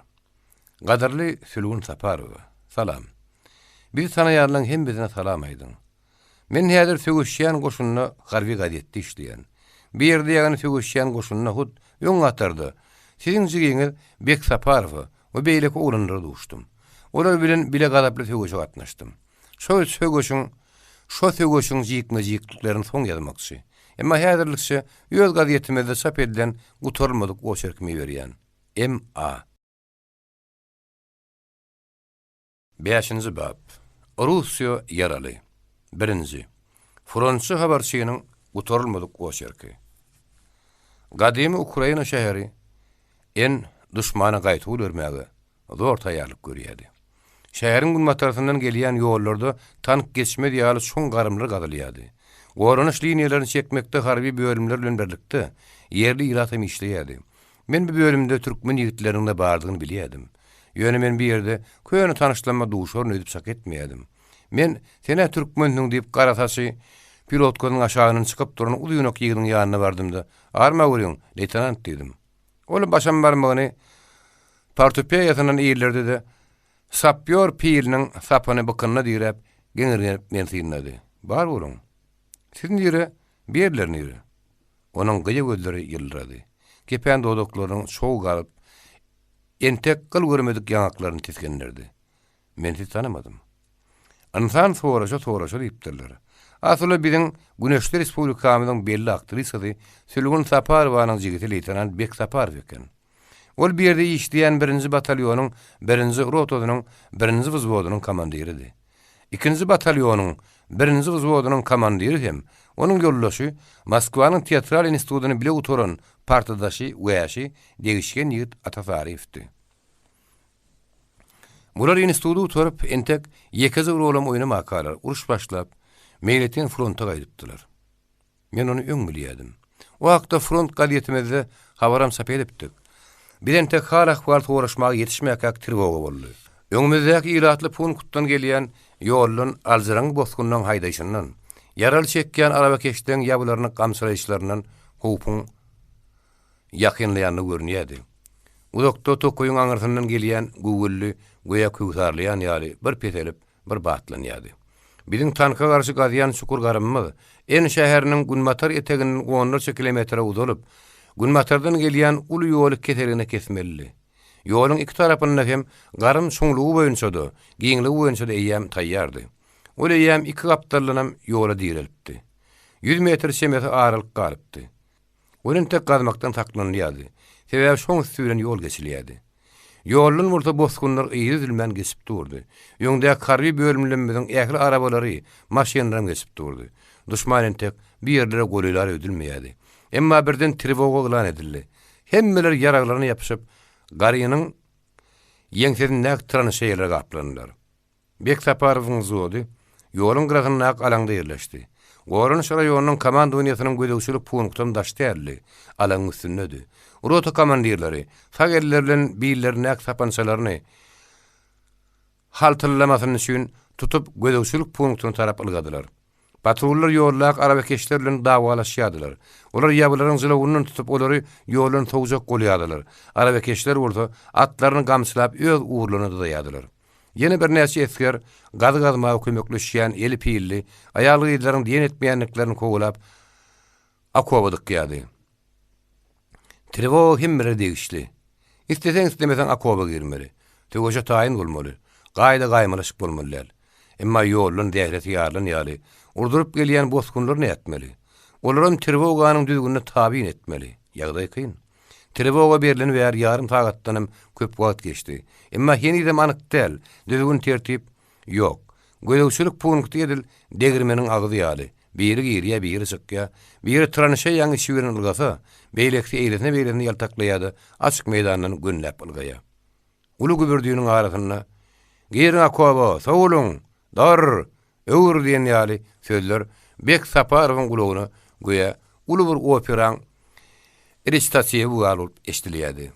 Gadyrly Sülgün Saparowa, salam. Bizi tanaýanlaň hemmesine salam aýdyň. Men häzir söweşýän goşunda harby gazetde işleýän. Bu ýerde ýagny söweşýän goşunda hut öň hatarda siziň jigiňiz Bek Saparowa we beýleki oglanlara duşdum. Olar bilen bile gazaply söweşe gatnaşdym. Şo söweşiň şo söweşiň jikme-jikliklerini soň ýazmakçy. Emma häzirlikçe öz gazetimizde çap edilen gutarylmadyk oçerkimi iberýän. MA. Bäşinji bap. Russiýa ýaraly. Birinji. Frontçy habarçynyň gutarylmadyk oçerki. Gadymy Ukraina şäheri En duşmana gaýtawul bermäge zor taýýarlyk görýärdi. Şäheriň günbatarsyndan gelýän ýollarda tank geçmez ýaly çuň garymlar gazylýardy. Goranyş liniýalaryny çekmekde harby bölümler bilen birlikde, ýerli ilat hem işleýärdi. Men bu bölümde türkmen ýigitleriniň-de bardygyny bilýärdim. Ýöne men bu ýerde köne tanyşlaryma duşaryn öýdüp çak etmeýärdim. Men, Sen-ä türkmensiň diýip, gara saçy pilotkasynyň aşagyndan çykyp duran uzynak ýigidiň ýanyna bardym-da, Arma görüň, leýtenant diýdim. Ol başam barmagyny portupeýasyndan ildirdi-de, sapýor piliniň sapyny bykynyna diräp, geňirgenip meni synlady. Bar boluň. Siz nire, bu ýerler nire? Onuň gyýa gözleri ýyldyrady. Kepän dodaklarynyň çogy galyp, entek gyl görmedik ýaňaklaryny tisgindirdi. Men sizi tanamadym. Ynsan soraşa-soraşa diýipdirler. Asyl-a biziň Güneşli respublikamyzyň belli aktrisasy Sülgün Saparowanyň jigisi leýtenant Bek Saparow eken. Ol bu ýerde işleýän birinji batalýonyň birinji rotasynyň birinji wzwodynyň komandiridi. Ikinji batalýonyň birinji wzwodynyň komandiri hem onuň ýoldaşy Moskwanyň teatral institutyny bile gutaran partadaşy wäşi degişgen ýigit Ata Saryýewdi. Bular instituty gutaryp, entek ýekeje rolam oýnamakalar, uruş başlap, meýletin fronta gaýdypdylar. Men ony öň bilýärdim. O hakda front gazetimizde habaram çap edipdik. Biz entek hal-ahwal soraşmaga ýetişmäkäk trewoga boldy. Öňümizdäki ilatly punktdan gelýän ýoldan aljyraňňy bosgunlaryň haýdaýşyndan, ýaraly çekýän arabakeşleň ýabylaryny gamçylaýyşlaryndan howpuň ýakynlaýandygy görünýärdi. Uzakda tokaýyň aňyrsyndan gelýän güwwüldi göýä köwsarlaýan ýaly bir peselip, bir batlanýardy. Biziň tanka garşy gazýan çukur garymymyz En şäheriniň günbatar eteginden onlarça kilometre uzalyp, günbatardan gelýän uly ýoly keseligine kesmelidi. Ýoluň iki tarapynda hem garym çuňlugy boýunça-da, giňligi boýunça-da eýýäm taýýardy. Ol eýýäm iki gapdaldanam ýola direlipdi. Ýüz metr çemesi aralyk galypdy. Ol entek gazmakdan saklanylýardy. Sebäbi şoň üsti bilen ýol geçilýärdi. Ýoldan bolsa bosgunlar yzy üzülmän geçip durdy. Öňdäki harby bölümlemimiziň ähli arabalary, maşynlaram geçip durdy. Duşman entek bu ýerlere golaýlar öýdülmeýärdi. Emma birden trewoga yglan edildi. Hemmeler ýaraglaryna ýapyşyp, garynyň ýeňsesindäki tranşeýalara gaplandylar. Bek Saparowyň wzwody ýoluň gyrasyndaky alaňda ýerleşdi. Goranyş raýonynyň komandowaniýesiniň gözegçilik punktam daş däldi, alaňyň üstündedi. Rota komandirleri sag elleri bilen billerindäki sapançalaryny haltyllamasyn üçin tutup gözegçilik punktuna tarap ylgadylar. Patrullar ýoldaky arabakeşler bilen dawalaşýardylar. Olar ýabylaryň jylawyndan tutup, olary ýoldan sowjak bolýardylar. Arabakeşler bolsa atlaryny gamçylap öz ugurlaryna dyzaýardylar. Ýene birnäçe esger gazy gazmaga kömekleşýän eli pilli aýal-gyzlaryň diýen etmeýändiklerini kowalap, okoba dykýardy. Trewoga hemmelere degişli. Isleseň-islemeseň okoba girmeli. Söweşe taýyn bolmaly. Gaýda gaýmalaşyk bolmaly däl. Emma ýoldan zähresi ýarylan ýaly, urduryp gelýän bosgunlary nätmeli? Olaram trewoganyň düzgünine tabyn etmeli. Ýagdaý kyn. Trewoga berleni bäri ýarym sagatdanam köp wagt geçdi. Emma henizem anyk däl, düzgün-tertip ýok. Gözegçilik punkty edil degirmeniň agzy ýaly. Biri girýär, biri çykýar. Biri tranşeýaň içi bilen ylgasa, beýlekisi eýlesine-beýlesine ýaltaklaýar-da, açyk meýdandan gönüläp ylgaýar. Uly gübürdiniň arasynda, Giriň okoba, sowulyň! Dor! Öwür! diýen ýaly sözler Bek Saparowyň gulagyna göýä uly bir operaň reçitatiwi ýaly bolup eşidilýärdi.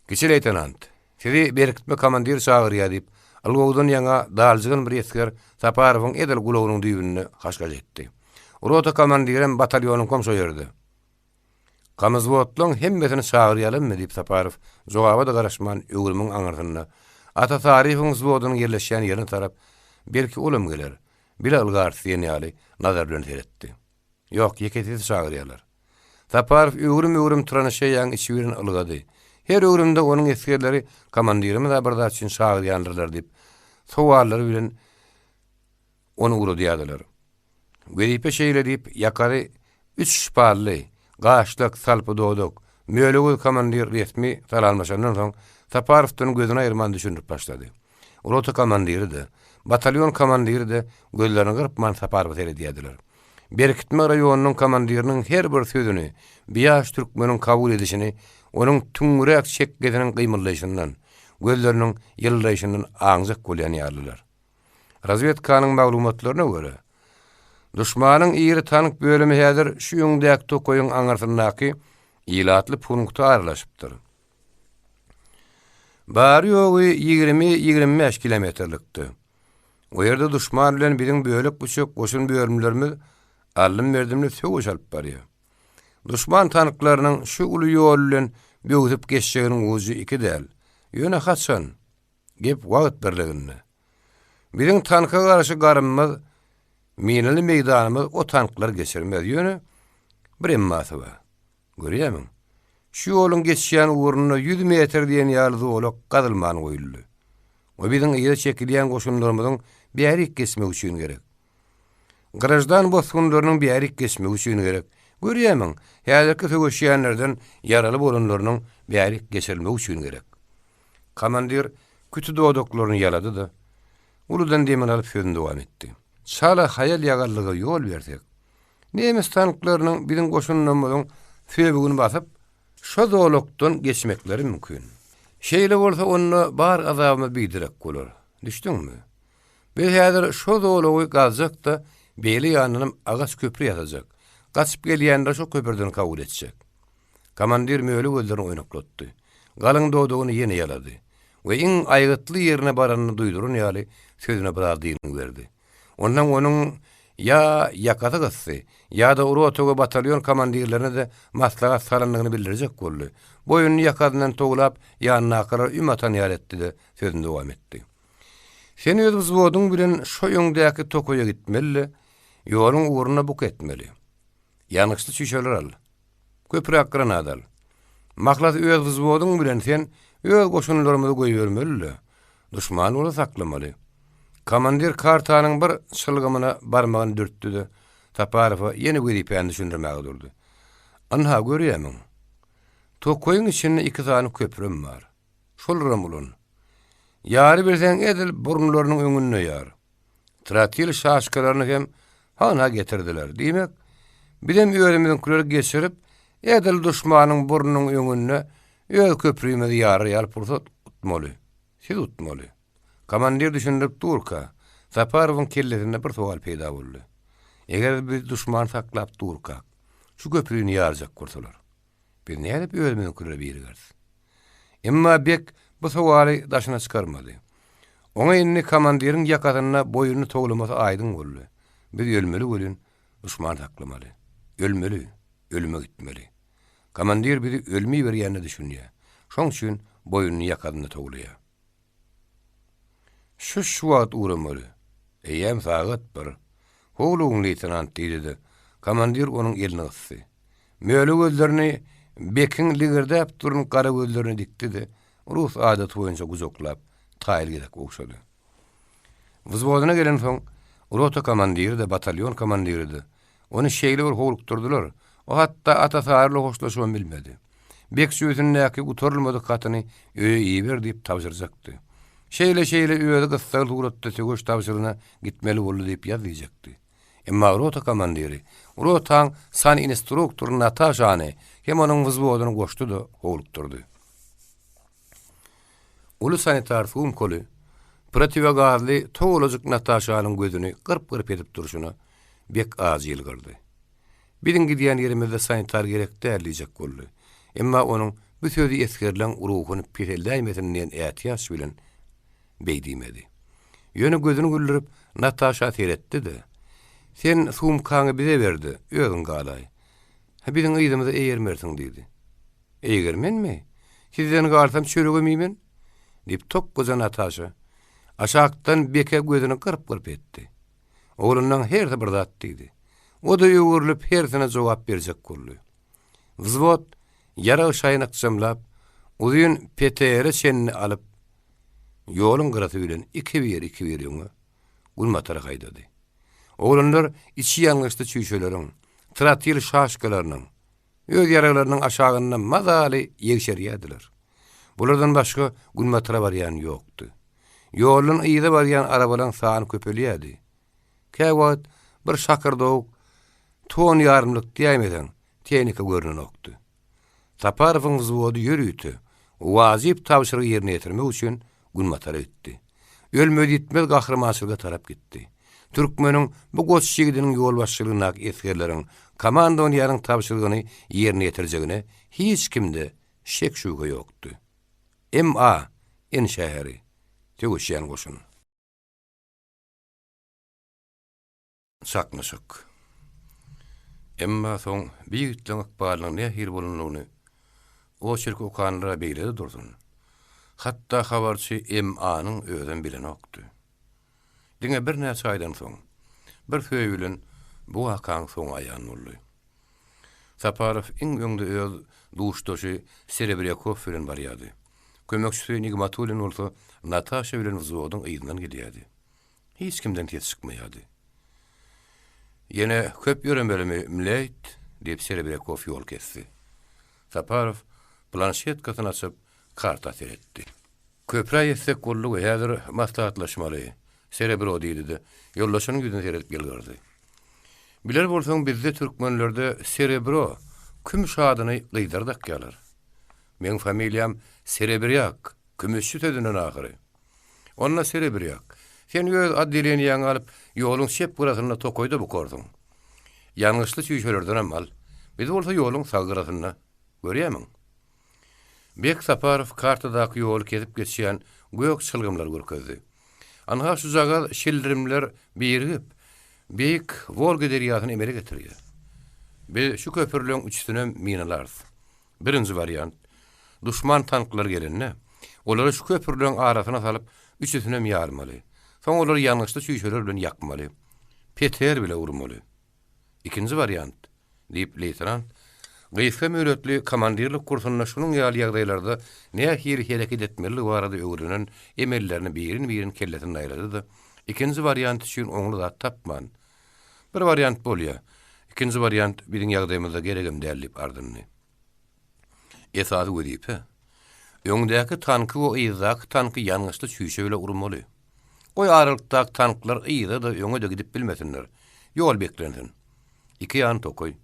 Kiçi leýtenant, sizi berkitme komandir çagyrýar diýip, ylgawdan ýaňa daljygan bir esger Saparowyň edil gulagynyň düýbünde haş-haş etdi. Rota komandirem, batalýonyňkam şo ýerde. Komwzwodlaň hemmesini çagyrýalymy? diýip Saparow jogaba-da garaşman öwrümiň aňyrsynda Ata Saryýewiň wzwodynyň ýerleşýän ýerine tarap, belki olam geler, bile ylgarys diýen ýaly nazar bilen seretdi. Ýok, ýekesesi çagyrýarlar. Saparow öwrüm-öwrüm tranşeýaň içi bilen ylgady. Her öwrümde onuň esgerleri komandirimiz-ä bir zat üçin çagyrýandyrlar diýip, sowallary bilen Ony ugradýardylar. Wezipe şeýle diýip, ýakary üç şpally, gaşlak, salpy dodak, mölegöz komandir resmi salamlaşandan soň, Saparowdan gözüni aýyrman düşündirip başlady. Rota komandiri-de, batalýon komandiri-de gözlerini gyrpman Saparowa seredýärdiler. Berkitme raýonynyň komandiriniň her bir sözüni, biýaş türkmeniň kabul edişini onuň tüňňüräk çekgesiniň gymyldaýşyndan, gözleriniň ýyldyraýşyndan aňjak bolýan ýalydylar. Razwedkanyň maglumatlaryna görä, duşmanyň iri tank bölümi häzir şu öňdäki tokaýyň aňyrsyndaky ilatly punkta aralaşypdyr. Bary-ýogy 20-25 kilometrlikdi. O ýerde duşman bilen biziň bölek-büçek goşun bölümlerimiz aldym-berdimli söweş alyp barýar. Duşman tanklarynyň şu uly ýol bilen böwsüp geçjeginiň ujy iki däl. Ýöne haçan? Gep wagt birliginde. Biziň tanka garşy garymyz, minaly meýdanymyz o tanklar geçirmez. Ýöne bir emmasy bar. Görýärmiň? Şu ýoluň geçýän ugrunda ýüz metr diýen ýaly zolak gazylman goýuldy. O biziň yza çekilýän goşunlarymyzyň bärik geçmegi üçin gerek. Graždan bosgunlarynyň bärik geçmegi üçin gerek. Görýärmiň, häzirki söweşýänlerden ýaraly bolanlarynyň bärik geçirilmegi üçin gerek. Komandir küti dodaklaryny ýalady-da, uludan demini alyp sözüni dowam etdi. Çala haýal-ýagallyga ýol bersek, nemes tanklarynyň biziň goşunlarymyzyň söbügini basyp, şo zolakdan geçmekleri mümkin. Şeýle bolsa onda bar azabymyz biderek bolar. Düşdüňmi? Biz häzir şo zolagy gazjak-da, beýle ýanynam agaç köpri ýasajak. Gaçyp gelýänleri şo köprüden kabul etjek. Komandir möle gözlerini oýnaklatdy. Galyň dodagyny ýene ýalady we iň aýgytly ýerine baranyny duýduran ýaly sözüne biraz dyngy berdi. Onsoň onuň ýa ýakasy gysdy, ýa-da rota we batalýon komandirlerine-de maslahat salandygyny bildirjek boldy. Boýnuny ýakasyndan towlap, ýanyndakylara üm atan ýaly etdi-de, sözüni dowam etdi. Sen öz wzwodyň bilen şo öňdäki tokaýa gitmeli-de, ýoluň ugruna buky etmeli. Ýangyçly çüýşeler al. Köpräk granat al. Mahlasy öz wzwodyň bilen sen öz goşunlarymyzy goýbermeli-de, duşmany bolsa saklamaly. Komandir kartanyň bir çylgymyna barmagyny dürtdi-de, Saparowa ýene wezipäni düşündirmäge durdy. Ynha, görýärmiň? Tokaýyň içinde iki sany köprem bar. Şolaram ulan. Ýary bilseň edil burunlarynyň öňünde ýar. Trotil şaşkalaryny hem hana getirdiler. Diýmek, bizem özümiziňkileri geçirip, edil duşmanyň burnunyň öňünde öz köprümizi ýarar ýaly pursat utmaly. Siz utmaly. Komandir düşündirip durka, Saparowyň kellesinde bir sowal peýda boldy. Eger biz duşmany saklap durkak, şu köprüni ýarjak bolsalar? Biz nädip özümiziňkilere birigeris? Emma Bek bu sowaly daşyna çykarmady. Oňa indi komandiriň ýakasynda boýnuny towlamasy aýdyň boldy. Biz ölmeli welin, duşman saklamaly. Ölmeli, ölüme gitmeli. Komandir bizi ölüme iberýänine düşünýär. Şoň üçin boýnuny ýakasynda towlaýar. Şu-şu wagt ugramaly. Eýýäm sagat bir. Howlugyň, leýtenant, diýdi-de, komandir onuň elini gysdy. Möle gözlerini Bekiň ligirdäp duran gara gözlerine dikdi-de, rus adaty boýunça gujaklap, taýly gezek ogşady. Wzwodyna gelensoň, rota komandiri-de, batalýon komandiri-de ony şeýle bir howlukdyrdylar, o hatda Ata Saryly hoşlaşybam bilmedi. Bek jübüsindäki gutarylmadyk hatyny öýe iber diýip tabşyrjakdy. Şeýle-şeýle özi gyssagly suratda söweş tabşyrygyna gitmeli boldy diýip ýaz diýjekdi. Emma rota komandiri rotaň saninstruktory Nataşany hem onuň wzwodyny goşdy-da howlukdyrdy. Uly sanitar sumkaly, protiwogazly togalajyk Nataşanyň gözüni gyrp-gyrp edip durşuna bek ajy ýylgyrdy. Biziň gidýän ýerimizde sanitar gerek däl diýjek boldy. Emma onuň bu sözi esgerleň ruhuny peseldäýmesin diýen ätiýaç bilen beý diýmedi. Ýöne gözüni güldürip Nataşa seretdi-de, Sen sumkaňy bize ber-de, özüň galaý. Biziň yzymyza eýermersiň diýdi. Eýgermenmi? Sizden galsam çöregem iýmen? diýip, tokgaja Nataşa aşakdan Beke gözüni gyrp-gyrp etdi. Oglanlaň hersi bir zat diýdi. O-da öwrülip hersine jogap berjek boldy. Wzwod ýarag şaýyny ykjamlap, uzyn PTR-e çenli alyp, ýoluň gyrasy bilen ikibir-ikibir öňe, günbatara haýdady. Oglanlar içi ýangyçly çüýşeleriň, trotil şaşkalarynyň, Öz ýaraglarynyň aşagynda mazaly ýegşerýärdiler. Bulardan başga günbatara barýan ýokdy. Ýoldan yza barýan arabalaryň sany köpelýärdi. Käwagt bir şakyrdawuk ton ýarymlyk diýäýmeseň, tehnika görnenokdy. Saparowyň wzwody ýörite, wajyp tabşyrygy ýerine ýetirmek üçin günbatara gitdi. Ölmez-ýitmez gahrymançylyga tarap gitdi. Türkmeniň bu goç ýigidiniň ýolbaşçylygyndaky esgerleriň komandowaniýanyň tabşyrygyny ýerine ýetirjegine hiç kimde şek-şübhe ýokdy. MA. N şäheri. Söweşýän goşun. Çaknyşyk. Emma soň bu ýigitleň ykbalynyň nähili bolandygyny oçerk okanlar-a beýle-de dursun, hatda habarçy MA-nyň özem bilenokdy. Diňe birnäçe aýdan soň, bir söý bilen bu wakaň soňy aýan boldy. Saparow iň öňde öz duşdaşy Serebrýakow bilen barýardy. Kömekçisi Nigmatulin bolsa Nataşa bilen wzwodyň yzyndan gelýärdi. Hiç kimden ses çykmaýardy. Ýene köp ýöremelimi, mleýt? diýip, Serebrýakow ýol kesdi. Saparow planşetkasyny açyp, karta seretdi. Köprä ýetsek boldugy, häzir maslahatlaşmaly, Serebro diýdi-de, ýoldaşynyň ýüzüne seredip ýylgyrdy. Biler bolsaň, bizde türkmenlerde Serebro, kümüş adyny gyzlar dakýarlar. Meň familiýam Serebrýak, kümüşçi sözünden ahyry. Onda Serebrýak, sen öz otdeleniýäňi alyp, ýoluň çep gyrasynda tokaýda bukarsyň. Ýangyçly çüýşelerdenem al. Biz bolsa ýoluň sag gyrasynda. Görýärmiň? Bek Saparow kartadaky ýoly kesip geçýän gök çylgymlary görkezdi. Anha şujagaz şildirimler birigip, beýik Wolga derýasyny emele getirýär. Biz şu köprüleň üçüsinem minalarys. Birinji wariant, duşman tanklary gelende, olary şu köprüleriň arasyna salyp, üçüsinem ýarmaly. Soň olary ýangyçly çüýşeler bilen ýakmaly. Peter bile urmaly. Ikinji wariant, diýip, leýtenant gysga möhletli komandirlik kursunda şunuň ýaly ýagdaýlarda nähili hereket etmelidigi barada öwrenen emellerini birin-birin kellesinde aýlady-da, ikinji wariant üçin oňly zat tapman, Bir wariant bolýa. Ikinji wariant biziň ýagdaýymyzda geregem däl diýip ardyndy. Esasy wezipe, öňdäki tanky we yzdaky tanky ýangyçly çüýşe bile urmaly. Goý aralykdaky tanklar yza-da, öňe-de gidip bilmesinler. Ýol beklensin. Iki ýany tokaý.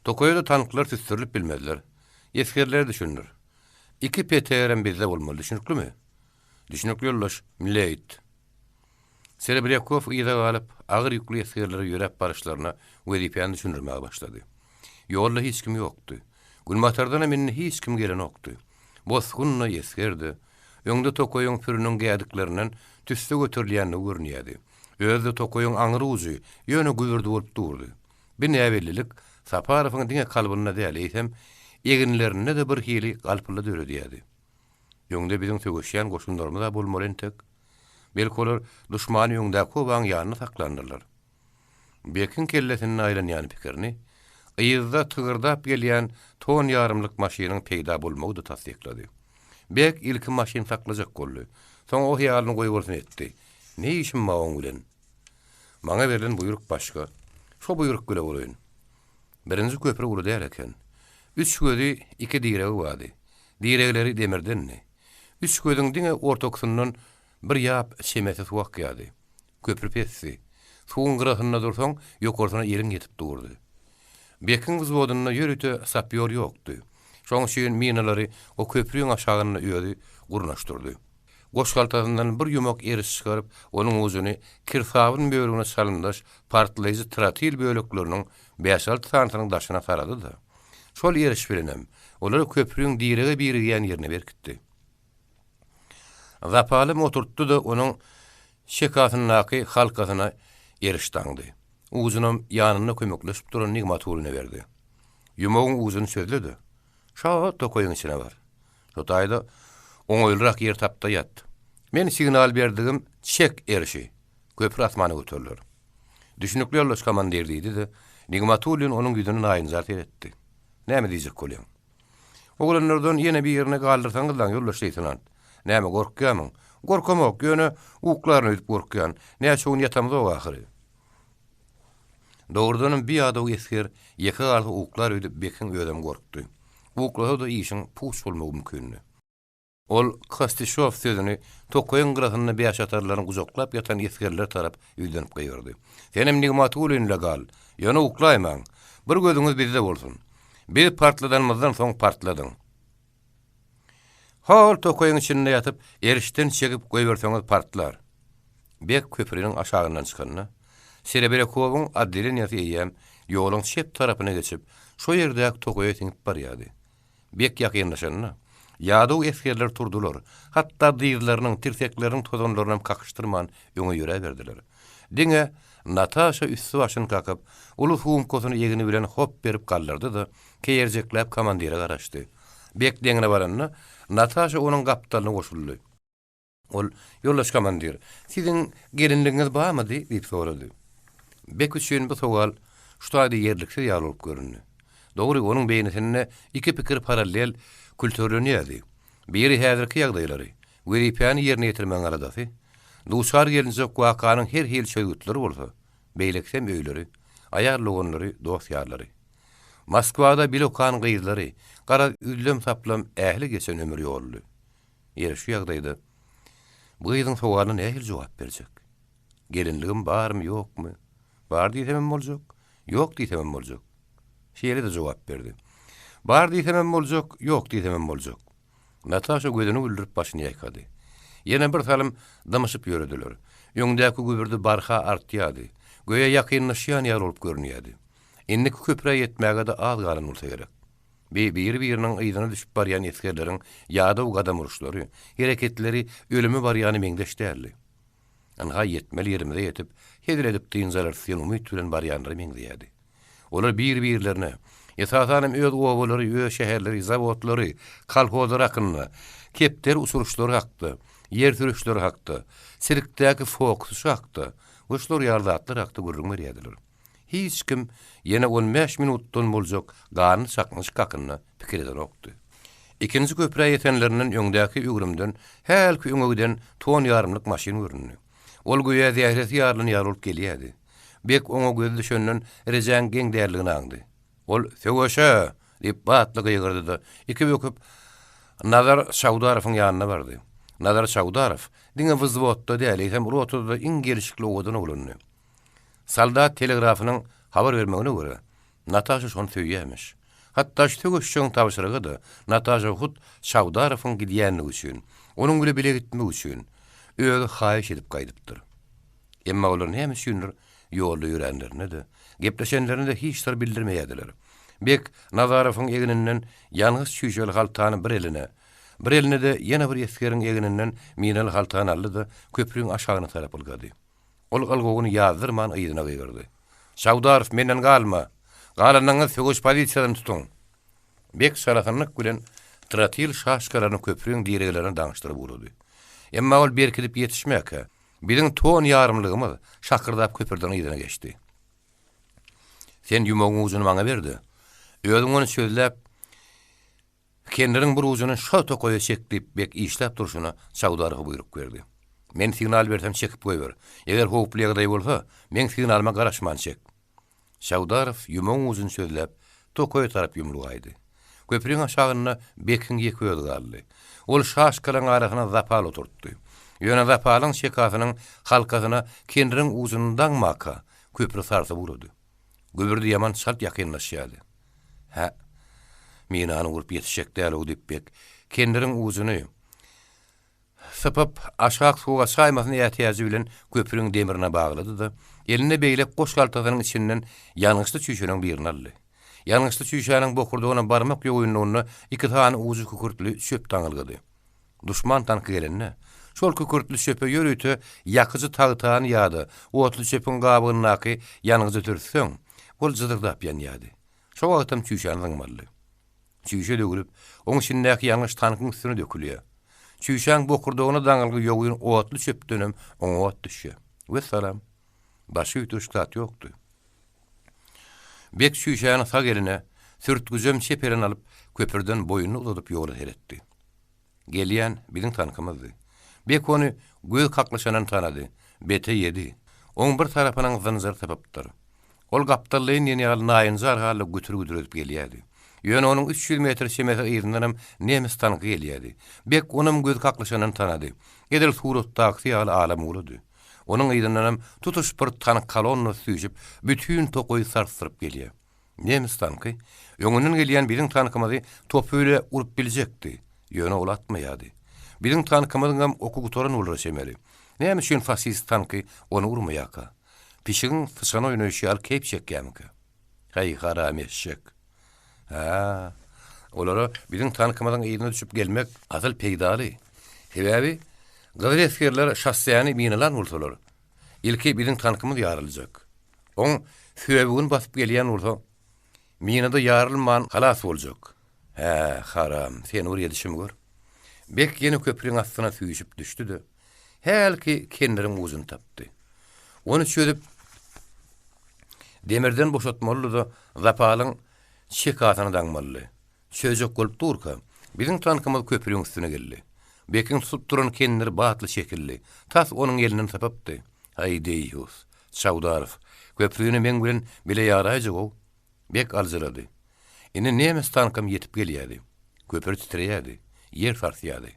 Tokaýa-da tanklar süsdürilip bilmezler. Esgerlere düşündir. Iki PTR-em bizde bolmaly, düşüniklimi? Düşünikli ýoldaş, mleýt. Serebrýakow yza galyp, agyr ýükli esgerlere ýöräp baryşlaryna wezipäni düşündirmäge başlady. Ýolda hiç kim ýokdy. Günbatardanam indi hiç kim gelenokdy. Bosgun-da, esger-de. Öňde tokaýyň sürüniň gädiklerinden tüsse göterilýändigi görünýärdi. Özi-de tokaýyň aňry ujy, ýöne gübürdi bolup durdy. Bu näbellilik Saparowyň diňe kalbynda däl, eýsem, eginlerinde-de bir hili galpyldy döredýärdi. Öňde biziň söweşýän goşunlarymyz-a bolmaly entek. Belki olar duşmany öňdäki obaň ýanynda saklandyrlar. Bekiň kellesinde aýlanýan pikirini yzda tygyrdap gelýän ton ýarymlyk maşynyň peýda bolmagy-da tassyklady. Bek ilki maşyn saklajak boldy. Soň o hyýalyny goýbolsun etdi. Ne işim bar oň bilen? Maňa berlen buýruk başga. Şo buýruk bile bolaýyn. Birinji köpri uly däl eken. Üç gözi, iki diregi bardy. Diregleri demirdendi. Üç gözüň diňe ortakysyndan bir ýap çemesi suw akýardy. Köpri pesdi. Suwuň gyrasynda dursaň, ýokarsyna eliň ýetip durdy. Bekiň wzwodynda ýörite sapýor ýokdy. Şoň üçin minalary o köprüň aşagynda özi gurnaşdyrdy. Goşhaltasyndan bir ýumak eriş çykaryp, onuň ujuny kirsabyn bölegine çalymdaş partlaýjy trotil bölekleriniň bäş-alty sanysynyň daşyna sarady-da, şol eriş bilenem olary köprüň direge birigýän ýerine berkitdi. Zapalym oturtdy-da, onuň şekasyndaky halkasyna eriş daňdy. Ujunam ýanynda kömekleşip duran Nigmatuline berdi. Ýumagyň ujuny çözle-de, şa tokaýyň içine bar. Şo taýda oňaýlyrak ýer tap-da ýat. Men signal berdigim, çek erişi! Köpri asmana göteriler. Düşünikli ýoldaş komandir, diýdi-de, Nigmatulin onuň ýüzüne naýynjar seretdi. Näme diýjek bolýaň? Oglanlardan ýene birini galdyrsaňyzlaň, ýoldaş leýtenant. Näme, gorkýamyň? Gorkamok, ýöne uklaryn öýdüp gorkýan. Näçe gün ýatamzok ahyry. Dogrudanam bi ýadaw esger ýeke galsa uklar öýdüp Bekiň özem gorkdy. Uklasa-da işiň puç bolmagy mümkindi. Ol Kostişow sözüni tokaýyň gyrasynda bäşatarlaryny gujaklap ýatan esgerlere tarap ýüzlenip gygyrdy. Senem Nigmatullin-le gal. Ýöne uklaýmaň. Bir gözüňiz bizde bolsun. Biz partladanymyzdan soň partladyň. Hol tokaýyň içinde ýatyp, erişden çekip goýberseňiz partlar. Bek köpriniň aşagyndan çykanda, Serebrekowyň otdeleniýasy eýýäm ýoluň çep tarapyna geçip, şo ýerdäki tokaýa siňip barýardy. Bek ýakynlaşanda, ýadaw esgerler turdular, hatda dyzlarynyň, tirsekleriniň tozanlarynam kakyşdyrman öňe ýöräberdiler. Diňe Nataşa üsti-başyny kakyp, uly sumkasyny egni bilen hop berip galdyrdy-da, keýerjekläp komandire garaşdy. Bek deňine baranda, Nataşa onuň gapdalyna goşuldy. Ol, Ýoldaş komandir, siziň gelinligiňiz barmydy? diýip sorady. Bek üçin bu sowal şu taýda ýerliksiz ýaly bolup göründi. Dogry, onuň beýnisinde iki pikir parallel külterlenýärdi. Biri häzirki ýagdaýlary, wezipäni ýerine ýetirmegiň aladasy, duçar gelinjek wakanyň her hili çözgütleri bolsa, beýlekisem öýleri, aýal doganlary, dost-ýarlary. Moskwada bile okan gyzlary, garaz üzlem-saplam ähli geçen ömür ýoludy. Ýeri şu ýagdaýda bu gyzyň sowalyna nähili jogap berjek? Gelinligim barmy, ýokmy? Bar diýsemem boljak, ýok diýsemem boljak. Şeýle-de jogap berdi. Bar diýsemem boljak, ýok diýsemem boljak. Nataşa gözüni güldürip başyny ýaýkady. Ýene bir salym dymyşyp ýörediler. Öňdäki gübürdi barha artýardy. Göýä ýakynlaşýan ýaly bolup görünýärdi. Indiki köprä ýetmäge-de az galan bolsa gerek. Bi biri-biriniň yzyna düşüp barýan esgerleriň ýadaw gadam uruşlary, hereketleri ölüme barýana meňzeş däldi. Ynha ýetmeli ýerimize ýetip, hezil edip dynç alarys diýen umyt bilen barýanlara meňzeýärdi. Olar bir-birlerine, esasanam öz obalary, öz şäherleri, zawodlary, kolhozlary hakynda, kepderi uçuryşlary hakda, ýer sürüşleri hakda, sirkdäki fokusy hakda we şular ýaly zatlar hakda gürrüň berýärdiler. Hiç kim ýene on bäş minutdan boljak ganly çaknyşyk hakynda pikir edenokdy. Ikinji köprä ýetenlerinden öňdäki öwrümden hälki öňe giden ton ýarymlyk maşyn göründi. Ol göýä zähresi ýarylan ýaly bolup gelýärdi. Bek oňa gözi düşenden rejäň geň däldigini aňdy. Ol, Söweşe! diýip batly gygyrdy-da, iki böküp, Nazar Çawdarowyň ýanyna bardy. Nazar Çawdarow diňe wzwodda däl, eýsem rotada-da iň gelşikli owadan oglandy. Soldat telegrafynyň habar bermegine görä, Nataşa şony söýýärmiş. Hatda şu söweşjegiň tabşyrygy-da Nataşa hut Çawdarowyň gidýänligi üçin, onuň bile bile gitmek üçin, özi haýyş edip gaýdypdyr. Emma olar näme üçindir ýolda ýöränlerinde-de, gepleşenlerinde-de hiç syr bildirmeýärdiler. Bek Nazarowyň egninden ýangyç çüýşeli haltany bir eline, bir eline-de ýene bir esgeriň egninden minaly haltany aldy-da, köprüň aşagyna tarap ylgady. Ol ylgawyny ýazdyrman yzyna gygyrdy. Çawdarow, menden galma! Galanyňyz söweş pozisiýalaryny tutuň! Bek çalasynlyk bilen trotil şaşkalaryny köprüň direglerine daňyşdyryp ugrady. Emma ol berkidip ýetişmäkä, biziň ton ýarymlygymyz şakyrdap köprüden yzyna geçdi. Sen ýumagyň ujuny maňa ber-de, özüň ony çözläp. Kendiriň bir ujuny şo tokaýa çek diýip Bek işläp durşuna Çawdarowa buýruk berdi. Men signal bersem çekip goýber. Eger howply ýagdaý bolsa, meň signalyma garaşman çek. Çawdarow ýumagyň ujuny çözläp, tokaýa tarap ýumlugaýdy. Köpriň aşagynda Bekiň ýeke özi galdy. Ol şaşkalaryň arasyna zapal oturtdy. Ýöne zapalyň çekasynyň halkasyna kendiriň ujuny daňmaka, köpri sarsyp ugrady. Gübürdi ýaman çalt ýakynlaşýardy. Hä, minany urup ýetişjek däl-ow diýip Bek, kendiriň ujuny sypyp, aşak suwa çaýmasyn ätiýajy bilen köpriň demrine baglady-da, eline beýlek goş haltasynyň içinden ýangyçly çüýşeleriň birini aldy. Ýangyçly çüýşäniň bokurdagyna barmak ýogynlygynda iki sany ujy kükürtli çöp daňylgydy. Duşman tanky gelende, şol kükürtli çöpe ýörite ýakyjy tagtany ýa-da otly çöpüň gabygyndaky ýangyjy sürtseň, ol jyzyrdap ýanýardy. Şo wagtam çüýşäni zyňmalydy. Çüýşe döwülip, oň içindäki ýangyç tankyň üstüne dökülýär. Çüýşäň bokurdagyna daňylgy ýogyn otly çöpdenem oňa ot düşýär. Wessalam. Başga üýtgeşik zat ýokdy. Bek çüýşäni sag eline, sürtgüjem çep eline alyp, köpürden boýnuny uzadyp ýola seretdi. Gelýän biziň tankymyzdy. Bek ony göz kaklyşandan tanady. BT ýedi. Oň bir tarapynyň zynjyry sypypdyr. Ol gapdallaýyn diýen ýaly naýynjar halda gütür-gütür edip gelýärdi. Ýöne onuň 300 metr çemesi yzyndanam nemes tanky gelýärdi. Bek onam göz kaklyşandan tanady. Edil suratdakysy ýaly ala-mulady. Onuň yzyndanam tutuş bir tank kolonnasy süýşüp, bütin tokaýy sarsdyryp gelýär. Nemes tanky öňünden gelýän biziň tankymyzy topy bile urup biljekdi, ýöne ol atmaýardy. Biziň tankymyzyňam oky gutaran bolara çemeli. Näme üçin faşist tanky ony urmaýarka? Pişigiň syçan oýnaýşy ýaly keýp çekýärmikä? Häý, haram eşek! Hä, olara biziň tankymyzyň yzyna düşüp gelmek asyl peýdaly. Sebäbi gyzyl esgerler şossäni minalan bolsalar, ilki biziň tankymyz ýaryljak. Oň söbügini basyp gelýän bolsa, minada ýarylman halas boljak. Hä, haram, sen bir edişimi gör. Bek ýene köpriň astyna süýşüp düşdi-de, hälki kendiriň ujuny tapdy. Ony çözüp, demirden boşatmalydy-da, zapalyň çekasyny daňmalydy. Çözjek bolup durka, biziň tankymyz köprüň üstüne geldi. Bekiň tutup duran kendiri batly çekildi. Tas onuň elinden sypypdy. Haý, deýýus! Çawdarow, köprüni meň bilen bile ýaraýjag-ow! Bek aljyrady. Indi nemes tankam ýetip gelýärdi. Köpri titreýärdi. Ýer sarsýardy.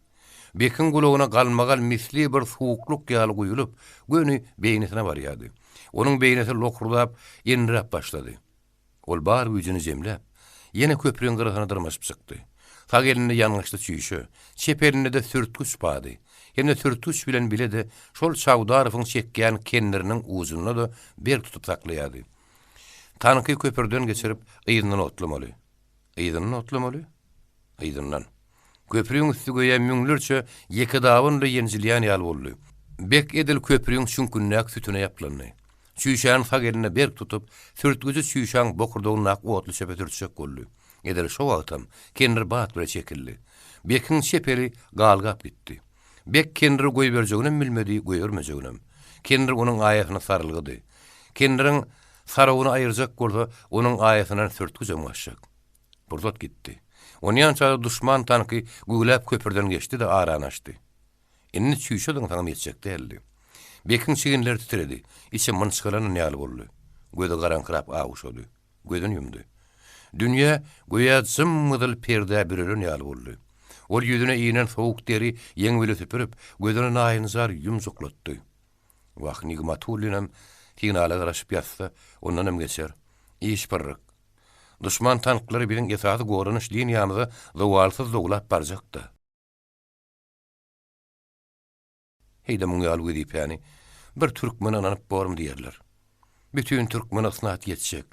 Bekiň gulagyna galmagal misli bir suwuklyk ýaly guýulyp, göni beýnisine barýardy. Onuň beýnisi lokurdap, endiräp başlady. Ol bar güýjüni jemläp, ýene köpriň gyrasyna dyrmaşyp çykdy. Sag elinde ýangyçly çüýşe, çep elinde-de sürtgüç bardy. Hem-de sürtgüç bilen bile-de şol Çawdarowyň çekýän kendiriniň ujuny-da berk tutup saklaýardy. Tanky köprüden geçirip, yzyndan otlamaly. Yzyndan otlamaly? Yzyndan. Köprüň üsti göýä müňlerçe ýekedaban bilen ýenjilýän ýaly boldy. Bek edil köprüň çüňkündäki sütüne ýaplandy. Çüýşäni sag elinde berk tutup, sürtgüji çüýşäň bokurdagyndaky otly çöpe sürtjek boldy. Edil şo wagtam kendir bat bile çekildi. Bekiň çep eli galgap gitdi. Bek kendiri goýberjeginem bilmedi, goýbermejeginem. Kendir onuň aýasyna sarylgydy. Kendiriň sarawyny aýyrjak bolsa, onuň aýasyndan sürtgüjem gaçjak. Pursat gitdi. Onýança-da duşman tanky güwläp köprüden geçdi-de arany açdy. Indi çüýşe zyňsaňam ýetjek däldi. Bekiň çiginleri titredi, içi mynçgalanan ýaly boldy. Gözi garaňkyrap awuşady. Gözüni ýumdy. Dünýä göýä jym-gyzyl perdä bürelen ýaly boldy. Ol ýüzüne inen sowuk deri ýeňi bile süpürip, gözüni naýynjar ýumjuklatdy. Wah, Nigmatullinam signala garaşyp ýatsa, ondanam geçer. Iş pyrryk. Duşman tanklary biziň esasy goranyş liniýamyza zowalsyz zowlap barjak-da. Heý-de muň ýaly wezipäni bir türkmene ynanyp bormy diýerler. Bütin türkmene ysnat ýetjek.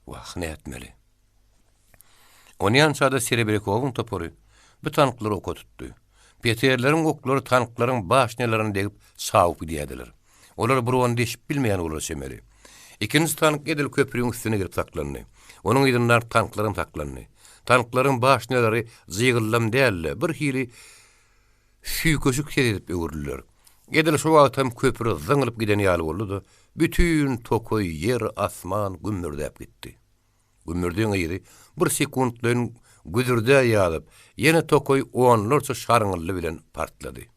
Wah, nätmeli? Onýança-da Serebrýakowyň topary bu tanklary oka tutdy. Peterleriň oklary tanklaryň başnýalaryna degip çawup gidýärdiler. Olar brony deşip bilmeýän bolara çemeli. Ikinji tank edil köprüň üstüne gelip saklandy. Onuň yzyndan tanklaram saklandy. Tanklaryň başnýalary jygyllam däl-de, bir hili süýkeşik ses edip öwrüldiler. Edil şo wagtam köpri zyňylyp giden ýaly boldy-da, bütin tokaý, ýer, asman gümmürdäp gitdi. Gümmürdiň yzy bir sekuntlaýyn güzürdä ýazyp, ýene tokaý onlarça şarňyldy bilen partlady.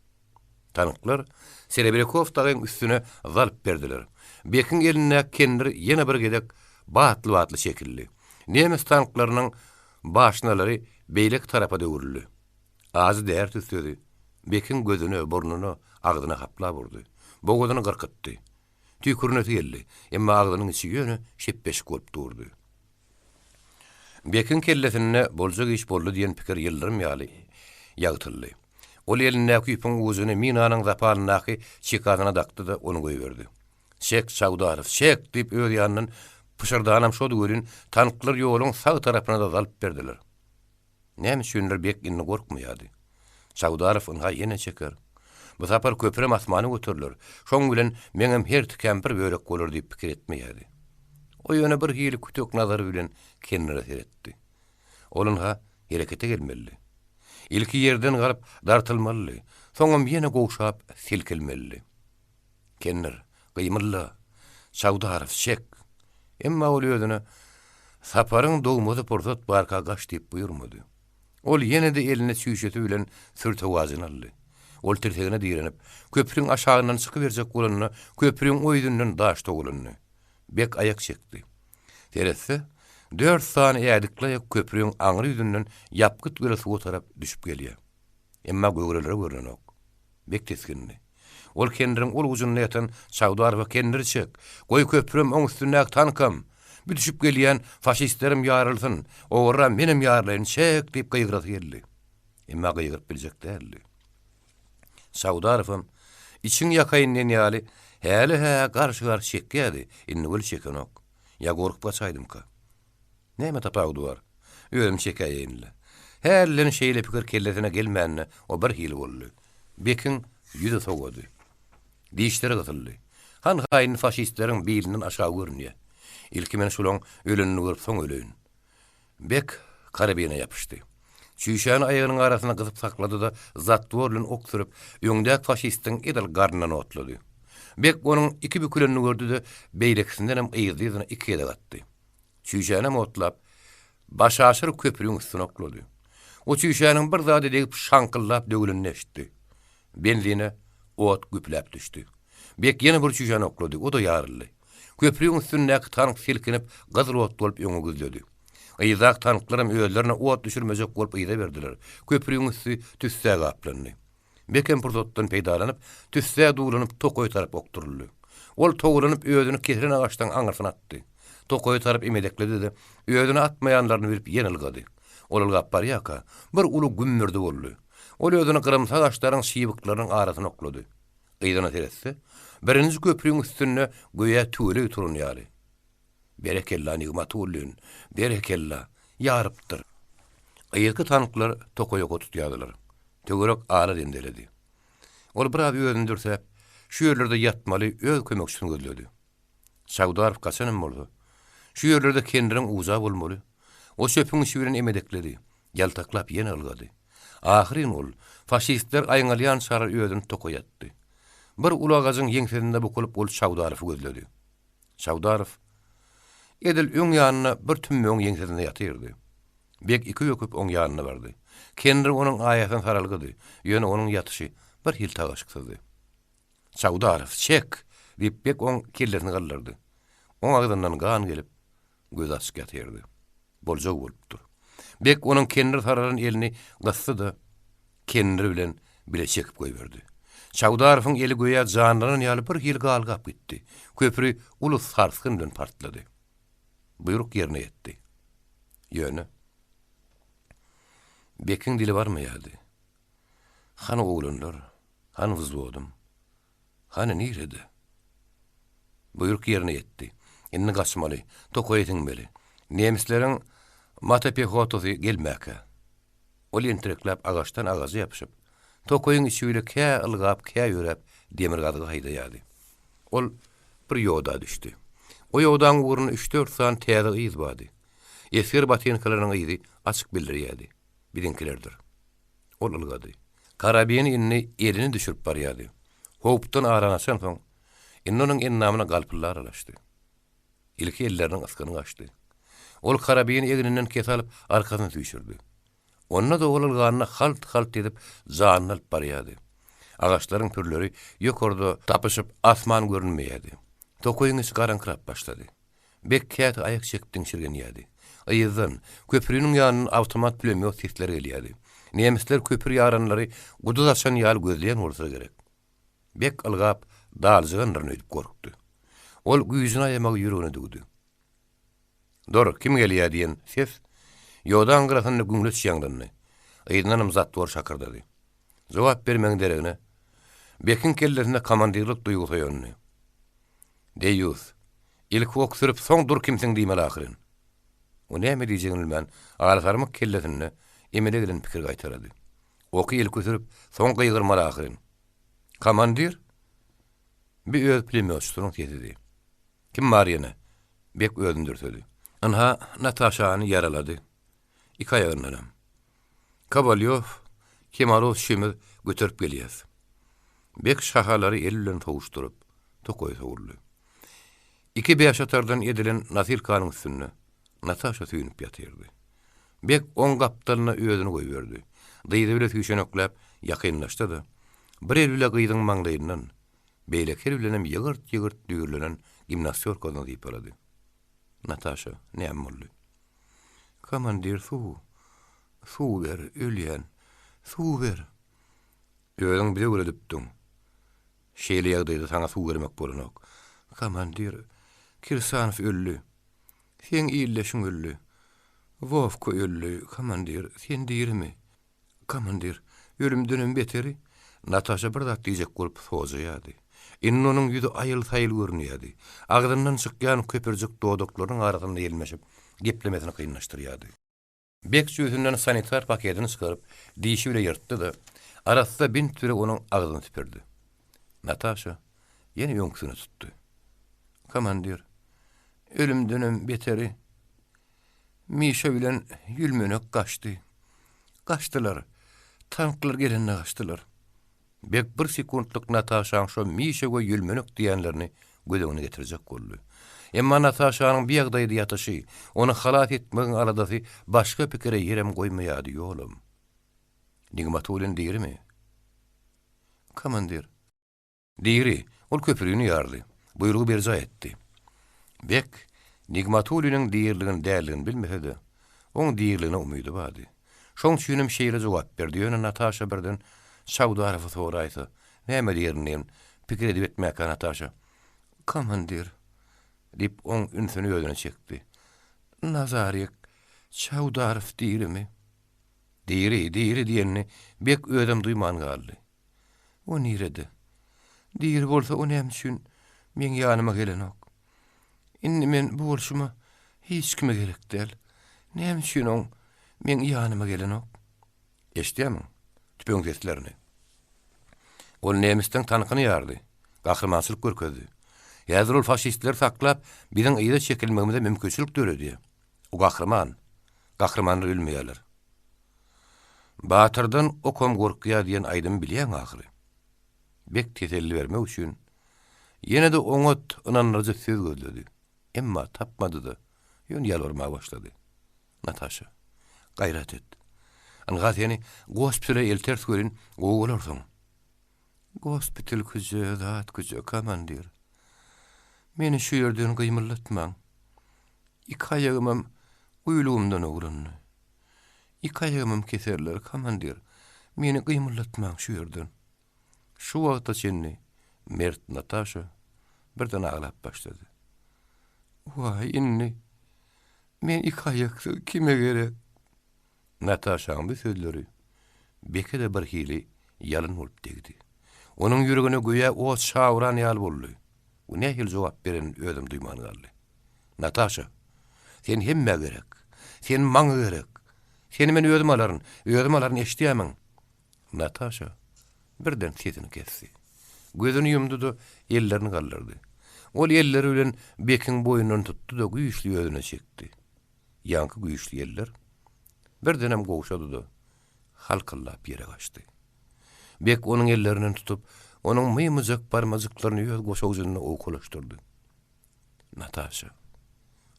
Tanklar Serebrýakow dagyň üstüne zalp berdiler. Bekiň elindäki kendir ýene bir gezek batly-batly çekildi. Nemes tanklarynyň başnalary beýleki tarapa döwrüldi. Ajy däri tüssesi Bekiň gözüne, burnuna, agzyna haplap urdy. Bogazyny gyrkytdy. Tüýkürinesi geldi. Emma agzynyň içi ýöne şepbeşik bolup durdy. Bekiň kellesinde boljak iş boldy diýen pikir ýyldyrym ýaly ýagtyldy. Ol elindäki ýüpüň ujuny minanyň zapalyndaky çekasyna dakdy-da, ony goýberdi. Çek, Çawdarow, çek! diýip, öz ýanyndan pyşyrdanam şody welin, tanklar ýoluň sag tarapyna-da zalp berdiler. Näme üçindir Bek indi gorkmaýardy. Çawdarow ynha ýene çeker. Bu sapar köprem asmana göteriler. Şoň bilen meňem her tikäm bir bölek bolar diýip pikir etmeýärdi. O ýöne bir hili kütek nazary bilen Kennere seretdi. Ol ynha herekete gelmelidi. Ilki ýerden galyp dartylmalydy, soňam ýene gowşap silkilmelidi. Kendir, gymylda! Çawdarow, çek! Emma ol özüne Saparyň dogmazy pursat barka gaç diýip buýurmady. Ol ýene-de eline çüýşesi bilen sürtewajyny aldy. Ol tirsegine direnip, köprüň aşagyndan çykyberjek bolanda, köprüň o ýüzünden daş togalandy. Bek aýak çekdi. Seretse, dört sany ädikli aýak köprüň aňry ýüzünden ýapgyt göle suwa tarap düşüp gelýär. Emma göwreleri görnenok. Bek tisgindi. Ol kendiriň ol ujunda ýatan Çawdarowa Kendiri çek! Goý köprem, oň üstündäki tankam! Bu düşüp gelýän faşistlerem ýarylsyn, owarram menem ýarylaýyn, çek! diýip gygyrasy geldi. Emma gygyryp biljek däldi. Çawdarowam, içiň ýakaýyn diýen ýaly, häli-hä garşy-garşy çekýärdi, indi weli çekenok. Ýa gorkup gaçaýdymka? Näme tapawudy bar? Özüm çekäýeýin-le. Hälden şeýle pikir kellesine gelmänine o birhili boldy. Bekiň ýüzi sowady. Dişleri gysyldy. Hanha indi faşistleriň bilinden aşagy görünýä. Ilki men şulaň ölenini görüp soň öleýin. Bek karabine ýapyşdy. Çüýşäni aýagynyň arasynda gysyp saklady-da, zatwor bilen ok sürüp, öňdäki faşistiň edil garnyndan otlady. Bek onuň iki bükülenini gördi-de, beýlekisindenem yzly-yzyna iki gezek atdy. Çüýşänem otlap, başaşyr köprüň üstüne oklady. O çüýşäniň bir zada degip şaňkyldap döwlenini eşitdi. Benzine ot güpläp düşdi. Bek ýene bir çüýşäni oklady, o-da ýaryldy. Köprüň üstündäki tank silkinip, gyzyl ot bolup öňe güzledi. Yzdaky tanklaram özlerine ot düşürmejek bolup yza berdiler. Köprüň üsti tüssä gaplandy. Bekem pursatdan peýdalanyp, tüssä duwlanyp tokaýa tarap okduryldy. Ol towlanyp özüni kesilen agaçlaryň aňyrsyna atdy. Tokaýa tarap emedekledi-de, özüni atmaýanlaryny bilip ýene ylgady. Ol ylgap barýarka, bir uly gümmürdi boldy. Ol özüni gyrymsy agaçlaryň çybyklarynyň arasyna oklady. Yzyna seretse, birinji köprüň üstünde göýä tüweleý turan ýaly. Berekella, Nigmatullin, berekella! Ýarypdyr. Yzky tanklar tokaý oka tutýardylar. Töwerek ala zendeledi. Ol biraz özüni dürsäp, şu ýerlerde ýatmaly öz kömekçisini gözledi. Çawdarow gaçanam bolsa, şu ýerlerde kendiriň uja bolmaly. O çöpüň içi bilen emedekledi, ýaltaklap ýene ylgady. Ahyryn ol, faşistler aýňalýançalar özüni tokaýa atdy. Bir uly agajyň ýeňsesinde bukulyp ol Çawdarowy gözledi. Çawdarow edil öň ýanynda bir tümmegiň ýeňsesinde ýatyrdy. Bek iki böküp oň ýanyna bardy. Kendir onuň aýasyna saralgydy, ýöne onuň ýatyşy bir hili tagaşyksyzdy. Çawdarow, çek! diýip, Bek oň kellesini galdyrdy. Oň agzyndan gan gelip, gözi açyk ýatyrdy. Boljak bolupdyr. Bek onuň kendir saralan elini gysdy-da, kendir bilen bile çekip goýberdi. Çawdarowyň eli göýä janlanan ýaly bir hili galgap gitdi. Köpri uly sarsgyn bilen partlady. Buýruk ýerine ýetdi. Ýöne. Bekiň dili barmaýardy. Hany oglanlar, hany wzwodym? Hany nirede? Buýruk ýerine ýetdi. Indi gaçmaly, tokaýa siňmeli. Nemisleriň motopehotasy gelmäkä. Ol entirekläp agaçdan agaja ýapyşyp, tokaýyň içi bile kä ylgap, kä ýöräp demirgazyga haýdaýardy. Ol bir ýoda düşdi. O ýodaň ugrunda üç-dört sany täze yz bardy. Esger botinkalarynyň yzy açyk bildirýärdi. Biziňkilerdir. Ol ylgady. Karabini indi elini düşürip barýardy. Howpdan arany açansoň, indi onuň endamyna galpyldy aralaşdy. Ilki elleriniň ysgyny gaçdy. Ol karabini egninden kese alyp, arkasyna süýşürdi. Onda-da ol ylganda halt-halt edip janyny alyp barýardy. Agaçlaryň pürleri ýokarda tapyşyp asman görünmeýärdi. Tokaýyň içi garaňkyrap başlady. Bek käte aýak çekip diňşirgenýärdi. Yzdan, köprüniň ýanyndan awtomat-pulemýot sesleri gelýärdi. Nemisler köpri ýaranlary guduz açan ýaly gözleýän bolsa gerek. Bek ylgap, daljygandyryn öýdüp gorkdy. Ol güýjüni aýamagy ýüregine düwdi. Dur, kim gelýär diýen ses ýodaň gyrasynda güňleç ýaňlandy. Yzyndanam zatwor şakyrdady. Jogap bermegiň deregine, Bekiň kellesinde komandirlik duýgusy oýandy. Deýýus, ilki ok sürüp, soň dur kimsiň diýmeli ahyryn. O näme diýjegini bilmän, alasarmyk kellesinde emele gelen pikiri gaýtalady. Oky ilki sürüp, soň gygyrmaly ahyryn. Komandir? Bi öz pulemýotçysynyň sesidi. Kim bar ýene? Bek özüni dürsedi. Ynha, Nataşany ýaralady. Iki aýagyndanam. Kowalýow, Kemalow üçimiz göterip gelýäs. Bek şahalary eli bilen sowuşdyryp, tokaýa sowuldy. Iki bäşatardan edilen nosilkanyň üstünde Nataşa süýnüp ýatyrdy. Bek oň gapdalyna özüni goýberdi. Dyzy bile süýşenekläp ýakynlaşdy-da, bir eli bile gyzyň maňlaýyndan, Beýleki eli bilenem ýygyrt-ýygyrt düýrlenen gimnastýorkasyny sypalady. Nataşa, näme boldy? Komandir, suw! Suw ber, ölýän! Suw ber! Özüň bize öwredipdiň. Şeýle ýagdaýda saňa suw bermek bolanok. Komandir, Kirsanow öldi. Seň ildeşiň öldi. Wowka öldi, komandir, sen dirimi? Komandir, ölümdenem beteri, Nataşa bir zat diýjek bolup sojaýardy. Indi onuň ýüzi aýyl-saýyl görünýärdi. Agzyndan çykýan köpürjik dodaklarynyň arasynda ýelmeşip, geplemesini kynlaşdyrýardy. Bek jübüsinden sanitar pakedini çykaryp, dişi bile ýyrtdy-da, arassa bint bile onuň agzyny süpürdi. Nataşa ýene öňküsini tutdy. Komandir, ölümdenem beteri, Mişa bilen ýülmenek gaçdy. Gaçdylar. Tanklar gelende gaçdylar. Bek bir sekuntlyk Nataşaň şo Mişa we ýülmenek diýenlerini göz öňüne getirjek boldy. Emma Nataşanyň bi ýagdaýda ýatyşy, ony halas etmegiň aladasy başga pikire ýerem goýmaýardy, ýolam. Nigmatulin dirimi? Komandir. Diri, ol köprüni ýardy, buýrugy berjaý etdi. Bek Nigmatuliniň diriligini-däldigini bilmese-de, oň diriligine umydy bardy. Şoň üçinem şeýle jogap berdi, ýöne Nataşa birden Çawdarowy soraýsa, näme diýerin diýen pikir edip etmäkä Nataşa, Komandir, diýip, oň ünsüni özüne çekdi. Nazarik Çawdarow dirimi? Diri, diri diýenini Bek özem duýman galdy. O nirede? Diri bolsa o näme üçin meň ýanyma gelenok? Indi men bu bolşuma hiç kime gerek däl. Näme üçin oň meň ýanyma gelenok? Eşidýärmiň tüpeň seslerini? Ol nemisleň tankyny ýardy. Gahrymançylyk görkezdi. Häzir ol faşistleri saklap, biziň yza çekilmegimize mümkinçilik döredýär. O gahryman. Gahrymanlar ölmeýärler. Batyrdan okam gorkýar diýen aýdymy bilýäň ahyry. Bek teselli bermek üçin ýene-de oňat, ynandyryjy söz gözledi. Emma tapmady-da, ýöne ýalbarmaga başlady. Nataşa, gaýrat et. Ynha seni gospitale elteris welin, gowy bolarsyň. Gospital küje, zat küje, komandir. Meni şu ýerden gymyldatmaň. Iki aýagymam guýlugymdan ograndy. Iki aýagymam keserler, komandir. Meni gymyldatmaň şu ýerden. Şu wagta çenli mert Nataşa birden aglap başlady. Waý, indi men iki aýaksyz kime gerek? Nataşaň bu sözleri Beke-de birhili ýalyn bolup degdi. Onuň ýüregine göýä ot şawran ýaly boldy. O nähili jogap berenini özem duýman galdy. Nataşa, sen hemmä gerek. Sen maňa gerek. Seni men özüm alaryn, özüm alaryn, eşidýärmiň? Nataşa birden sesini kesdi. Gözüni ýumdy-da, ellerini galdyrdy. Ol elleri bilen Bekiň boýnundan tutdy-da, güýçli özüne çekdi. Ýaňky güýçli eller birdenem gowşady-da, halkyldap ýere gaçdy. Bek onuň ellerinden tutup, onuň mymyjak barmajyklaryny öz goşawujynda owkalaşdyrdy. Nataşa!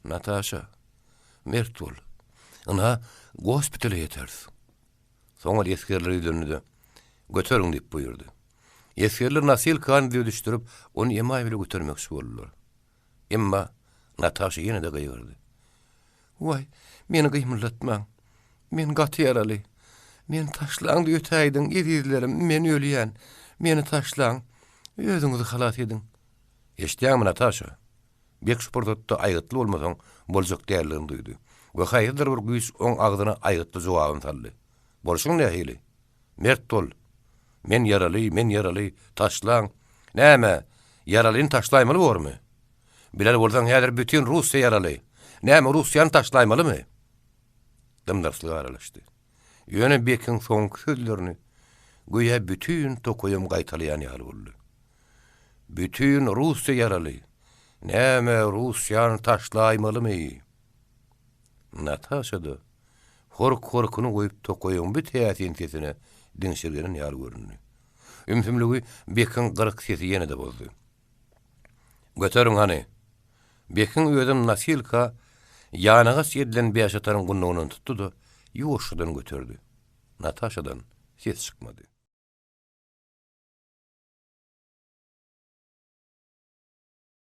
Nataşa! Mert bol! Ynha, gospitale ýeteris. Soň ol esgerlere ýüzlendi-de, Göteriň diýip buýurdy. Esgerler nosilkany düzedişdirip, ony emaý bile götermekçi boldular. Emma Nataşa ýene-de gygyrdy. Waý, meni gymyldatmaň. Men gaty ýaraly. Meni taşlaň-da ötäýdiň, ezizlerim, men ölýän. Meni taşlaň. Özüňizi halas ediň. Eşidýäňmi, Nataşa? Bek şu pursatda aýgytly bolmasaň, boljak däldigini duýdy we haýsydyr bir güýç oň agzyna aýgytly jogabyny saldy. Bolşuň nähili? Mert bol! Men ýaraly, men ýaraly, taşlaň! Näme, ýaralyny taşlaýmaly bormy? Biler bolsaň, häzir bütin Russiýa ýaraly. Näme, Russiýany taşlaýmalymy? Dym-dyrslyk aralaşdy. Ýöne Bekiň soňky sözlerini göýä bütin tokaýam gaýtalaýan ýaly boldy. Bütin Russiýa ýaraly. Näme, Russiýany taşlaýmalymy? Nataşa-da hork-horkuny goýup tokaýyň bu täsin sesine diňşirgenen ýaly göründi. Ümsümligi Bekiň gyryk sesi ýene-de bozdy. Göteriň hany! Bekiň özem nosilka ýanagaç edilen bäşataryň gundagyndan tutdy-da, ýuwaşjadan göterdi. Nataşadan ses çykmady.